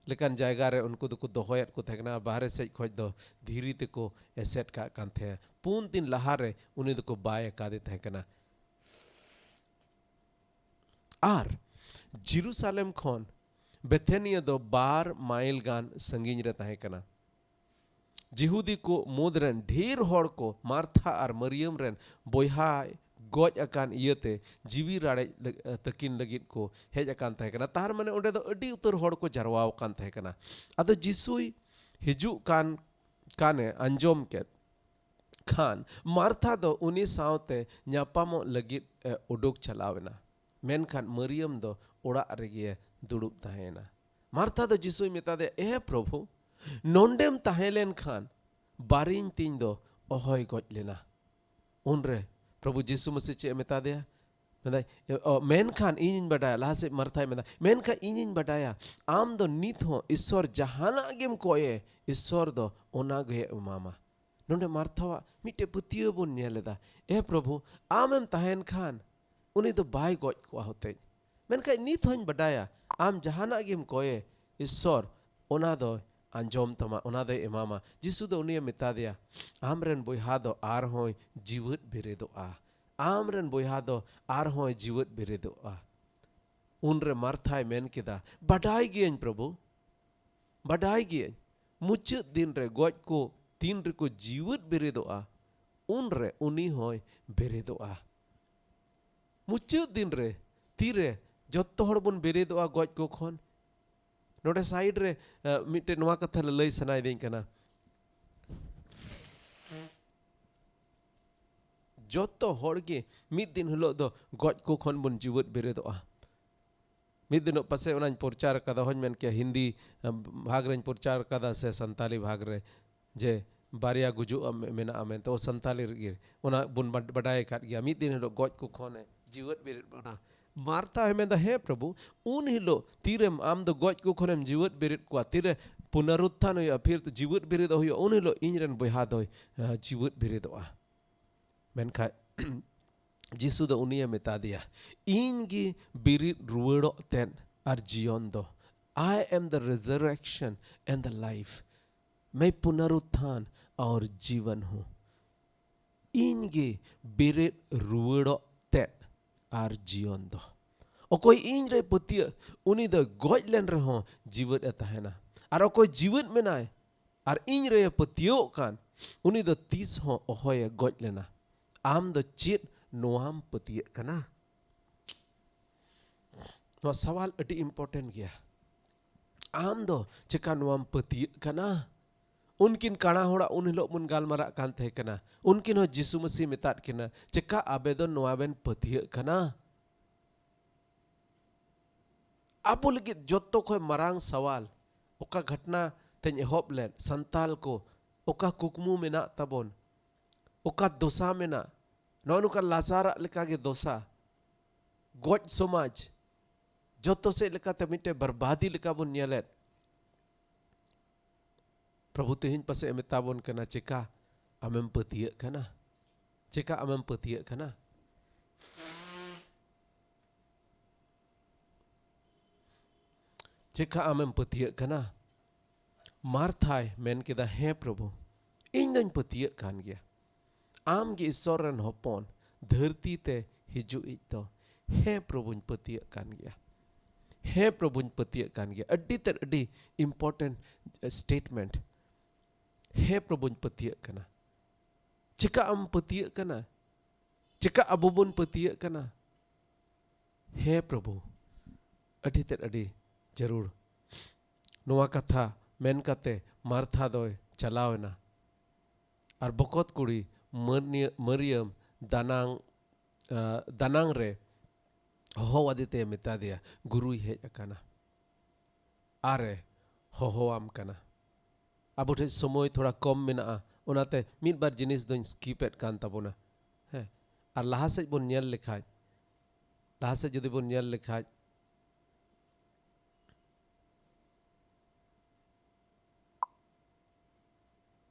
ᱞᱮᱠᱟᱱ ᱡᱟᱭᱜᱟ ᱨᱮ ᱩᱱᱠᱩ ᱫᱚᱠᱚ ᱫᱚᱦᱚᱭᱮᱫ ᱠᱚ ᱛᱟᱦᱮᱸ ᱠᱟᱱᱟ᱾ ᱵᱟᱦᱨᱮ ᱥᱮᱫ ᱠᱷᱚᱡ ᱫᱚ ᱫᱷᱤᱨᱤ ᱛᱮᱠᱚ ᱮᱥᱮᱫ ᱠᱟᱜ ᱠᱟᱱ ᱛᱟᱦᱮᱸᱫ᱾ ᱯᱩᱱ ᱫᱤᱱ ᱞᱟᱦᱟᱨᱮ ᱩᱱᱤ ᱫᱚᱠᱚ ᱵᱟᱭ ᱟᱠᱟᱫᱮ ᱛᱟᱦᱮᱸ ᱠᱟᱱᱟ᱾ ᱟᱨ ᱡᱮᱨᱩᱥᱟᱞᱮᱢ ᱠᱷᱚᱱ ᱵᱮᱛᱷᱮᱱᱤᱭᱟ ᱫᱚ ᱵᱟᱨ ᱢᱟᱭᱤᱞ ᱜᱟᱱ ᱥᱟᱺᱜᱤᱧ ᱨᱮ ᱛᱟᱦᱮᱸ ᱠᱟᱱᱟ᱾ ᱡᱤᱦᱩᱫᱤ ᱠᱚ ᱢᱩᱫᱽ ᱨᱮᱱ ᱰᱷᱮᱨ ᱦᱚᱲ ᱠᱚ ᱢᱟᱨᱛᱷᱟ ᱟᱨ ᱢᱟᱹᱨᱤᱭᱟᱢ ᱨᱮᱱ ᱵᱚᱭᱦᱟᱭ ᱜᱚᱡ ᱟᱠᱟᱱ ᱤᱭᱟᱹᱛᱮ ᱡᱤᱣᱤ ᱨᱟᱲᱮᱡ ᱞᱟᱹᱜ-, ᱛᱟᱹᱠᱤᱱ ᱞᱟᱹᱜᱤᱫ ᱠᱚ ᱦᱮᱡ ᱟᱠᱟᱱ ᱛᱟᱦᱮᱸ ᱠᱟᱱᱟ᱾ ᱛᱟᱨ ᱢᱟᱱᱮ ᱚᱸᱰᱮ ᱫᱚ ᱟᱹᱰᱤ ᱩᱛᱟᱹᱨ ᱦᱚᱲ ᱠᱚ ᱡᱟᱨᱣᱟ ᱟᱠᱟᱱ ᱛᱟᱦᱮᱸ ᱠᱟᱱᱟ᱾ ᱟᱫᱚ ᱡᱤᱥᱩᱭ ᱦᱤᱡᱩᱜ ᱠᱟᱱ, ᱠᱟᱱᱮ ᱟᱸᱡᱚᱢ ᱠᱮᱫ ᱠᱷᱟᱱ ᱢᱟᱨᱛᱷᱟ ᱫᱚ ᱩᱱᱤ ᱥᱟᱶᱛᱮ ᱧᱟᱯᱟᱢᱚᱜ ᱞᱟᱹᱜᱤᱫ ᱮ ᱩᱰᱩᱠ ᱪᱟᱞᱟᱣ ᱮᱱᱟ, ᱢᱮᱱᱠᱷᱟᱱ ᱢᱟᱹᱨᱤᱭᱟᱢ ᱫᱚ ᱚᱲᱟᱜ ᱨᱮᱜᱮ ᱫᱩᱲᱩᱵ ᱛᱟᱦᱮᱸ ᱮᱱᱟ᱾ ᱢᱟᱨᱛᱷᱟ ᱫᱚ ᱡᱤᱥᱩᱭ ᱢᱮᱛᱟ ᱫᱮᱭᱟ, "ᱮ ᱯᱨᱚᱵᱷᱩ, ᱱᱚᱸᱰᱮᱢ ᱛᱟᱦᱮᱸ ᱞᱮᱱ ᱠᱷᱟᱱ ᱵᱟᱨᱤᱧ ᱛᱤᱧ ᱫᱚ ᱚᱦᱚᱭ ᱜᱚᱡ ᱞᱮᱱᱟ᱾" ᱩᱱᱨᱮ ᱯᱨᱚᱵᱷᱩ ᱡᱤᱥᱩ ᱢᱟᱥᱤ ᱪᱮᱫ ᱮ ᱢᱮᱛᱟ ᱫᱮᱭᱟ? ᱢᱮᱱᱫᱟᱭ, ᱚ, ᱢᱮᱱᱠᱷᱟᱱ ᱤᱧᱤᱧ ᱵᱟᱰᱟᱭᱟ, ᱞᱟᱦᱟ ᱥᱮᱫ ᱢᱟᱨᱛᱷᱟᱭ ᱢᱮᱱᱫᱟ, ᱢᱮᱱᱠᱷᱟᱱ ᱤᱧᱤᱧ ᱵᱟᱰᱟᱭᱟ, ᱟᱢ ᱫᱚ ᱱᱤᱛ ᱦᱚᱸ ᱤᱥᱥᱚᱨ ᱡᱟᱦᱟᱱᱟᱜ ᱜᱮᱢ ᱠᱚᱭᱮ, ᱤᱥᱥᱚᱨ ᱫᱚ ᱚᱱᱟ ᱜᱮ ᱮᱢᱟᱢᱟ᱾ ᱱᱚᱰᱮ ᱢᱟᱨᱛᱷᱟᱣᱟᱜ ᱢᱤᱫᱴᱮᱡ ᱯᱟᱹᱛᱭᱟᱹᱣ ᱵᱚᱱ ᱧᱮᱞ ᱮᱫᱟ, ᱮ ᱯᱨᱚᱵᱷᱩ, ᱟᱢᱮᱢ ᱛᱟᱦᱮᱱ ᱠᱷᱟᱱ ᱩᱱᱤ ᱫᱚ ᱵᱟᱭ ᱜᱚᱡ ᱠᱚᱜᱼᱟ ᱦᱚᱛᱮᱡ᱾ ᱢᱮᱱᱠᱷᱟᱱ ᱱᱤᱛ ᱦᱚᱸᱧ ᱵᱟᱰᱟᱭᱟ, ᱟᱢ ᱡᱟᱦᱟᱱᱟᱜ ᱜᱮᱢ ᱠᱚᱭᱮ, ᱤᱥᱥᱚᱨ ᱚᱱᱟ ᱫᱚᱭ ᱟᱸᱡᱚᱢ ᱛᱟᱢᱟ, ᱚᱱᱟ ᱫᱚᱭ ᱮᱢᱟᱢᱟ᱾ ᱡᱤᱥᱩ ᱫᱚ ᱩᱱᱤᱭᱮ ᱢᱮᱛᱟ ᱫᱮᱭᱟ, ᱟᱢᱨᱮᱱ ᱵᱚᱭᱦᱟ ᱫᱚ ᱟᱨᱦᱚᱸᱭ ᱡᱤᱣᱮᱫ ᱵᱮᱨᱮᱫᱚᱜᱼᱟ᱾ ᱟᱢᱨᱮᱱ ᱵᱚᱭᱦᱟ ᱫᱚ ᱟᱨᱦᱚᱸᱭ ᱡᱤᱣᱮᱫ ᱵᱮᱨᱮᱫᱚᱜᱼᱟ᱾ ᱩᱱᱨᱮ ᱢᱟᱨᱛᱷᱟᱭ ᱢᱮᱱ ᱠᱮᱫᱟ, ᱵᱟᱰᱟᱭ ᱜᱤᱭᱟᱹᱧ ᱯᱨᱚᱵᱷᱩ, ᱵᱟᱰᱟᱭ ᱜᱤᱭᱟᱹᱧ, ᱢᱩᱪᱟᱹᱫ ᱫᱤᱱ ᱨᱮ ᱜᱚᱡ ᱠᱚ ᱛᱤᱱ ᱨᱮᱠᱚ ᱡᱤᱣᱮᱫ ᱵᱮᱨᱮᱫᱚᱜᱼᱟ, ᱩᱱᱨᱮ ᱩᱱᱤ ᱦᱚᱸᱭ ᱵᱮᱨᱮᱫᱚᱜᱼᱟ᱾ ᱢᱩᱪᱟᱹᱫ ᱫᱤᱱ ᱨᱮ ᱛᱤᱨᱮ ᱡᱚᱛᱚ ᱦᱚᱲ ᱵᱚᱱ ᱵᱮᱨᱮᱫᱚᱜᱼᱟ ᱜᱚᱡ ᱠᱚ ᱠᱷᱚᱱ? ᱱᱚᱰᱮ ᱥᱟᱭᱤᱰ ᱨᱮ ᱢᱤᱫᱴᱮᱱ ᱱᱚᱣᱟ ᱠᱟᱛᱷᱟ ᱞᱟᱹᱞᱟᱹᱭ ᱥᱟᱱᱟᱭᱮᱫᱤᱧ ᱠᱟᱱᱟ᱾ ᱡᱚᱛᱚ ᱦᱚᱲ ᱜᱮ ᱢᱤᱫ ᱫᱤᱱ ᱦᱤᱞᱳᱜ ᱫᱚ ᱜᱚᱡ ᱠᱚ ᱠᱷᱚᱱ ᱵᱚᱱ ᱡᱤᱣᱮᱫ ᱵᱮᱨᱮᱫᱚᱜᱼᱟ᱾ ᱢᱤᱫ ᱫᱤᱱᱚᱜ ᱯᱟᱥᱮᱡ ᱚᱱᱟᱧ ᱯᱨᱚᱪᱟᱨ ᱠᱟᱫᱟ, ᱦᱚᱧ ᱢᱮᱱ ᱠᱮᱭᱟ, ᱦᱤᱱᱫᱤ ᱵᱷᱟᱜᱽ ᱨᱮᱧ ᱯᱨᱚᱪᱟᱨ ᱠᱟᱫᱟ ᱥᱮ ᱥᱟᱱᱛᱟᱞᱤ ᱵᱷᱟᱜᱽ ᱨᱮ, ᱡᱮ ᱵᱟᱨᱭᱟ ᱜᱩᱡᱩᱜ ᱢᱮᱱᱟᱜᱼᱟ ᱢᱮᱱᱛᱮ, ᱚ ᱥᱟᱱᱛᱟᱞᱤ ᱨᱮᱜᱮ ᱚᱱᱟ ᱵᱚᱱ ᱵᱟᱰᱟᱭ ᱟᱠᱟᱫ ᱜᱮᱭᱟ, ᱢᱤᱫ ᱫᱤᱱ ᱦᱤᱞᱳᱜ ᱜᱚᱡ ᱠᱚ ᱠᱷᱚᱱᱮ ᱡᱤᱣᱮᱫ ᱵᱮᱨᱮᱫ ᱵᱚᱱᱟ᱾ ᱢᱟᱨᱛᱷᱟ ᱦᱚᱸᱭ ᱢᱮᱱᱫᱟ, ᱦᱮᱸ ᱯᱨᱚᱵᱷᱩ, ᱩᱱ ᱦᱤᱞᱳᱜ ᱛᱤᱨᱮᱢ ᱟᱢ ᱫᱚ ᱜᱚᱡ ᱠᱚ ᱠᱷᱚᱱᱮᱢ ᱡᱤᱣᱮᱫ ᱵᱮᱨᱮᱫ ᱠᱚᱣᱟ, ᱛᱤᱨᱮ ᱯᱩᱱᱟᱨᱩᱛᱛᱷᱟᱱ ᱦᱩᱭᱩᱜᱼᱟ, ᱯᱷᱤᱨ ᱡᱤᱣᱮᱫ ᱵᱮᱨᱮᱫᱚᱜ ᱦᱩᱭᱩᱜᱼᱟ, ᱩᱱ ᱦᱤᱞᱳᱜ ᱤᱧ ᱨᱮᱱ ᱵᱚᱭᱦᱟ ᱫᱚᱭ ᱡᱤᱣᱮᱫ ᱵᱮᱨᱮᱫᱚᱜᱼᱟ᱾ ᱢᱮᱱᱠᱷᱟᱱ ᱡᱤᱥᱩ ᱫᱚ ᱩᱱᱤᱭᱮ ᱢᱮᱛᱟ ᱫᱮᱭᱟ, ᱤᱧ ᱜᱮ ᱵᱮᱨᱮᱫ ᱨᱩᱣᱟᱹᱲᱚᱜ ᱛᱮᱫ ᱟᱨ ᱡᱤᱭᱚᱱ ᱫᱚ᱾ I am the resurrection and the life. मैं पुनरुत्थान और जीवन हूँ. ᱤᱧ ᱜᱮ ᱵᱮᱨᱮᱫ ᱨᱩᱣᱟᱹᱲᱚᱜ ᱛᱮᱫ ᱟᱨ ᱡᱤᱭᱚᱱ ᱫᱚ᱾ ᱚᱠᱚᱭ ᱤᱧ ᱨᱮ ᱯᱟᱹᱛᱭᱟᱹᱜ, ᱩᱱᱤ ᱫᱚ ᱜᱚᱡ ᱞᱮᱱ ᱨᱮᱦᱚᱸ ᱡᱤᱣᱮᱫ ᱮ ᱛᱟᱦᱮᱱᱟ᱾ ᱟᱨ ᱚᱠᱚᱭ ᱡᱤᱣᱮᱫ ᱢᱮᱱᱟᱭ ᱟᱨ ᱤᱧ ᱨᱮ ᱯᱟᱹᱛᱭᱟᱹᱣᱚᱜ ᱠᱟᱱ, ᱩᱱᱤ ᱫᱚ ᱛᱤᱥ ᱦᱚᱸ ᱚᱦᱚᱭᱮ ᱜᱚᱡ ᱞᱮᱱᱟ᱾ ᱟᱢ ᱫᱚ ᱪᱮᱫ ᱱᱚᱣᱟᱢ ᱯᱟᱹᱛᱭᱟᱹᱜ ᱠᱟᱱᱟ? ᱱᱚᱣᱟ ᱥᱟᱣᱟᱞ ᱟᱹᱰᱤ ᱤᱢᱯᱚᱨᱴᱮᱱᱴ ᱜᱮᱭᱟ᱾ ᱟᱢ ᱫᱚ ᱪᱮᱠᱟ ᱱᱚᱣᱟᱢ ᱯᱟᱹᱛᱭᱟᱹᱜ ᱠᱟᱱᱟ? ᱩᱱᱠᱤᱱ ᱠᱟᱬᱟ ᱦᱚᱲᱟᱜ ᱩᱱ ᱦᱤᱞᱳᱜ ᱵᱚᱱ ᱜᱟᱞᱢᱟᱨᱟᱜ ᱠᱟᱱ ᱛᱟᱦᱮᱸ ᱠᱟᱱᱟ᱾ ᱩᱱᱠᱤᱱ ᱦᱚᱸ ᱡᱤᱥᱩ ᱢᱟᱹᱥᱤ ᱢᱮᱛᱟᱫ ᱠᱤᱱᱟ, ᱪᱮᱠᱟ ᱟᱵᱮ ᱫᱚ ᱱᱚᱣᱟ ᱵᱮᱱ ᱯᱟᱹᱛᱭᱟᱹᱜ ᱠᱟᱱᱟ? ᱟᱵᱚ ᱞᱟᱹᱜᱤᱫ ᱡᱚᱛᱚ ᱠᱷᱚᱱ ᱢᱟᱨᱟᱝ ᱥᱟᱣᱟᱞ, ᱚᱠᱟ ᱜᱷᱚᱴᱱᱟ ᱛᱮᱧ ᱮᱦᱚᱵ ᱞᱮᱫ, ᱥᱟᱱᱛᱟᱞ ᱠᱚ ᱚᱠᱟ ᱠᱩᱠᱢᱩ ᱢᱮᱱᱟᱜ ᱛᱟᱵᱚᱱ, ᱚᱠᱟ ᱫᱚᱥᱟ ᱢᱮᱱᱟᱜ, ᱱᱚᱜᱼᱚ ᱱᱚᱝᱠᱟ ᱞᱟᱡᱟᱨᱟᱜ ᱞᱮᱠᱟᱜᱮ ᱫᱚᱥᱟ, ᱜᱚᱡ ᱥᱚᱢᱟᱡᱽ, ᱡᱚᱛᱚ ᱥᱮᱫ ᱞᱮᱠᱟᱛᱮ ᱢᱤᱫᱴᱮᱱ ᱵᱚᱨᱵᱟᱫᱤ ᱞᱮᱠᱟ ᱵᱚᱱ ᱧᱮᱞᱮᱫ᱾ ᱯᱨᱚᱵᱷᱩ ᱛᱮᱦᱮᱧ ᱯᱟᱥᱮᱡ ᱮ ᱢᱮᱛᱟ ᱵᱚᱱ ᱠᱟᱱᱟ, ᱪᱮᱠᱟ ᱟᱢᱮᱢ ᱯᱟᱹᱛᱭᱟᱹᱜ ᱠᱟᱱᱟ? ᱪᱮᱠᱟ ᱟᱢᱮᱢ ᱯᱟᱹᱛᱭᱟᱹᱜ ᱠᱟᱱᱟ? ᱪᱮᱠᱟ ᱟᱢᱮᱢ ᱯᱟᱹᱛᱭᱟᱹᱜ ᱠᱟᱱᱟ? ᱢᱟᱨᱛᱷᱟᱭ ᱢᱮᱱ ᱠᱮᱫᱟ, ᱦᱮᱸ ᱯᱨᱚᱵᱷᱩ, ᱤᱧ ᱫᱚᱧ ᱯᱟᱹᱛᱭᱟᱹᱜ ᱠᱟᱱ ᱜᱮᱭᱟ᱾ ᱟᱢ ᱜᱮ ᱤᱥᱥᱚᱨ ᱨᱮᱱ ᱦᱚᱯᱚᱱ, ᱫᱷᱟᱹᱨᱛᱤ ᱛᱮ ᱦᱤᱡᱩᱜ ᱤᱡ ᱫᱚ᱾ ᱦᱮᱸ ᱯᱨᱚᱵᱷᱩᱧ ᱯᱟᱹᱛᱭᱟᱹᱜ ᱠᱟᱱ ᱜᱮᱭᱟ᱾ ᱦᱮᱸ ᱯᱨᱚᱵᱷᱩᱧ ᱯᱟᱹᱛᱭᱟᱹᱜ ᱠᱟᱱ ᱜᱮᱭᱟ᱾ ᱟᱹᱰᱤ ᱛᱮᱫ ᱟᱹᱰᱤ ᱤᱢᱯᱚᱨᱴᱮᱱᱴ ᱥᱴᱮᱴᱢᱮᱱᱴ᱾ ᱦᱮᱸ ᱯᱨᱚᱵᱷᱩᱧ ᱯᱟᱹᱛᱭᱟᱹᱜ ᱠᱟᱱᱟ᱾ ᱪᱮᱠᱟ ᱟᱢ ᱯᱟᱹᱛᱭᱟᱹᱜ ᱠᱟᱱᱟ? ᱪᱮᱠᱟ ᱟᱵᱚ ᱵᱚᱱ ᱯᱟᱹᱛᱭᱟᱹᱜ ᱠᱟᱱᱟ? ᱦᱮᱸ ᱯᱨᱚᱵᱷᱩ, ᱟᱹᱰᱤ ᱛᱮᱫ ᱟᱹᱰᱤ ᱡᱟᱹᱨᱩᱲ᱾ ᱱᱚᱣᱟ ᱠᱟᱛᱷᱟ ᱢᱮᱱ ᱠᱟᱛᱮ ᱢᱟᱨᱛᱷᱟ ᱫᱚᱭ ᱪᱟᱞᱟᱣ ᱮᱱᱟ᱾ ᱟᱨ ᱵᱚᱠᱚᱛ ᱠᱩᱲᱤ ᱢᱟᱹᱨᱱᱤᱭᱟᱹ-, ᱢᱟᱹᱨᱤᱭᱟᱹᱢ ᱫᱟᱱᱟᱝ, ᱟ, ᱫᱟᱱᱟᱝ ᱨᱮ ᱦᱚᱦᱚ ᱟᱫᱮ ᱛᱮ ᱢᱮᱛᱟ ᱫᱮᱭᱟ, "ᱜᱩᱨᱩᱭ ᱦᱮᱡ ᱟᱠᱟᱱᱟ, ᱟᱨᱮ ᱦᱚᱦᱚᱣᱟᱢ ᱠᱟᱱᱟ᱾" ᱟᱵᱚ ᱴᱷᱮᱱ ᱥᱚᱢᱚᱭ ᱛᱷᱚᱲᱟ ᱠᱚᱢ ᱢᱮᱱᱟᱜᱼᱟ, ᱚᱱᱟᱛᱮ ᱢᱤᱫ ᱵᱟᱨ ᱡᱤᱱᱤᱥ ᱫᱚᱧ skip ᱮᱫ ᱠᱟᱱ ᱛᱟᱵᱚᱱᱟ᱾ ᱦᱮᱸ, ᱟᱨ ᱞᱟᱦᱟ ᱥᱮᱫ ᱵᱚᱱ ᱧᱮᱞ ᱞᱮᱠᱷᱟᱡ, ᱞᱟᱦᱟ ᱥᱮᱫ ᱡᱩᱫᱤ ᱵᱚᱱ ᱧᱮᱞ ᱞᱮᱠᱷᱟᱡ,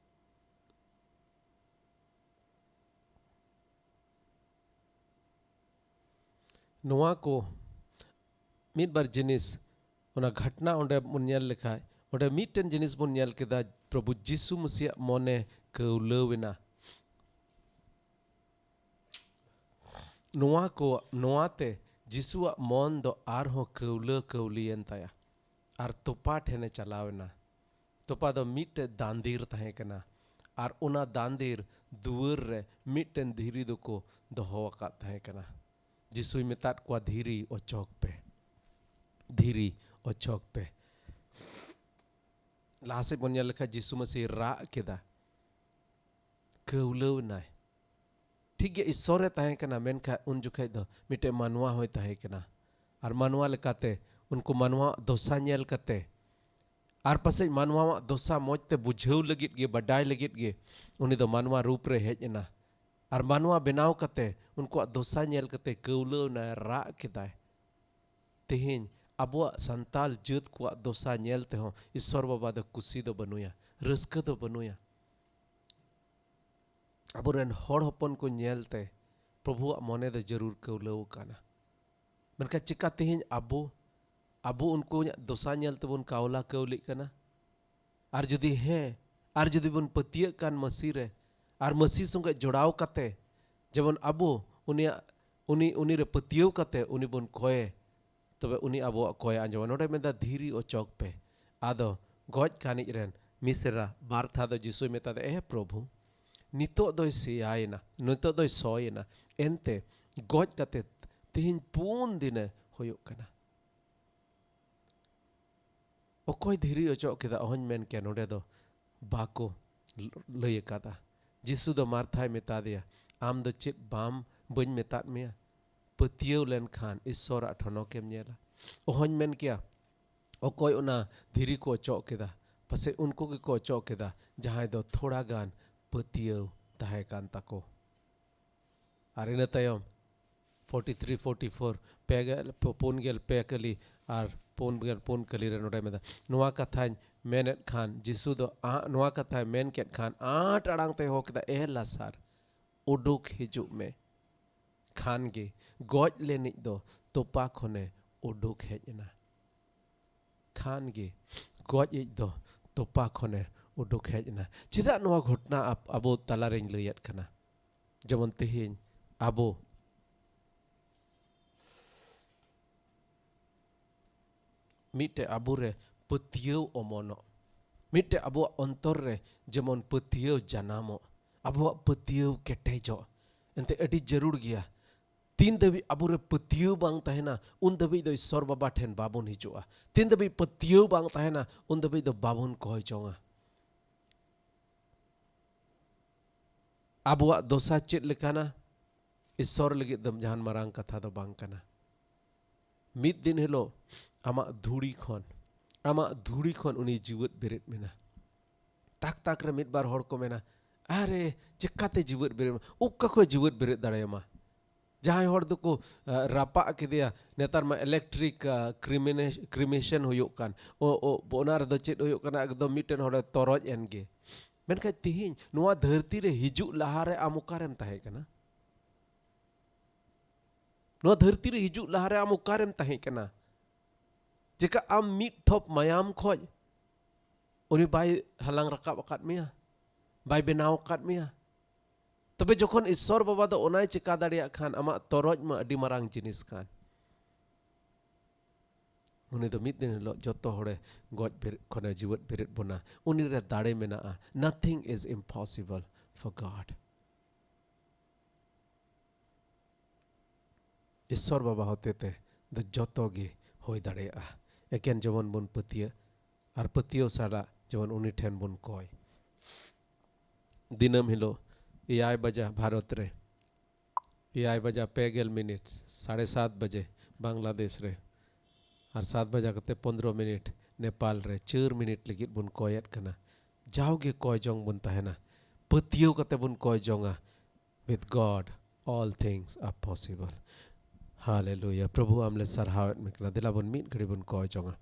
ᱱᱚᱣᱟ ᱠᱚ ᱢᱤᱫ ᱵᱟᱨ ᱡᱤᱱᱤᱥ, ᱚᱱᱟ ᱜᱷᱟᱴᱱᱟ ᱚᱸᱰᱮ ᱵᱚᱱ ᱧᱮᱞ ᱞᱮᱠᱷᱟᱡ, ᱚᱸᱰᱮ ᱢᱤᱫᱴᱮᱱ ᱡᱤᱱᱤᱥ ᱵᱚᱱ ᱧᱮᱞ ᱠᱮᱫᱟ, ᱯᱨᱚᱵᱷᱩ ᱡᱤᱥᱩ ᱢᱟᱹᱥᱤᱭᱟᱜ ᱢᱚᱱᱮ ᱠᱟᱹᱣᱞᱟᱹᱣ ᱮᱱᱟ᱾ ᱱᱚᱣᱟ ᱠᱚ, ᱱᱚᱣᱟ ᱛᱮ ᱡᱤᱥᱩᱣᱟᱜ ᱢᱚᱱ ᱫᱚ ᱟᱨᱦᱚᱸ ᱠᱟᱹᱣᱞᱟᱹ ᱠᱟᱹᱣᱞᱤᱭᱮᱱ ᱛᱟᱭᱟ᱾ ᱟᱨ ᱛᱚᱯᱟ ᱴᱷᱮᱱᱮ ᱪᱟᱞᱟᱣ ᱮᱱᱟ᱾ ᱛᱚᱯᱟ ᱫᱚ ᱢᱤᱫᱴᱮᱡ ᱫᱟᱸᱫᱤᱨ ᱛᱟᱦᱮᱸ ᱠᱟᱱᱟ᱾ ᱟᱨ ᱚᱱᱟ ᱫᱟᱸᱫᱤᱨ ᱫᱩᱣᱟᱹᱨ ᱨᱮ ᱢᱤᱫᱴᱮᱱ ᱫᱷᱤᱨᱤ ᱫᱚᱠᱚ ᱫᱚᱦᱚ ᱟᱠᱟᱫ ᱛᱟᱦᱮᱸ ᱠᱟᱱᱟ᱾ ᱡᱤᱥᱩᱭ ᱢᱮᱛᱟᱫ ᱠᱚᱣᱟ, "ᱫᱷᱤᱨᱤ ᱚᱪᱚᱜ ᱯᱮ, ᱫᱷᱤᱨᱤ ᱚᱪᱚᱜ ᱯᱮ᱾" ᱞᱟᱦᱟ ᱥᱮᱫ ᱵᱚᱱ ᱧᱮᱞ ᱞᱮᱠᱷᱟᱱ ᱡᱤᱥᱩ ᱢᱟᱹᱥᱤ ᱨᱟᱜ ᱠᱮᱫᱟ, ᱠᱟᱹᱣᱞᱟᱹᱣ ᱮᱱᱟᱭ᱾ ᱴᱷᱤᱠ ᱜᱮ, ᱤᱥᱥᱚᱨᱮ ᱛᱟᱦᱮᱸ ᱠᱟᱱᱟ, ᱢᱮᱱᱠᱷᱟᱱ ᱩᱱ ᱡᱚᱠᱷᱮᱡ ᱫᱚ ᱢᱤᱫᱴᱮᱡ ᱢᱟᱱᱣᱟ ᱦᱚᱸᱭ ᱛᱟᱦᱮᱸ ᱠᱟᱱᱟ᱾ ᱟᱨ ᱢᱟᱱᱣᱟ ᱞᱮᱠᱟᱛᱮ ᱩᱱᱠᱩ ᱢᱟᱱᱣᱟᱣᱟᱜ ᱫᱚᱥᱟ ᱧᱮᱞ ᱠᱟᱛᱮ, ᱟᱨ ᱯᱟᱥᱮᱡ ᱢᱟᱱᱣᱟᱣᱟᱜ ᱫᱚᱥᱟ ᱢᱚᱡᱽ ᱛᱮ ᱵᱩᱡᱷᱟᱹᱣ ᱞᱟᱹᱜᱤᱫ ᱜᱮ, ᱵᱟᱰᱟᱭ ᱞᱟᱹᱜᱤᱫ ᱜᱮ, ᱩᱱᱤ ᱫᱚ ᱢᱟᱱᱣᱟ ᱨᱩᱯ ᱨᱮ ᱦᱮᱡ ᱮᱱᱟ᱾ ᱟᱨ ᱢᱟᱱᱣᱟ ᱵᱮᱱᱟᱣ ᱠᱟᱛᱮ ᱩᱱᱠᱩᱣᱟᱜ ᱫᱚᱥᱟ ᱧᱮᱞ ᱠᱟᱛᱮ ᱠᱟᱹᱣᱞᱟᱹᱣ ᱮᱱᱟᱭ, ᱨᱟᱜ ᱠᱮᱫᱟᱭ᱾ ᱛᱮᱦᱮᱧ ᱟᱵᱚᱣᱟᱜ ᱥᱟᱱᱛᱟᱞ ᱡᱟᱹᱛ ᱠᱚᱣᱟᱜ ᱫᱚᱥᱟ ᱧᱮᱞ ᱛᱮᱦᱚᱸ ᱤᱥᱥᱚᱨ ᱵᱟᱵᱟ ᱫᱚ ᱠᱩᱥᱤ ᱫᱚ ᱵᱟᱹᱱᱩᱭᱟ, ᱨᱟᱹᱥᱠᱟᱹ ᱫᱚ ᱵᱟᱹᱱᱩᱭᱟ᱾ ᱟᱵᱚᱨᱮᱱ ᱦᱚᱲ ᱦᱚᱯᱚᱱ ᱠᱚ ᱧᱮᱞ ᱛᱮ ᱯᱨᱚᱵᱷᱩᱣᱟᱜ ᱢᱚᱱᱮ ᱫᱚ ᱡᱟᱹᱨᱩᱲ ᱠᱟᱹᱣᱞᱟᱹᱣ ᱠᱟᱱᱟ᱾ ᱢᱮᱱᱠᱷᱟᱱ ᱪᱮᱠᱟ ᱛᱮᱦᱮᱧ ᱟᱵᱚ, ᱟᱵᱚ ᱩᱱᱠᱩᱣᱟᱜ ᱫᱚᱥᱟ ᱧᱮᱞ ᱛᱮᱵᱚᱱ ᱠᱟᱣᱞᱟ ᱠᱟᱹᱣᱞᱤᱜ ᱠᱟᱱᱟ? ᱟᱨ ᱡᱩᱫᱤ ᱦᱮᱸ, ᱟᱨ ᱡᱩᱫᱤ ᱵᱚᱱ ᱯᱟᱹᱛᱭᱟᱹᱜ ᱠᱟᱱ ᱢᱟᱹᱥᱤ ᱨᱮ, ᱟᱨ ᱢᱟᱹᱥᱤ ᱥᱚᱸᱜᱮ ᱡᱚᱲᱟᱣ ᱠᱟᱛᱮ, ᱡᱮᱢᱚᱱ ᱟᱵᱚ ᱩᱱᱤᱭᱟᱜ, ᱩᱱᱤ, ᱩᱱᱤ ᱨᱮ ᱯᱟᱹᱛᱭᱟᱹᱣ ᱠᱟᱛᱮ ᱩᱱᱤ ᱵᱚᱱ ᱠᱚᱭᱮ, ᱛᱚᱵᱮ ᱩᱱᱤ ᱟᱵᱚᱣᱟᱜ ᱠᱚᱭ ᱟᱸᱡᱚᱢᱟ᱾ ᱱᱚᱰᱮ ᱢᱮᱱᱫᱟ, "ᱫᱷᱤᱨᱤ ᱚᱪᱚᱜ ᱯᱮ᱾" ᱟᱫᱚ ᱜᱚᱡ ᱠᱟᱱᱤᱡ ᱨᱮᱱ ᱢᱤᱥᱨᱟ ᱢᱟᱨᱛᱷᱟ ᱫᱚ ᱡᱤᱥᱩᱭ ᱢᱮᱛᱟᱫᱮ, "ᱮ ᱯᱨᱚᱵᱷᱩ, ᱱᱤᱛᱚᱜ ᱫᱚᱭ ᱥᱮᱭᱟᱭᱮᱱᱟ, ᱱᱤᱛᱚᱜ ᱫᱚᱭ ᱥᱚᱭᱮᱱᱟ, ᱮᱱᱛᱮ ᱜᱚᱡ ᱠᱟᱛᱮ ᱛᱮᱦᱮᱧ ᱯᱩᱱ ᱫᱤᱱᱮ ᱦᱩᱭᱩᱜ ᱠᱟᱱᱟ᱾ ᱚᱠᱚᱭ ᱫᱷᱤᱨᱤ ᱚᱪᱚᱜ ᱠᱮᱫᱟ? ᱚᱦᱚᱧ ᱢᱮᱱ ᱠᱮᱭᱟ, ᱱᱚᱰᱮ ᱫᱚ ᱵᱟᱠᱚ ᱞᱟᱹᱭ ᱟᱠᱟᱫᱟ᱾ ᱡᱤᱥᱩ ᱫᱚ ᱢᱟᱨᱛᱷᱟᱭ ᱢᱮᱛᱟ ᱫᱮᱭᱟ, "ᱟᱢ ᱫᱚ ᱪᱮᱫ ᱵᱟᱢ, ᱵᱟᱹᱧ ᱢᱮᱛᱟᱫ ᱢᱮᱭᱟ? ᱯᱟᱹᱛᱭᱟᱹᱣ ᱞᱮᱱᱠᱷᱟᱱ ᱤᱥᱥᱚᱨᱟᱜ ᱴᱷᱚᱱᱚᱠᱮᱢ ᱧᱮᱞᱟ᱾" ᱚᱦᱚᱧ ᱢᱮᱱ ᱠᱮᱭᱟ ᱚᱠᱚᱭ ᱚᱱᱟ ᱫᱷᱤᱨᱤ ᱠᱚ ᱚᱪᱚᱜ ᱠᱮᱫᱟ᱾ ᱯᱟᱥᱮᱡ ᱩᱱᱠᱩ ᱜᱮᱠᱚ ᱚᱪᱚᱜ ᱠᱮᱫᱟ, ᱡᱟᱦᱟᱸᱭ ᱫᱚ ᱛᱷᱚᱲᱟ ᱜᱟᱱ ᱯᱟᱹᱛᱭᱟᱹᱣ ᱛᱟᱦᱮᱸ ᱠᱟᱱ ᱛᱟᱠᱚ᱾ ᱟᱨ ᱤᱱᱟᱹ ᱛᱟᱭᱚᱢ ᱯᱷᱳᱨᱴᱤ ᱛᱷᱨᱤ, ᱯᱷᱳᱨᱴᱤ ᱯᱷᱳᱨ, ᱯᱮ ᱜᱮᱞ, ᱯᱩᱱ ᱜᱮᱞ ᱯᱮ ᱠᱟᱹᱞᱤ ᱟᱨ ᱯᱩᱱ ᱜᱮᱞ ᱯᱩᱱ ᱠᱟᱹᱞᱤ ᱨᱮ ᱱᱚᱰᱮ ᱢᱮᱱᱫᱟ, ᱱᱚᱣᱟ ᱠᱟᱛᱷᱟᱧ ᱢᱮᱱᱮᱫ ᱠᱷᱟᱱ, ᱡᱤᱥᱩ ᱫᱚ ᱟ-, ᱱᱚᱣᱟ ᱠᱟᱛᱷᱟᱭ ᱢᱮᱱ ᱠᱮᱫ ᱠᱷᱟᱱ, ᱟᱸᱴ ᱟᱲᱟᱝ ᱛᱮ ᱦᱚᱦᱚ ᱠᱮᱫᱟ, "ᱮ ᱞᱟᱥᱟᱨ, ᱩᱰᱩᱠ ᱦᱤᱡᱩᱜ ᱢᱮ᱾" ᱠᱷᱟᱱ ᱜᱮ ᱜᱚᱡ ᱞᱮᱱᱤᱡ ᱫᱚ ᱛᱚᱯᱟ ᱠᱷᱚᱱᱮ ᱩᱰᱩᱠ ᱦᱮᱡ ᱮᱱᱟ᱾ ᱠᱷᱟᱱ ᱜᱮ ᱜᱚᱡ ᱤᱡ ᱫᱚ ᱛᱚᱯᱟ ᱠᱷᱚᱱᱮ ᱩᱰᱩᱠ ᱦᱮᱡ ᱮᱱᱟ᱾ ᱪᱮᱫᱟᱜ ᱱᱚᱣᱟ ᱜᱷᱚᱴᱱᱟ ᱟᱵ-, ᱟᱵᱚ ᱛᱟᱞᱟᱨᱮᱧ ᱞᱟᱹᱭᱮᱫ ᱠᱟᱱᱟ? ᱡᱮᱢᱚᱱ ᱛᱮᱦᱮᱧ ᱟᱵᱚ ᱢᱤᱫᱴᱮᱡ ᱟᱵᱚᱨᱮ ᱯᱟᱹᱛᱭᱟᱹᱣ ᱚᱢᱚᱱᱚᱜ, ᱢᱤᱫᱴᱮᱡ ᱟᱵᱚᱣᱟᱜ ᱚᱱᱛᱚᱨ ᱨᱮ ᱡᱮᱢᱚᱱ ᱯᱟᱹᱛᱭᱟᱹᱣ ᱡᱟᱱᱟᱢᱚᱜ, ᱟᱵᱚᱣᱟᱜ ᱯᱟᱹᱛᱭᱟᱹᱣ ᱠᱮᱴᱮᱡᱚᱜ, ᱮᱱᱛᱮ ᱟᱹᱰᱤ ᱡᱟᱹᱨᱩᱲ ᱜᱮᱭᱟ᱾ ᱛᱤᱱ ᱫᱷᱟᱹᱵᱤᱡ ᱟᱵᱚᱨᱮ ᱯᱟᱹᱛᱭᱟᱹᱣ ᱵᱟᱝ ᱛᱟᱦᱮᱱᱟ, ᱩᱱ ᱫᱷᱟᱹᱵᱤᱡ ᱫᱚ ᱤᱥᱥᱚᱨ ᱵᱟᱵᱟ ᱴᱷᱮᱱ ᱵᱟᱵᱚᱱ ᱦᱤᱡᱩᱜᱼᱟ᱾ ᱛᱤᱱ ᱫᱷᱟᱹᱵᱤᱡ ᱯᱟᱹᱛᱭᱟᱹᱣ ᱵᱟᱝ ᱛᱟᱦᱮᱱᱟ, ᱩᱱ ᱫᱷᱟᱹᱵᱤᱡ ᱫᱚ ᱵᱟᱵᱚᱱ ᱠᱚᱭ ᱡᱚᱝᱟ᱾ ᱟᱵᱚᱣᱟᱜ ᱫᱚᱥᱟ ᱪᱮᱫ ᱞᱮᱠᱟᱱᱟ? ᱤᱥᱥᱚᱨ ᱞᱟᱹᱜᱤᱫ ᱫᱚ ᱡᱟᱦᱟᱱ ᱢᱟᱨᱟᱝ ᱠᱟᱛᱷᱟ ᱫᱚ ᱵᱟᱝ ᱠᱟᱱᱟ᱾ ᱢᱤᱫ ᱫᱤᱱ ᱦᱤᱞᱳᱜ ᱟᱢᱟᱜ ᱫᱷᱩᱲᱤ ᱠᱷᱚᱱ, ᱟᱢᱟᱜ ᱫᱷᱩᱲᱤ ᱠᱷᱚᱱ ᱩᱱᱤ ᱡᱤᱣᱮᱫ ᱵᱮᱨᱮᱫ ᱢᱮᱱᱟ᱾ ᱛᱟᱠ ᱛᱟᱠ ᱨᱮ ᱢᱤᱫ ᱵᱟᱨ ᱦᱚᱲ ᱠᱚ ᱢᱮᱱᱟ, "ᱟᱨᱮ, ᱪᱮᱠᱟᱛᱮ ᱡᱤᱣᱮᱫ ᱵᱮᱨᱮᱫ ᱢᱟ? ᱚᱠᱟ ᱠᱷᱚᱱ ᱡᱤᱣᱮᱫ ᱵᱮᱨᱮᱫ ᱫᱟᱲᱮᱭᱟᱢᱟ?" ᱡᱟᱦᱟᱸᱭ ᱦᱚᱲ ᱫᱚᱠᱚ, ᱟ, ᱨᱟᱯᱟᱜ ᱠᱮᱫᱮᱭᱟ, ᱱᱮᱛᱟᱨ ᱢᱟ electric, ᱟ, cremine-, cremation ᱦᱩᱭᱩᱜ ᱠᱟᱱ, ᱚ, ᱚ, ᱚᱱᱟ ᱨᱮᱫᱚ ᱪᱮᱫ ᱦᱩᱭᱩᱜ ᱠᱟᱱᱟ? ᱮᱠᱫᱚᱢ ᱢᱤᱫᱴᱮᱱ ᱦᱚᱲᱮ ᱛᱚᱨᱚᱡ ᱮᱱ ᱜᱮ᱾ ᱢᱮᱱᱠᱷᱟᱱ ᱛᱤᱦᱤᱧ ᱱᱚᱣᱟ ᱫᱷᱟᱹᱨᱛᱤ ᱨᱮ ᱦᱤᱡᱩᱜ ᱞᱟᱦᱟᱨᱮ ᱟᱢ ᱚᱠᱟᱨᱮᱢ ᱛᱟᱦᱮᱸ ᱠᱟᱱᱟ? ᱱᱚᱣᱟ ᱫᱷᱟᱹᱨᱛᱤ ᱨᱮ ᱦᱤᱡᱩᱜ ᱞᱟᱦᱟᱨᱮ ᱟᱢ ᱚᱠᱟᱨᱮᱢ ᱛᱟᱦᱮᱸ ᱠᱟᱱᱟ? ᱪᱮᱠᱟ ᱟᱢ ᱢᱤᱫ ᱴᱷᱚᱯ ᱢᱟᱭᱟᱢ ᱠᱷᱚᱡ ᱩᱱᱤ ᱵᱟᱭ ᱦᱟᱞᱟᱝ ᱨᱟᱠᱟᱵ ᱟᱠᱟᱫ ᱢᱮᱭᱟ, ᱵᱟᱭ ᱵᱮᱱᱟᱣ ᱟᱠᱟᱫ ᱢᱮᱭᱟ? ᱛᱚᱵᱮ ᱡᱚᱠᱷᱚᱱ ᱤᱥᱥᱚᱨ ᱵᱟᱵᱟ ᱫᱚ ᱚᱱᱟᱭ ᱪᱮᱠᱟ ᱫᱟᱲᱮᱭᱟᱜ ᱠᱷᱟᱱ, ᱟᱢᱟᱜ ᱛᱚᱨᱚᱡ ᱢᱟ ᱟᱹᱰᱤ ᱢᱟᱨᱟᱝ ᱡᱤᱱᱤᱥ ᱠᱟᱱ᱾ ᱩᱱᱤ ᱫᱚ ᱢᱤᱫ ᱫᱤᱱ ᱦᱤᱞᱳᱜ ᱡᱚᱛᱚ ᱦᱚᱲᱮ ᱜᱚᱡ ᱵᱮᱨᱮᱫ ᱠᱷᱚᱱᱮ ᱡᱤᱣᱮᱫ ᱵᱮᱨᱮᱫ ᱵᱚᱱᱟ᱾ ᱩᱱᱤ ᱨᱮ ᱫᱟᱲᱮ ᱢᱮᱱᱟᱜᱼᱟ᱾ Nothing is impossible for God. ᱤᱥᱥᱚᱨ ᱵᱟᱵᱟ ᱦᱚᱛᱮᱛᱮ ᱫᱚ ᱡᱚᱛᱚ ᱜᱮ ᱦᱩᱭ ᱫᱟᱲᱮᱭᱟᱜᱼᱟ᱾ ᱮᱠᱮᱱ ᱡᱮᱢᱚᱱ ᱵᱚᱱ ᱯᱟᱹᱛᱭᱟᱹᱜ, ᱟᱨ ᱯᱟᱹᱛᱭᱟᱹᱣ ᱥᱟᱞᱟᱜ ᱡᱮᱢᱚᱱ ᱩᱱᱤ ᱴᱷᱮᱱ ᱵᱚᱱ ᱠᱚᱭ᱾ ᱫᱤᱱᱟᱹᱢ ᱦᱤᱞᱳᱜ ᱮᱭᱟᱭ ᱵᱟᱡᱟ ᱵᱷᱟᱨᱚᱛ ᱨᱮ, ᱮᱭᱟᱭ ᱵᱟᱡᱟ ᱯᱮ ᱜᱮᱞ ᱢᱤᱱᱤᱴ, ᱥᱟᱲᱮ ᱥᱟᱛ ᱵᱟᱡᱮ ᱵᱟᱝᱞᱟᱫᱮᱥ ᱨᱮ, ᱟᱨ ᱥᱟᱛ ᱵᱟᱡᱟ ᱠᱟᱛᱮ ᱯᱚᱱᱫᱽᱨᱚ ᱢᱤᱱᱤᱴ ᱱᱮᱯᱟᱞ ᱨᱮ, ᱪᱟᱹᱨ ᱢᱤᱱᱤᱴ ᱞᱟᱹᱜᱤᱫ ᱵᱚᱱ ᱠᱚᱭᱮᱫ ᱠᱟᱱᱟ᱾ ᱡᱟᱣᱜᱮ ᱠᱚᱭ ᱡᱚᱝ ᱵᱚᱱ ᱛᱟᱦᱮᱱᱟ, ᱯᱟᱹᱛᱭᱟᱹᱣ ᱠᱟᱛᱮ ᱵᱚᱱ ᱠᱚᱭ ᱡᱚᱝᱟ᱾ With God all things are possible. ᱦᱟᱞᱮᱞᱩᱭᱟ᱾ ᱯᱨᱚᱵᱷᱩ, ᱟᱢ ᱞᱮ ᱥᱟᱨᱦᱟᱣᱮᱫ ᱢᱮ ᱠᱟᱱᱟ᱾ ᱫᱮᱞᱟ ᱵᱚᱱ ᱢᱤᱫ ᱜᱷᱟᱹᱲᱤ ᱵᱚᱱ ᱠᱚᱭ ᱡᱚᱝᱟ᱾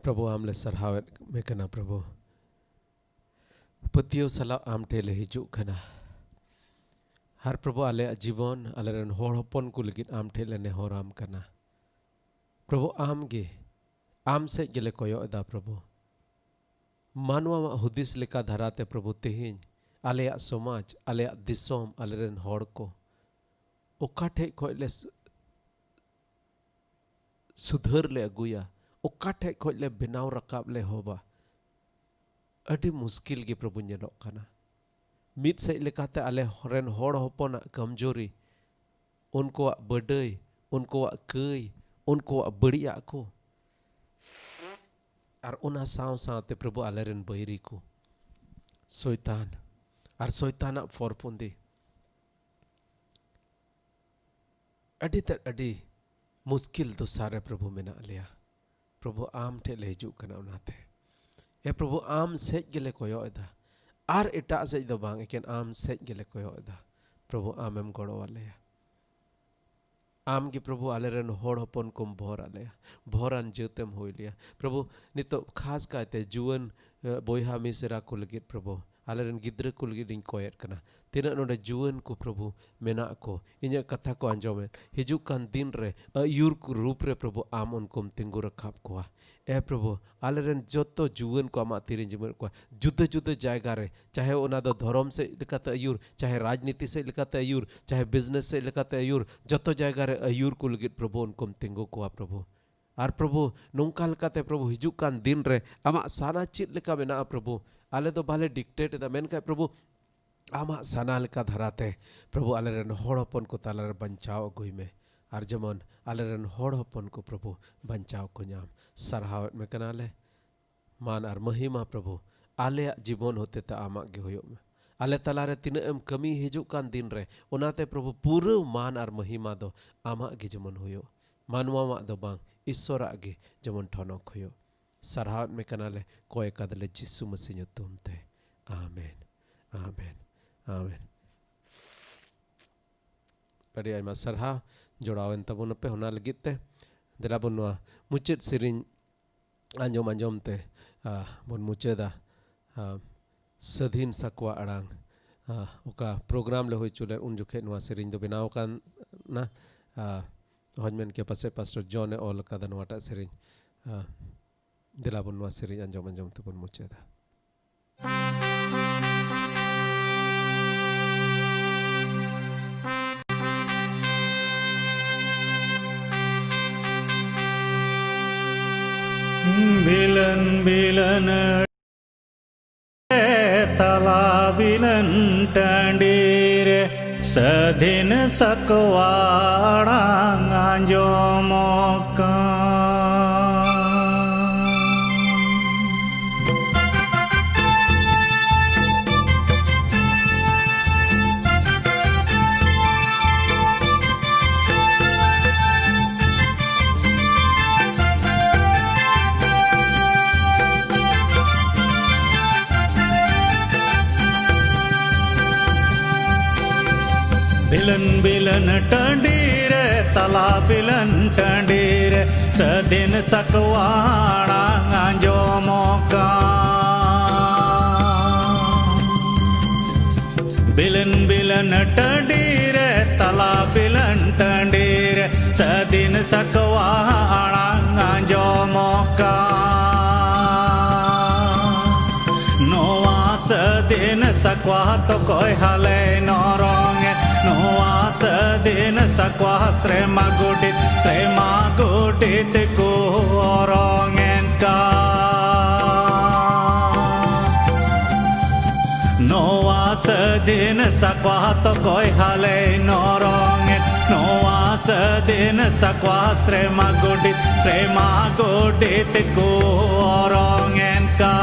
ᱯᱨᱚᱵᱷᱩ, ᱟᱢ ᱞᱮ ᱥᱟᱨᱦᱟᱣᱮᱫ ᱢᱮ ᱠᱟᱱᱟ᱾ ᱯᱨᱚᱵᱷᱩ, ᱯᱟᱹᱛᱭᱟᱹᱣ ᱥᱟᱞᱟᱜ ᱟᱢ ᱴᱷᱮᱱ ᱞᱮ ᱦᱤᱡᱩᱜ ᱠᱟᱱᱟ᱾ ᱟᱨ ᱯᱨᱚᱵᱷᱩ, ᱟᱞᱮᱭᱟᱜ ᱡᱤᱵᱚᱱ, ᱟᱞᱮᱨᱮᱱ ᱦᱚᱲ ᱦᱚᱯᱚᱱ ᱠᱚ ᱞᱟᱹᱜᱤᱫ ᱟᱢ ᱴᱷᱮᱱ ᱞᱮ ᱱᱮᱦᱚᱨᱟᱢ ᱠᱟᱱᱟ᱾ ᱯᱨᱚᱵᱷᱩ, ᱟᱢ ᱜᱮ, ᱟᱢ ᱥᱮᱫ ᱜᱮᱞᱮ ᱠᱚᱭᱚᱜ ᱮᱫᱟ᱾ ᱯᱨᱚᱵᱷᱩ, ᱢᱟᱱᱣᱟᱣᱟᱜ ᱦᱩᱫᱤᱥ ᱞᱮᱠᱟ ᱫᱷᱟᱨᱟᱛᱮ, ᱯᱨᱚᱵᱷᱩ, ᱛᱮᱦᱮᱧ ᱟᱞᱮᱭᱟᱜ ᱥᱚᱢᱟᱡᱽ, ᱟᱞᱮᱭᱟᱜ ᱫᱤᱥᱚᱢ, ᱟᱞᱮᱨᱮᱱ ᱦᱚᱲ ᱠᱚ ᱚᱠᱟ ᱴᱷᱮᱡ ᱠᱷᱚᱡ ᱞᱮ ᱥᱩ-, ᱥᱩᱫᱷᱟᱹᱨ ᱞᱮ ᱟᱹᱜᱩᱭᱟ, ᱚᱠᱟ ᱴᱷᱮᱡ ᱠᱷᱚᱡ ᱞᱮ ᱵᱮᱱᱟᱣ ᱨᱟᱠᱟᱵ ᱞᱮ ᱮᱦᱚᱵᱟ, ᱟᱹᱰᱤ ᱢᱩᱥᱠᱤᱞ ᱜᱮ, ᱯᱨᱚᱵᱷᱩ, ᱧᱮᱞᱚᱜ ᱠᱟᱱᱟ᱾ ᱢᱤᱫ ᱥᱮᱫ ᱞᱮᱠᱟᱛᱮ ᱟᱞᱮ ᱨᱮᱱ ᱦᱚᱲ ᱦᱚᱯᱚᱱᱟᱜ ᱠᱚᱢᱡᱳᱨᱤ, ᱩᱱᱠᱩᱣᱟᱜ ᱵᱟᱹᱰᱟᱹᱭ, ᱩᱱᱠᱩᱣᱟᱜ ᱠᱟᱹᱭ, ᱩᱱᱠᱩᱣᱟᱜ ᱵᱟᱹᱲᱤᱡᱟᱜ ᱠᱚ, ᱟᱨ ᱚᱱᱟ ᱥᱟᱶ ᱥᱟᱶᱛᱮ, ᱯᱨᱚᱵᱷᱩ, ᱟᱞᱮᱨᱮᱱ ᱵᱟᱹᱭᱨᱤ ᱠᱚ, ᱥᱚᱭᱛᱟᱱ ᱟᱨ ᱥᱚᱭᱛᱟᱱᱟᱜ ᱯᱷᱚᱨᱯᱷᱩᱸᱫᱤ, ᱟᱹᱰᱤ ᱛᱮᱫ ᱟᱹᱰᱤ ᱢᱩᱥᱠᱤᱞ ᱫᱚᱥᱟ ᱨᱮ, ᱯᱨᱚᱵᱷᱩ, ᱢᱮᱱᱟᱜ ᱞᱮᱭᱟ᱾ ᱯᱨᱚᱵᱷᱩ, ᱟᱢ ᱴᱷᱮᱡ ᱞᱮ ᱦᱤᱡᱩᱜ ᱠᱟᱱᱟ᱾ ᱚᱱᱟᱛᱮ, ᱮ ᱯᱨᱚᱵᱷᱩ, ᱟᱢ ᱥᱮᱡ ᱜᱮᱞᱮ ᱠᱚᱭᱚᱜ ᱮᱫᱟ, ᱟᱨ ᱮᱴᱟᱜ ᱥᱮᱡ ᱫᱚ ᱵᱟᱝ, ᱮᱠᱮᱱ ᱟᱢ ᱥᱮᱡ ᱜᱮᱞᱮ ᱠᱚᱭᱚᱜ ᱮᱫᱟ᱾ ᱯᱨᱚᱵᱷᱩ, ᱟᱢᱮᱢ ᱜᱚᱲᱚ ᱟᱞᱮᱭᱟ᱾ ᱟᱢ ᱜᱮ, ᱯᱨᱚᱵᱷᱩ, ᱟᱞᱮᱨᱮᱱ ᱦᱚᱲ ᱦᱚᱯᱚᱱ ᱠᱚᱢ ᱵᱷᱚᱨ ᱟᱞᱮᱭᱟ, ᱵᱷᱚᱨᱟᱱ ᱡᱟᱹᱛ ᱮᱢ ᱦᱩᱭ ᱞᱮᱭᱟ᱾ ᱯᱨᱚᱵᱷᱩ, ᱱᱤᱛᱚᱜ ᱠᱷᱟᱥ ᱠᱟᱭᱛᱮ ᱡᱩᱣᱟᱹᱱ, ᱮ, ᱵᱚᱭᱦᱟ ᱢᱤᱥᱮᱨᱟ ᱠᱚ ᱞᱟᱹᱜᱤᱫ, ᱯᱨᱚᱵᱷᱩ, ᱟᱞᱮᱨᱮᱱ ᱜᱤᱫᱽᱨᱟᱹ ᱠᱚ ᱞᱟᱹᱜᱤᱫ ᱤᱧ ᱠᱚᱭᱮᱫ ᱠᱟᱱᱟ᱾ ᱛᱤᱱᱟᱹᱜ ᱱᱚᱰᱮ ᱡᱩᱣᱟᱹᱱ ᱠᱚ, ᱯᱨᱚᱵᱷᱩ, ᱢᱮᱱᱟᱜ ᱠᱚ, ᱤᱧᱟᱹᱜ ᱠᱟᱛᱷᱟ ᱠᱚ ᱟᱸᱡᱚᱢᱮᱫ, ᱦᱤᱡᱩᱜ ᱠᱟᱱ ᱫᱤᱱ ᱨᱮ ᱟᱹᱭᱩᱨ ᱠᱚ ᱨᱩᱯ ᱨᱮ, ᱯᱨᱚᱵᱷᱩ, ᱟᱢ ᱩᱱᱠᱩᱢ ᱛᱤᱸᱜᱩ ᱨᱟᱠᱟᱵ ᱠᱚᱣᱟ᱾ ᱮ ᱯᱨᱚᱵᱷᱩ, ᱟᱞᱮᱨᱮᱱ ᱡᱚᱛᱚ ᱡᱩᱣᱟᱹᱱ ᱠᱚ ᱟᱢᱟᱜ ᱛᱤᱨᱮᱧ ᱡᱤᱢᱟᱹᱫ ᱠᱚᱣᱟ, ᱡᱩᱫᱟᱹ ᱡᱩᱫᱟᱹ ᱡᱟᱭᱜᱟ ᱨᱮ, ᱪᱟᱦᱮ ᱚᱱᱟ ᱫᱚ ᱫᱷᱚᱨᱚᱢ ᱥᱮᱫ ᱞᱮᱠᱟᱛᱮ ᱟᱹᱭᱩᱨ, ᱪᱟᱦᱮ ᱨᱟᱡᱽᱱᱤᱛᱤ ᱥᱮᱫ ᱞᱮᱠᱟᱛᱮ ᱟᱹᱭᱩᱨ, ᱪᱟᱦᱮ business ᱥᱮᱫ ᱞᱮᱠᱟᱛᱮ ᱟᱹᱭᱩᱨ, ᱡᱚᱛᱚ ᱡᱟᱭᱜᱟ ᱨᱮ ᱟᱹᱭᱩᱨ ᱠᱚ ᱞᱟᱹᱜᱤᱫ, ᱯᱨᱚᱵᱷᱩ, ᱩᱱᱠᱩᱢ ᱛᱤᱸᱜᱩ ᱠᱚᱣᱟ, ᱯᱨᱚᱵᱷᱩ᱾ ᱟᱨ ᱯᱨᱚᱵᱷᱩ, ᱱᱚᱝᱠᱟ ᱞᱮᱠᱟᱛᱮ, ᱯᱨᱚᱵᱷᱩ, ᱦᱤᱡᱩᱜ ᱠᱟᱱ ᱫᱤᱱ ᱨᱮ ᱟᱢᱟᱜ ᱥᱟᱱᱟ ᱪᱮᱫ ᱞᱮᱠᱟ ᱢᱮᱱᱟᱜᱼᱟ, ᱯᱨᱚᱵᱷᱩ, ᱟᱞᱮ ᱫᱚ ᱵᱟᱞᱮ dictate ᱮᱫᱟ, ᱢᱮᱱᱠᱷᱟᱱ, ᱯᱨᱚᱵᱷᱩ, ᱟᱢᱟᱜ ᱥᱟᱱᱟ ᱞᱮᱠᱟ ᱫᱷᱟᱨᱟᱛᱮ, ᱯᱨᱚᱵᱷᱩ, ᱟᱞᱮᱨᱮᱱ ᱦᱚᱲ ᱦᱚᱯᱚᱱ ᱠᱚ ᱛᱟᱞᱟᱨᱮ ᱵᱟᱧᱪᱟᱣ ᱟᱹᱜᱩᱭ ᱢᱮ᱾ ᱟᱨ ᱡᱮᱢᱚᱱ ᱟᱞᱮᱨᱮᱱ ᱦᱚᱲ ᱦᱚᱯᱚᱱ ᱠᱚ ᱯᱨᱚᱵᱷᱩ ᱵᱟᱧᱪᱟᱣ ᱠᱚ ᱧᱟᱢ᱾ ᱥᱟᱨᱦᱟᱣᱮᱫ ᱢᱮ ᱠᱟᱱᱟᱞᱮ᱾ ᱢᱟᱱ ᱟᱨ ᱢᱟᱹᱦᱤᱢᱟ ᱯᱨᱚᱵᱷᱩ ᱟᱞᱮᱭᱟᱜ ᱡᱤᱵᱚᱱ ᱦᱚᱛᱮᱛᱮ ᱟᱢᱟᱜ ᱜᱮ ᱦᱩᱭᱩᱜ ᱢᱟ᱾ ᱟᱞᱮ ᱛᱟᱞᱟᱨᱮ ᱛᱤᱱᱟᱹᱜ ᱮᱢ ᱠᱟᱹᱢᱤ ᱦᱤᱡᱩᱜ ᱠᱟᱱ ᱫᱤᱱ ᱨᱮ, ᱚᱱᱟᱛᱮ ᱯᱨᱚᱵᱷᱩ ᱯᱩᱨᱟᱹ ᱢᱟᱱ ᱟᱨ ᱢᱟᱹᱦᱤᱢᱟ ᱫᱚ ᱟᱢᱟᱜ ᱜᱮ ᱡᱮᱢᱚᱱ ᱦᱩᱭᱩᱜ, ᱢᱟᱱᱣᱟᱣᱟᱜ ᱫᱚ ᱵᱟᱝ, ᱤᱥᱥᱚᱨᱟᱜ ᱜᱮ ᱡᱮᱢᱚᱱ ᱴᱷᱚᱱᱚᱠ ᱦᱩᱭᱩᱜ᱾ ᱥᱟᱨᱦᱟᱣᱮᱫ ᱢᱮ ᱠᱟᱱᱟᱞᱮ, ᱠᱚᱭ ᱠᱟᱫᱟᱞᱮ ᱡᱤᱥᱩ ᱢᱟᱹᱥᱤ ᱧᱩᱛᱩᱢ ᱛᱮ᱾ ᱟᱢᱮᱱ, ᱟᱢᱮᱱ, ᱟᱢᱮᱱ᱾ ᱟᱹᱰᱤ ᱟᱭᱢᱟ ᱥᱟᱨᱦᱟᱣ ᱡᱚᱲᱟᱣᱮᱱ ᱛᱟᱵᱚᱱᱟᱯᱮ ᱚᱱᱟ ᱞᱟᱹᱜᱤᱫ ᱛᱮ᱾ ᱫᱮᱞᱟ ᱵᱚᱱ ᱱᱚᱣᱟ ᱢᱩᱪᱟᱹᱫ ᱥᱮᱨᱮᱧ ᱟᱸᱡᱚᱢ ᱟᱸᱡᱚᱢ ᱛᱮ, ᱟ, ᱵᱚᱱ ᱢᱩᱪᱟᱹᱫᱟ᱾ ᱟ, ᱥᱟᱹᱫᱷᱤᱱ ᱥᱟᱠᱣᱟ ᱟᱲᱟᱝ, ᱟ, ᱚᱠᱟ ᱯᱨᱳᱜᱨᱟᱢ ᱞᱮ ᱦᱩᱭ ᱦᱚᱪᱚ ᱞᱮᱫ, ᱩᱱ ᱡᱚᱠᱷᱮᱡ ᱱᱚᱣᱟ ᱥᱮᱨᱮᱧ ᱫᱚ ᱵᱮᱱᱟᱣ ᱟᱠᱟᱱᱟ᱾ ᱟ, ᱦᱚᱧ ᱢᱮᱱ ᱠᱮᱭᱟ ᱯᱟᱥᱮᱡ ᱯᱟᱥᱴᱚᱨ ᱡᱚᱱ ᱮ ᱚᱞ ᱟᱠᱟᱫᱟ ᱱᱚᱣᱟᱴᱟᱜ ᱥᱮᱨᱮᱧ᱾ ᱟ, ᱫᱮᱞᱟ ᱵᱚᱱ ᱱᱚᱣᱟ ᱥᱮᱨᱮᱧ ᱟᱸᱡᱚᱢ ᱟᱸᱡᱚᱢ ᱛᱮᱵᱚᱱ ᱢᱩᱪᱟᱹᱫᱟ᱾ ᱵᱤᱞᱟᱹᱱ ᱵᱤᱞᱟᱹᱱ ᱛᱟᱞᱟ ᱵᱤᱞᱟᱹᱱ ᱴᱟᱺᱰᱤ ᱨᱮ ᱥᱟᱹᱫᱷᱤᱱ ᱥᱟᱠᱣᱟ ᱟᱲᱟᱝ ᱟᱸᱡᱚᱢᱚᱜ ᱠᱟᱱ᱾ ᱵᱤᱞᱟᱹᱱ ᱵᱤᱞᱟᱹᱱ ᱴᱟᱺᱰᱤ ᱨᱮ, ᱛᱟᱞᱟ ᱵᱤᱞᱟᱹᱱ ᱴᱟᱺᱰᱤ ᱨᱮ, ᱥᱟᱹᱫᱷᱤᱱ ᱥᱟᱠᱣᱟ ᱟᱲᱟᱝ ᱟᱸᱡᱚᱢᱚᱜ ᱠᱟᱱ᱾ ᱵᱤᱞᱟᱹᱱ ᱵᱤᱞᱟᱹᱱ ᱴᱟᱺᱰᱤ ᱨᱮ, ᱛᱟᱞᱟ ᱵᱤᱞᱟᱹᱱ ᱴᱟᱺᱰᱤ ᱨᱮ, ᱥᱟᱹᱫᱷᱤᱱ ᱥᱟᱠᱣᱟ ᱟᱲᱟᱝ ᱟᱸᱡᱚᱢᱚᱜ ᱠᱟᱱ᱾ ᱱᱚᱣᱟ ᱥᱟᱹᱫᱷᱤᱱ ᱥᱟᱠᱣᱟ ᱛᱚᱠᱚᱭ ᱦᱟᱞᱮ ᱱᱚᱨᱚᱝ ᱮ, ᱱᱚᱣᱟ ᱥᱟᱹᱫᱷᱤᱱ ᱥᱟᱠᱣᱟ ᱥᱨᱮᱢᱟ ᱜᱩᱰᱤᱛ, ᱥᱨᱮᱢᱟ ᱜᱩᱰᱤᱛ ᱠᱚ ᱚᱨᱚᱝ ᱮᱱ ᱠᱟᱱ᱾ ᱱᱚᱣᱟ ᱥᱟᱹᱫᱷᱤᱱ ᱥᱟᱠᱣᱟ ᱛᱚᱠᱚᱭ ᱦᱟᱞᱮ ᱱᱚᱨᱚᱝ᱾ ᱱᱚᱣᱟ ᱥᱟᱹᱫᱷᱤᱱ ᱥᱟᱠᱣᱟ ᱥᱨᱮᱢᱟ ᱜᱚᱰᱤᱛ, ᱥᱨᱮᱢᱟ ᱜᱚᱰᱤᱛ ᱠᱚ ᱚᱨᱚᱝ ᱮᱱ ᱠᱟ᱾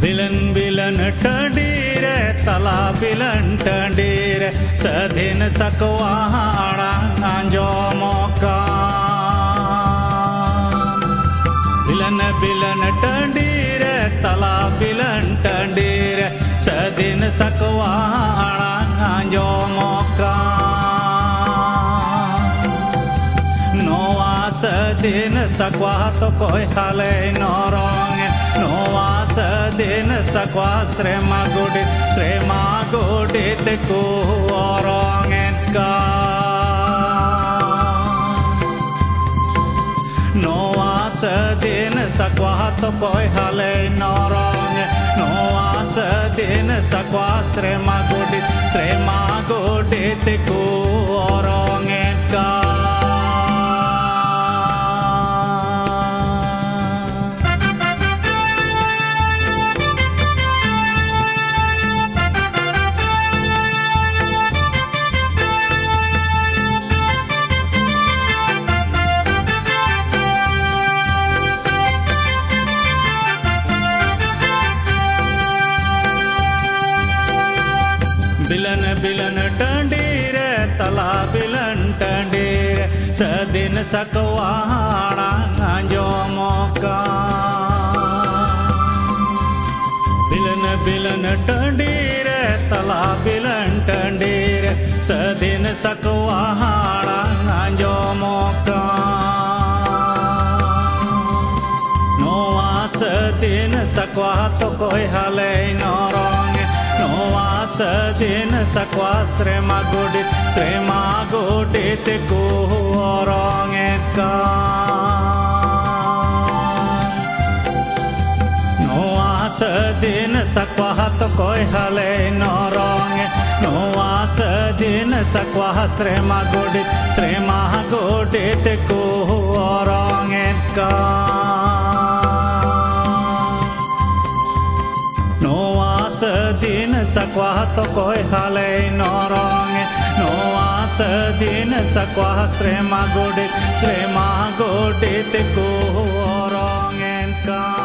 ᱵᱤᱞᱟᱹᱱ ᱵᱤᱞᱟᱹᱱ ᱴᱟᱺᱰᱤ ᱨᱮ, ᱛᱟᱞᱟ ᱵᱤᱞᱟᱹᱱ ᱴᱟᱺᱰᱤ ᱨᱮ, ᱥᱟᱹᱫᱷᱤᱱ ᱥᱟᱠᱣᱟ ᱟᱲᱟᱝ ᱟᱸᱡᱚᱢᱚᱜ ᱠᱟᱱ᱾ ᱵᱤᱞᱟᱹᱱ ᱵᱤᱞᱟᱹᱱ ᱴᱟᱺᱰᱤ ᱨᱮ, ᱛᱟᱞᱟ ᱵᱤᱞᱟᱹᱱ ᱴᱟᱺᱰᱤ ᱨᱮ, ᱥᱟᱹᱫᱷᱤᱱ ᱥᱟᱠᱣᱟ ᱟᱲᱟᱝ ᱟᱸᱡᱚᱢᱚᱜ ᱠᱟᱱ᱾ ᱱᱚᱣᱟ ᱥᱟᱹᱫᱷᱤᱱ ᱥᱟᱠᱣᱟ ᱛᱚᱠᱚᱭ ᱦᱟᱞᱮ ᱱᱚᱨᱚᱝ᱾ ᱱᱚᱣᱟ ᱥᱟᱹᱫᱷᱤᱱ ᱥᱟᱠᱣᱟ ᱥᱨᱮᱢᱟ ᱜᱚᱰᱤᱛ, ᱥᱨᱮᱢᱟ ᱜᱚᱰᱤᱛ ᱠᱚ ᱚᱨᱚᱝ ᱮᱱ ᱠᱟ᱾ ᱱᱚᱣᱟ ᱥᱟᱹᱫᱷᱤᱱ ᱥᱟᱠᱣᱟ ᱛᱚᱠᱚᱭ ᱦᱟᱞᱮ ᱱᱚᱨᱚᱝ᱾ ᱱᱚᱣᱟ ᱥᱟᱹᱫᱷᱤᱱ ᱥᱟᱠᱣᱟ ᱥᱨᱮᱢᱟ ᱜᱚᱰᱤᱛ, ᱥᱨᱮᱢᱟ ᱜᱚᱰᱤᱛ ᱠᱚ ᱚᱨᱚᱝ ᱮᱱ ᱠᱟ᱾ ᱵᱤᱞᱟᱹᱱ ᱵᱤᱞᱟᱹᱱ ᱴᱟᱺᱰᱤ ᱨᱮ, ᱛᱟᱞᱟ ᱵᱤᱞᱟᱹᱱ ᱴᱟᱺᱰᱤ ᱨᱮ, ᱥᱟᱹᱫᱷᱤᱱ ᱥᱟᱠᱣᱟ ᱟᱲᱟᱝ ᱟᱸᱡᱚᱢᱚᱜ ᱠᱟᱱ᱾ ᱵᱤᱞᱟᱹᱱ ᱵᱤᱞᱟᱹᱱ ᱴᱟᱺᱰᱤ ᱨᱮ, ᱛᱟᱞᱟ ᱵᱤᱞᱟᱹᱱ ᱴᱟᱺᱰᱤ ᱨᱮ, ᱥᱟᱹᱫᱷᱤᱱ ᱥᱟᱠᱣᱟ ᱟᱲᱟᱝ ᱟᱸᱡᱚᱢᱚᱜ ᱠᱟᱱ᱾ ᱱᱚᱣᱟ ᱥᱟᱹᱫᱷᱤᱱ ᱥᱟᱠᱣᱟ ᱛᱚᱠᱚᱭ ᱦᱟᱞᱮ ᱱᱚᱨᱚᱝ᱾ ᱱᱚᱣᱟ ᱥᱟᱹᱫᱷᱤᱱ ᱥᱟᱠᱣᱟ ᱥᱨᱮᱢᱟ ᱜᱚᱰᱮᱛ, ᱥᱨᱮᱢᱟ ᱜᱚᱰᱮᱛ ᱠᱚ ᱚᱨᱚᱝ ᱮᱫ ᱠᱟᱱ᱾ ᱱᱚᱣᱟ ᱥᱟᱹᱫᱷᱤᱱ ᱥᱟᱠᱣᱟ ᱦᱟᱛ ᱠᱚᱭ ᱦᱟᱞᱮ ᱱᱚᱨᱚᱝ ᱮ᱾ ᱱᱚᱣᱟ ᱥᱟᱹᱫᱷᱤᱱ ᱥᱟᱠᱣᱟ ᱥᱨᱮᱢᱟ ᱜᱚᱰᱮᱛ, ᱥᱨᱮᱢᱟ ᱜᱚᱰᱮᱛ ᱠᱚ ᱚᱨᱚᱝ ᱮᱫ ᱠᱟᱱ᱾ ᱱᱚᱣᱟ ᱥᱟᱹᱫᱷᱤᱱ ᱥᱟᱠᱣᱟ ᱛᱚᱠᱚᱭ ᱦᱟᱞᱮ ᱱᱚᱨᱚᱝ ᱮ᱾ ᱱᱚᱣᱟ ᱥᱟᱹᱫᱷᱤᱱ ᱥᱟᱠᱣᱟ ᱥᱨᱮᱢᱟ ᱜᱚᱰᱮᱛ, ᱥᱨᱮᱢᱟ ᱜᱚᱰᱮᱛ ᱠᱚ ᱚᱨᱚᱝ ᱮᱱ ᱠᱟᱱ᱾